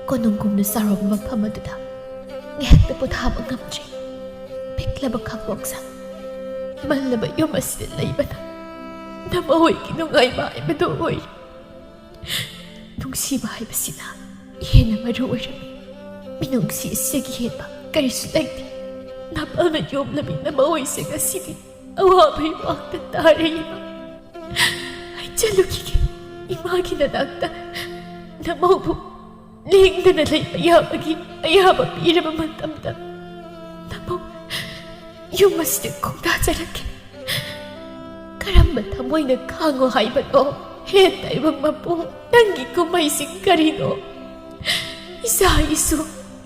ꯀꯣꯅꯨꯡꯒꯨꯝꯅ ꯆꯥꯎꯔꯕ ꯃꯐꯝ ꯑꯗꯨꯗ ꯉꯥꯏꯍꯥꯛꯇ ꯄꯣꯊꯥꯕ ꯉꯝꯗ꯭ꯔꯦ꯫ ꯄꯤꯛꯂꯕ ꯈꯥꯡꯄꯣꯛꯁꯪ, ꯃꯜꯂꯕ ꯌꯨꯝ ꯑꯁꯤꯗ ꯂꯩꯕꯅ ꯅꯃꯧꯒꯤ ꯅꯨꯡꯉꯥꯏꯕ ꯍꯥꯏꯕꯗꯨ ꯑꯣꯏꯔꯦ꯫ ꯅꯨꯡꯁꯤꯕ ꯍꯥꯏꯕꯁꯤꯅ ꯍꯦꯟꯅ ꯃꯔꯨ ꯑꯣꯏꯔꯝꯃꯤ꯫ ꯃꯤꯅꯨꯡꯁꯤ ꯑꯁꯤꯗꯒꯤ ꯍꯦꯟꯕ ꯀꯔꯤꯁꯨ ꯂꯩꯇꯦ꯫ ꯅꯥꯄꯜꯅ ꯌꯣꯝꯂꯕꯤ ꯅꯃꯧꯁꯦ ꯉꯁꯤꯗꯤ ꯑꯋꯥꯕ ꯏꯄꯥꯛꯇ ꯇꯥꯔꯦ ꯏꯃꯥ꯫ ꯑꯩ ꯆꯠꯂꯨꯈꯤꯒꯦ꯫ ꯏꯃꯥꯒꯤ ꯅꯅꯥꯛꯇ ꯅꯃꯧꯕꯨ ꯂꯦꯡꯗꯅ ꯂꯩꯕ ꯌꯥꯕꯒꯤ ꯑꯌꯥꯕ ꯄꯤꯔꯕ ꯃꯇꯝꯗ ꯅꯃꯧ ꯌꯨꯝ ꯑꯁꯤꯗ ꯈꯣꯡꯗꯥꯖꯔꯛꯀꯦ꯫ ꯀꯔꯝꯕ ꯊꯃꯣꯏꯅ ꯈꯥꯡꯉꯣ ꯍꯥꯏꯕꯅꯣ? ꯍꯦ ꯇꯥꯏꯕꯪ ꯃꯄꯨ, ꯅꯪꯒꯤ ꯀꯨꯝꯍꯩꯁꯤꯡ ꯀꯔꯤꯅꯣ? ꯏꯆꯥ ꯏꯁꯨ,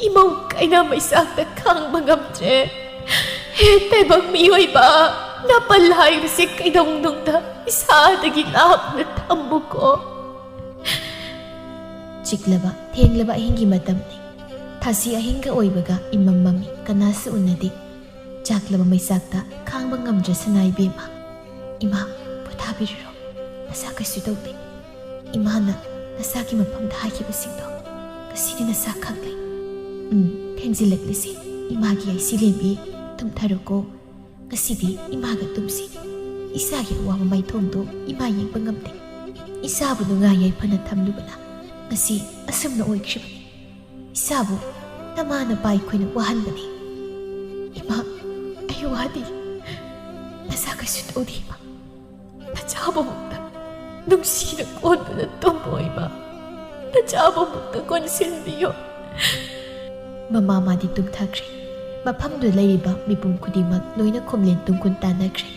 ꯏꯃꯧ ꯀꯥꯏꯅ ꯃꯩꯆꯥꯛꯇ ꯈꯥꯡꯕ ꯉꯝꯗ꯭ꯔꯦ꯫ ꯍꯦ ꯇꯥꯏꯕꯪ ꯃꯤꯑꯣꯏꯕ, ꯅꯥꯄꯜ ꯍꯥꯏꯕꯁꯤ ꯀꯩꯗꯧꯅꯨꯡꯗ ꯏꯁꯥꯗꯒꯤ ꯂꯥꯞꯅ ꯊꯝꯃꯨꯀꯣ꯫ ꯆꯤꯛꯂꯕ ꯊꯦꯡꯂꯕ ꯑꯍꯤꯡꯒꯤ ꯃꯇꯝꯅꯤ꯫ ꯊꯥꯁꯤ ꯑꯍꯤꯡꯒ ꯑꯣꯏꯕꯒ ꯏꯃꯝ ꯃꯝꯃꯤ, ꯀꯅꯥꯁꯨ ꯎꯅꯗꯦ꯫ ꯆꯥꯛꯂꯕ ꯃꯩꯆꯥꯛꯇ ꯈꯥꯡꯕ ꯉꯝꯗ꯭ꯔꯦ ꯁꯅꯥ ꯏꯕꯦꯝꯃ꯫ ꯏꯃꯥ, ꯄꯣꯊꯥ ꯄꯤꯔꯨꯔꯣ꯫ ꯅꯁꯥ ꯀꯩꯁꯨ ꯇꯧꯗꯦ꯫ ꯏꯃꯥꯅ ꯅꯁꯥꯒꯤ ꯃꯐꯝꯗ ꯍꯥꯏꯈꯤꯕꯁꯤꯡꯗꯣ ꯉꯁꯤꯗꯤ ꯅꯁꯥ ꯈꯪꯂꯦ꯫ ꯎꯝ, ꯊꯦꯡꯖꯤꯜꯂꯛꯂꯤꯁꯦ꯫ ꯏꯃꯥꯒꯤ ꯌꯥꯏꯁꯤ ꯂꯦꯝꯕꯤ, ꯇꯨꯝꯊꯔꯣꯀꯣ꯫ ꯉꯁꯤꯗꯤ ꯏꯃꯥꯒ ꯇꯨꯝꯁꯤ꯫ ꯏꯆꯥꯒꯤ ꯑꯋꯥꯕ ꯃꯥꯏꯊꯣꯡꯗꯣ ꯏꯃꯥ ꯌꯦꯡꯕ ꯉꯝꯗꯦ꯫ ꯏꯆꯥꯕꯨ ꯅꯨꯡꯉꯥꯏ ꯌꯥꯏꯐꯅ ꯊꯝꯂꯨꯕꯅ ꯉꯁꯤ ꯑꯁꯨꯝꯅ ꯑꯣꯏꯈ꯭ꯔꯤꯕꯅꯤ꯫ ꯏꯆꯥꯕꯨ ꯅꯃꯥ ꯅꯄꯥ ꯑꯩꯈꯣꯏꯅ ꯋꯥꯍꯟꯕꯅꯤ꯫ ꯏꯃꯥ, ꯑꯩ ꯋꯥꯗꯦ꯫ ꯅꯁꯥ ꯀꯩꯁꯨ ꯇꯧꯗꯦ, ꯏꯃꯥ꯫ ꯅꯆꯥꯕꯨ ꯃꯨꯛꯇ ꯅꯨꯡꯁꯤꯅ ꯀꯣꯟꯗꯨꯅ ꯇꯨꯝꯃꯣ, ꯏꯃꯥ꯫ ꯅꯆꯥꯕꯨ ꯃꯨꯛꯇ ꯀꯣꯟꯁꯤꯟꯕꯤꯌꯣ꯫ ꯃꯃꯥ ꯃꯥꯗꯤ ꯇꯨꯝꯊꯈ꯭ꯔꯦ꯫ ꯃꯐꯝꯗꯨꯗ ꯂꯩꯔꯤꯕ ꯃꯤꯄꯨꯝ ꯈꯨꯗꯤꯡꯃꯛ ꯂꯣꯏꯅ ꯈꯣꯝꯂꯦꯟ ꯇꯨꯡ ꯀꯨꯟ ꯇꯥꯟꯅꯈ꯭ꯔꯦ꯫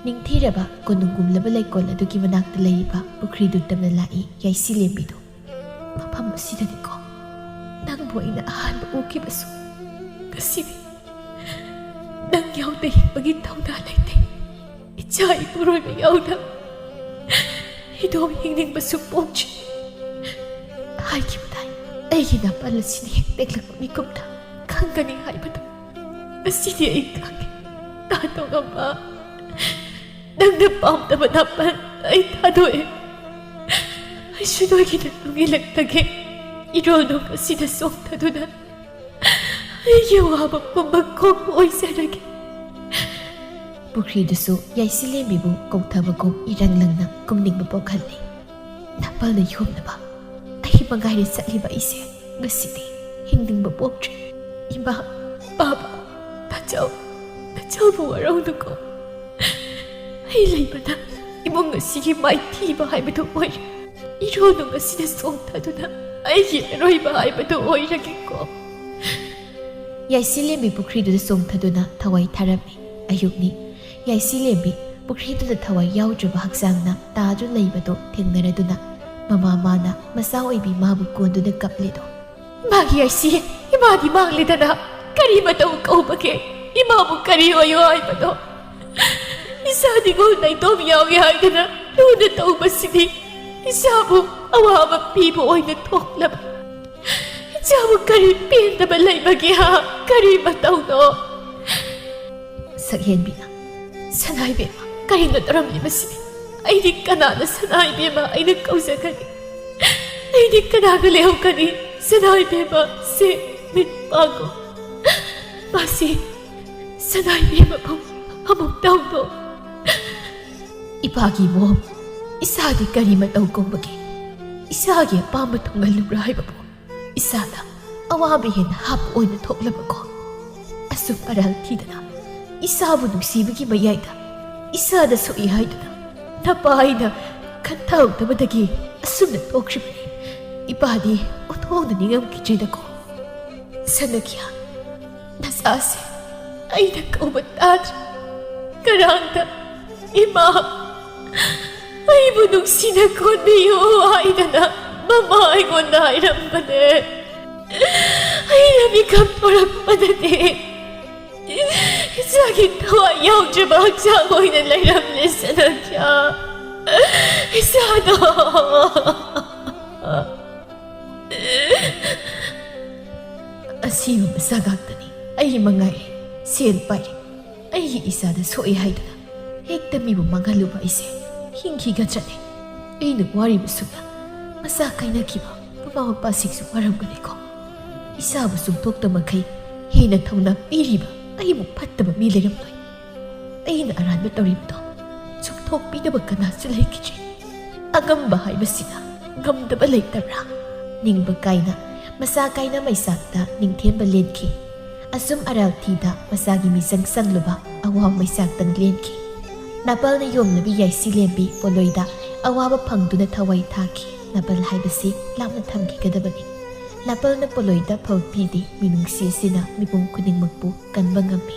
ꯅꯤꯡꯊꯤꯔꯕ ꯀꯣꯅꯨꯡꯒꯨꯝꯂꯕ ꯂꯩꯀꯣꯜ ꯑꯗꯨꯒꯤ ꯃꯅꯥꯛꯇ ꯂꯩꯔꯤꯕ ꯄꯨꯈ꯭ꯔꯤꯗꯨ ꯇꯝꯅ ꯂꯥꯛꯏ ꯌꯥꯏꯁꯤ ꯂꯦꯝꯕꯤꯗꯨ꯫ ꯃꯐꯝ ꯑꯁꯤꯗꯅꯤꯀꯣ ꯅꯪꯕꯨ ꯑꯩꯅ ꯑꯍꯥꯟꯕ ꯎꯈꯤꯕꯁꯨ꯫ ꯉꯁꯤꯗꯤ ꯅꯪ ꯌꯥꯎꯗ ꯍꯤꯡꯕꯒꯤ ꯊꯧꯅꯥ ꯂꯩꯇꯦ꯫ ꯏꯆꯥ ꯏꯄꯨꯔꯣꯏꯕ ꯌꯥꯎꯗ ꯏꯗꯣꯝ ꯍꯤꯡꯅꯤꯡꯕꯁꯨ ꯄꯣꯛꯇ꯭ꯔꯤ꯫ ꯍꯥꯏꯈꯤꯕꯗꯥꯏ, ꯑꯩꯒꯤ ꯅꯥꯄꯜ ꯑꯁꯤꯅ ꯍꯦꯛ ꯇꯦꯛꯂꯛꯄ ꯃꯤꯀꯨꯞꯇ ꯈꯪꯒꯅꯤ ꯍꯥꯏꯕꯗꯨ꯫ ꯉꯁꯤꯗꯤ ꯑꯩ ꯈꯪꯉꯦ꯫ ꯇꯥꯇꯣꯉꯝꯕ, ꯅꯪꯅ ꯄꯥꯝꯗꯕ ꯅꯥꯄꯜ ꯑꯩ ꯊꯥꯗꯣꯛꯑꯦ꯫ ꯑꯩꯁꯨ ꯅꯣꯏꯒꯤ ꯅꯇꯨꯡ ꯏꯜꯂꯛꯇꯒꯦ꯫ ꯏꯔꯣꯜ ꯅꯨꯡ ꯑꯁꯤꯗ ꯆꯣꯡꯊꯗꯨꯅ ꯑꯩꯒꯤ ꯑꯋꯥꯕ ꯄꯨꯝꯕ ꯀꯣꯛꯄ ꯑꯣꯏꯖꯔꯒꯦ꯫ ꯄꯨꯈ꯭ꯔꯤꯗꯨꯁꯨ ꯌꯥꯏꯁꯤꯂꯦꯝꯕꯤꯕꯨ ꯀꯧꯊꯕꯒꯨꯝ ꯏꯔꯪ ꯂꯪꯅ ꯀꯨꯝꯅꯤꯡꯕ ꯄꯣꯛꯍꯜꯂꯤ꯫ ꯅꯥꯄꯜꯅ ꯌꯣꯝꯅꯕ ꯑꯩ ꯃꯉꯥꯏꯔꯦ ꯆꯠꯂꯤꯕ ꯑꯩꯁꯦ꯫ ꯉꯁꯤꯗꯤ ꯍꯤꯡꯅꯤꯡꯕ ꯄꯣꯛꯇ꯭ꯔꯦ꯫ ꯏꯃꯥ, ꯄꯥꯕ, ꯇꯥꯆꯧ, ꯇꯥꯆꯧꯕꯨ ꯋꯥꯔꯧꯅꯨꯀꯣ꯫ ꯑꯩ ꯂꯩꯕꯅ ꯏꯃꯨꯡ ꯑꯁꯤꯒꯤ ꯃꯥꯏꯊꯤꯕ ꯍꯥꯏꯕꯗꯨ ꯑꯣꯏꯔꯦ꯫ ꯏꯔꯣꯜ ꯅꯨꯡ ꯑꯁꯤꯗ ꯆꯣꯡꯊꯗꯨꯅ ꯑꯩꯒꯤ ꯑꯔꯣꯏꯕ ꯍꯥꯏꯕꯗꯨ ꯑꯣꯏꯔꯒꯦꯀꯣ꯫ ꯌꯥꯏꯁꯤꯂꯦꯝꯕꯤ ꯄꯨꯈ꯭ꯔꯤꯗꯨꯗ ꯆꯣꯡꯊꯗꯨꯅ ꯊꯋꯥꯏ ꯊꯥꯔꯝꯃꯤ꯫ ꯑꯌꯨꯛꯅꯤ꯫ ꯌꯥꯏꯁꯤꯂꯦꯝꯕꯤ ꯄꯨꯈ꯭ꯔꯤꯗꯨꯗ ꯊꯋꯥꯏ ꯌꯥꯎꯗ꯭ꯔꯕ ꯍꯛꯆꯥꯡꯅ ꯇꯥꯗꯨꯅ ꯂꯩꯕꯗꯨ ꯊꯦꯡꯅꯔꯗꯨꯅ ꯃꯃꯥ ꯃꯥꯅ ꯃꯆꯥ ꯑꯣꯏꯕꯤ ꯃꯥꯕꯨ ꯀꯣꯟꯗꯨꯅ ꯀꯞꯂꯤꯗꯣ꯫ ꯏꯃꯥꯒꯤ ꯌꯥꯏꯁꯤ, ꯏꯃꯥꯗꯤ ꯃꯥꯡꯂꯦꯗꯅ ꯀꯔꯤ ꯃꯇꯧ ꯀꯧꯕꯒꯦ? ꯏꯃꯥꯕꯨ ꯀꯔꯤ ꯑꯣꯏꯌꯣ ꯍꯥꯏꯕꯅꯣ? ꯏꯆꯥ ꯅꯤꯉꯣꯜ ꯅꯥꯏꯇꯣꯝ ꯌꯥꯎꯏ ꯍꯥꯏꯗꯨꯅ ꯂꯨꯅ ꯇꯧꯕꯁꯤꯗꯤ ꯏꯆꯥꯕꯨ ꯑꯋꯥꯕ ꯄꯤꯕ ꯑꯣꯏꯅ ꯊꯣꯛꯂꯕ꯫ ꯏꯆꯥꯕꯨ ꯀꯔꯤ ꯄꯦꯟꯗꯕ ꯂꯩꯕꯒꯦ ꯍꯥ? ꯀꯔꯤ ꯃꯇꯧꯅꯣ? ꯁꯛꯍꯦꯟꯕꯤꯅ, ꯁꯅꯥꯏꯕꯦꯝꯃ, ꯀꯔꯤꯅꯣ ꯇꯧꯔꯝꯂꯤꯕꯁꯤ? ꯑꯩꯗꯤ ꯀꯅꯥꯅ ꯁꯅꯥ ꯏꯕꯦꯝꯃ ꯑꯩꯅ ꯀꯧꯖꯒꯅꯤ? ꯑꯩꯗꯤ ꯀꯅꯥꯒ ꯂꯩꯍꯧꯒꯅꯤ? ꯁꯅꯥ ꯏꯕꯦꯝꯃ ꯁꯦ ꯃꯤꯠ ꯄꯥꯡꯉꯣ꯫ ꯃꯥꯁꯤ ꯁꯅꯥ ꯏꯕꯦꯝꯃꯕꯨ ꯑꯃꯨꯛ ꯇꯧꯗꯣ꯫ ꯏꯄꯥꯒꯤ ꯃꯣꯝ, ꯏꯁꯥꯗꯤ ꯀꯔꯤ ꯃꯇꯧ ꯀꯧꯕꯒꯦ? ꯏꯁꯥꯒꯤ ꯑꯄꯥꯝꯕ ꯊꯨꯡꯍꯜꯂꯨꯕ꯭ꯔꯥ ꯍꯥꯏꯕꯕꯨ ꯏꯁꯥꯗ ꯑꯋꯥꯕ ꯍꯦꯟꯅ ꯍꯥꯞꯄ ꯑꯣꯏꯅ ꯊꯣꯛꯂꯕꯀꯣ꯫ ꯑꯁꯨꯝ ꯑꯔꯥꯜ ꯊꯤꯗꯅ ꯏꯁꯥꯕꯨ ꯅꯨꯡꯁꯤꯕꯒꯤ ꯃꯌꯥꯏꯗ ꯏꯁꯥꯗ ꯁꯣꯛꯏ ꯍꯥꯏꯗꯨꯅ ꯅꯄꯥ ꯑꯩꯅ ꯈꯟꯊꯍꯧꯗꯕꯗꯒꯤ ꯑꯁꯨꯝꯅ ꯊꯣꯛꯈ꯭ꯔꯤꯕꯅꯤ꯫ ꯏꯄꯥꯗꯤ ꯑꯣꯟꯊꯣꯛꯅ ꯅꯤꯡꯉꯝꯈꯤꯗ꯭ꯔꯦꯗꯀꯣ꯫ ꯁꯅꯈ꯭ꯌꯥ, ꯅꯆꯥꯁꯦ ꯑꯩꯅ ꯀꯧꯕ ꯇꯥꯗ꯭ꯔꯦ꯫ ꯀꯔꯥꯡꯗ ꯏꯃꯥ ꯑꯩꯕꯨ ꯅꯨꯡꯁꯤꯅ ꯀꯣꯟꯕꯤꯌꯨ ꯍꯥꯏꯗꯅ ꯃꯃꯥ ꯑꯩꯉꯣꯟꯗ ꯍꯥꯏꯔꯝꯕꯅꯦ꯫ ꯑꯩꯅ ꯃꯤꯀꯞ ꯊꯣꯔꯛꯄꯗꯗꯤ ꯏꯆꯥꯒꯤ ꯊꯋꯥꯏ ꯌꯥꯎꯗ꯭ꯔꯕ ꯍꯛꯆꯥꯡ ꯑꯣꯏꯅ ꯂꯩꯔꯝꯂꯦ ꯁꯅꯈ꯭ꯌꯥ꯫ ꯏꯆꯥꯗꯣ꯫ ꯑꯁꯤꯕ ꯃꯆꯥ ꯉꯥꯛꯇꯅꯤ ꯑꯩ ꯃꯉꯥꯏꯔꯦ ꯁꯦꯜ ꯄꯥꯏꯔꯦ꯫ ꯑꯩꯒꯤ ꯏꯆꯥꯗ ꯁꯣꯛꯑꯦ ꯍꯥꯏꯗꯨꯅ ꯍꯦꯛꯇ ꯃꯤꯕꯨ ꯃꯥꯡꯍꯜꯂꯨꯕ ꯑꯩꯁꯦ ꯍꯤꯡꯈꯤꯒꯗ꯭ꯔꯅꯦ? ꯑꯩꯅ ꯋꯥꯔꯤꯕꯁꯨꯝꯅ ꯃꯆꯥ ꯀꯥꯏꯅꯈꯤꯕ ꯃꯃꯥ ꯃꯄꯥꯁꯤꯡꯁꯨ ꯋꯥꯔꯝꯒꯅꯤꯀꯣ꯫ ꯏꯆꯥꯕꯨ ꯆꯨꯝꯊꯣꯛꯇ ꯃꯈꯩ ꯍꯦꯟꯅ ꯊꯧꯅꯥ ꯄꯤꯔꯤꯕ ꯑꯩꯕꯨ ꯐꯠꯇꯕ ꯃꯤ ꯂꯩꯔꯝꯂꯣꯏ꯫ ꯑꯩꯅ ꯑꯔꯥꯟꯕ ꯇꯧꯔꯤꯕꯗꯣ ꯆꯨꯝꯊꯣꯛꯄꯤꯅꯕ ꯀꯅꯥꯁꯨ ꯂꯩꯈꯤꯗ꯭ꯔꯦ꯫ ꯑꯉꯝꯕ ꯍꯥꯏꯕꯁꯤꯅ ꯉꯝꯗꯕ ꯂꯩꯇꯕ꯭ꯔꯥ? ꯅꯤꯡꯕ ꯀꯥꯏꯅ ꯃꯆꯥ ꯀꯥꯏꯅ ꯃꯩꯆꯥꯛꯇ ꯅꯤꯡꯊꯦꯝꯕ ꯂꯦꯟꯈꯤ꯫ ꯑꯁꯨꯝ ꯑꯔꯥꯜ ꯊꯤꯗ ꯃꯆꯥꯒꯤ ꯃꯤꯆꯪ ꯆꯪꯂꯨꯕ ꯑꯋꯥ ꯃꯩꯆꯥꯛꯇꯪ ꯂꯦꯟꯈꯤ꯫ ꯅꯥꯄꯜꯅ ꯌꯣꯡꯂꯕꯤ ꯌꯥꯏꯁꯤ ꯂꯦꯝꯕꯤ ꯄꯣꯂꯣꯏꯗ ꯑꯋꯥꯕ ꯐꯪꯗꯨꯅ ꯊꯋꯥꯏ ꯊꯥꯈꯤ꯫ ꯅꯥꯄꯜ ꯍꯥꯏꯕꯁꯤ ꯂꯥꯞꯅ ꯊꯝꯈꯤꯒꯗꯕꯅꯤ꯫ ꯅꯥꯄꯜꯅ ꯄꯣꯂꯣꯏꯗ ꯐꯧ ꯄꯤꯗꯦ꯫ ꯃꯤꯅꯨꯡꯁꯤ ꯑꯁꯤꯅ ꯃꯤꯄꯨꯝ ꯈꯨꯗꯤꯡꯃꯛꯄꯨ ꯀꯟꯕ ꯉꯝꯃꯤ꯫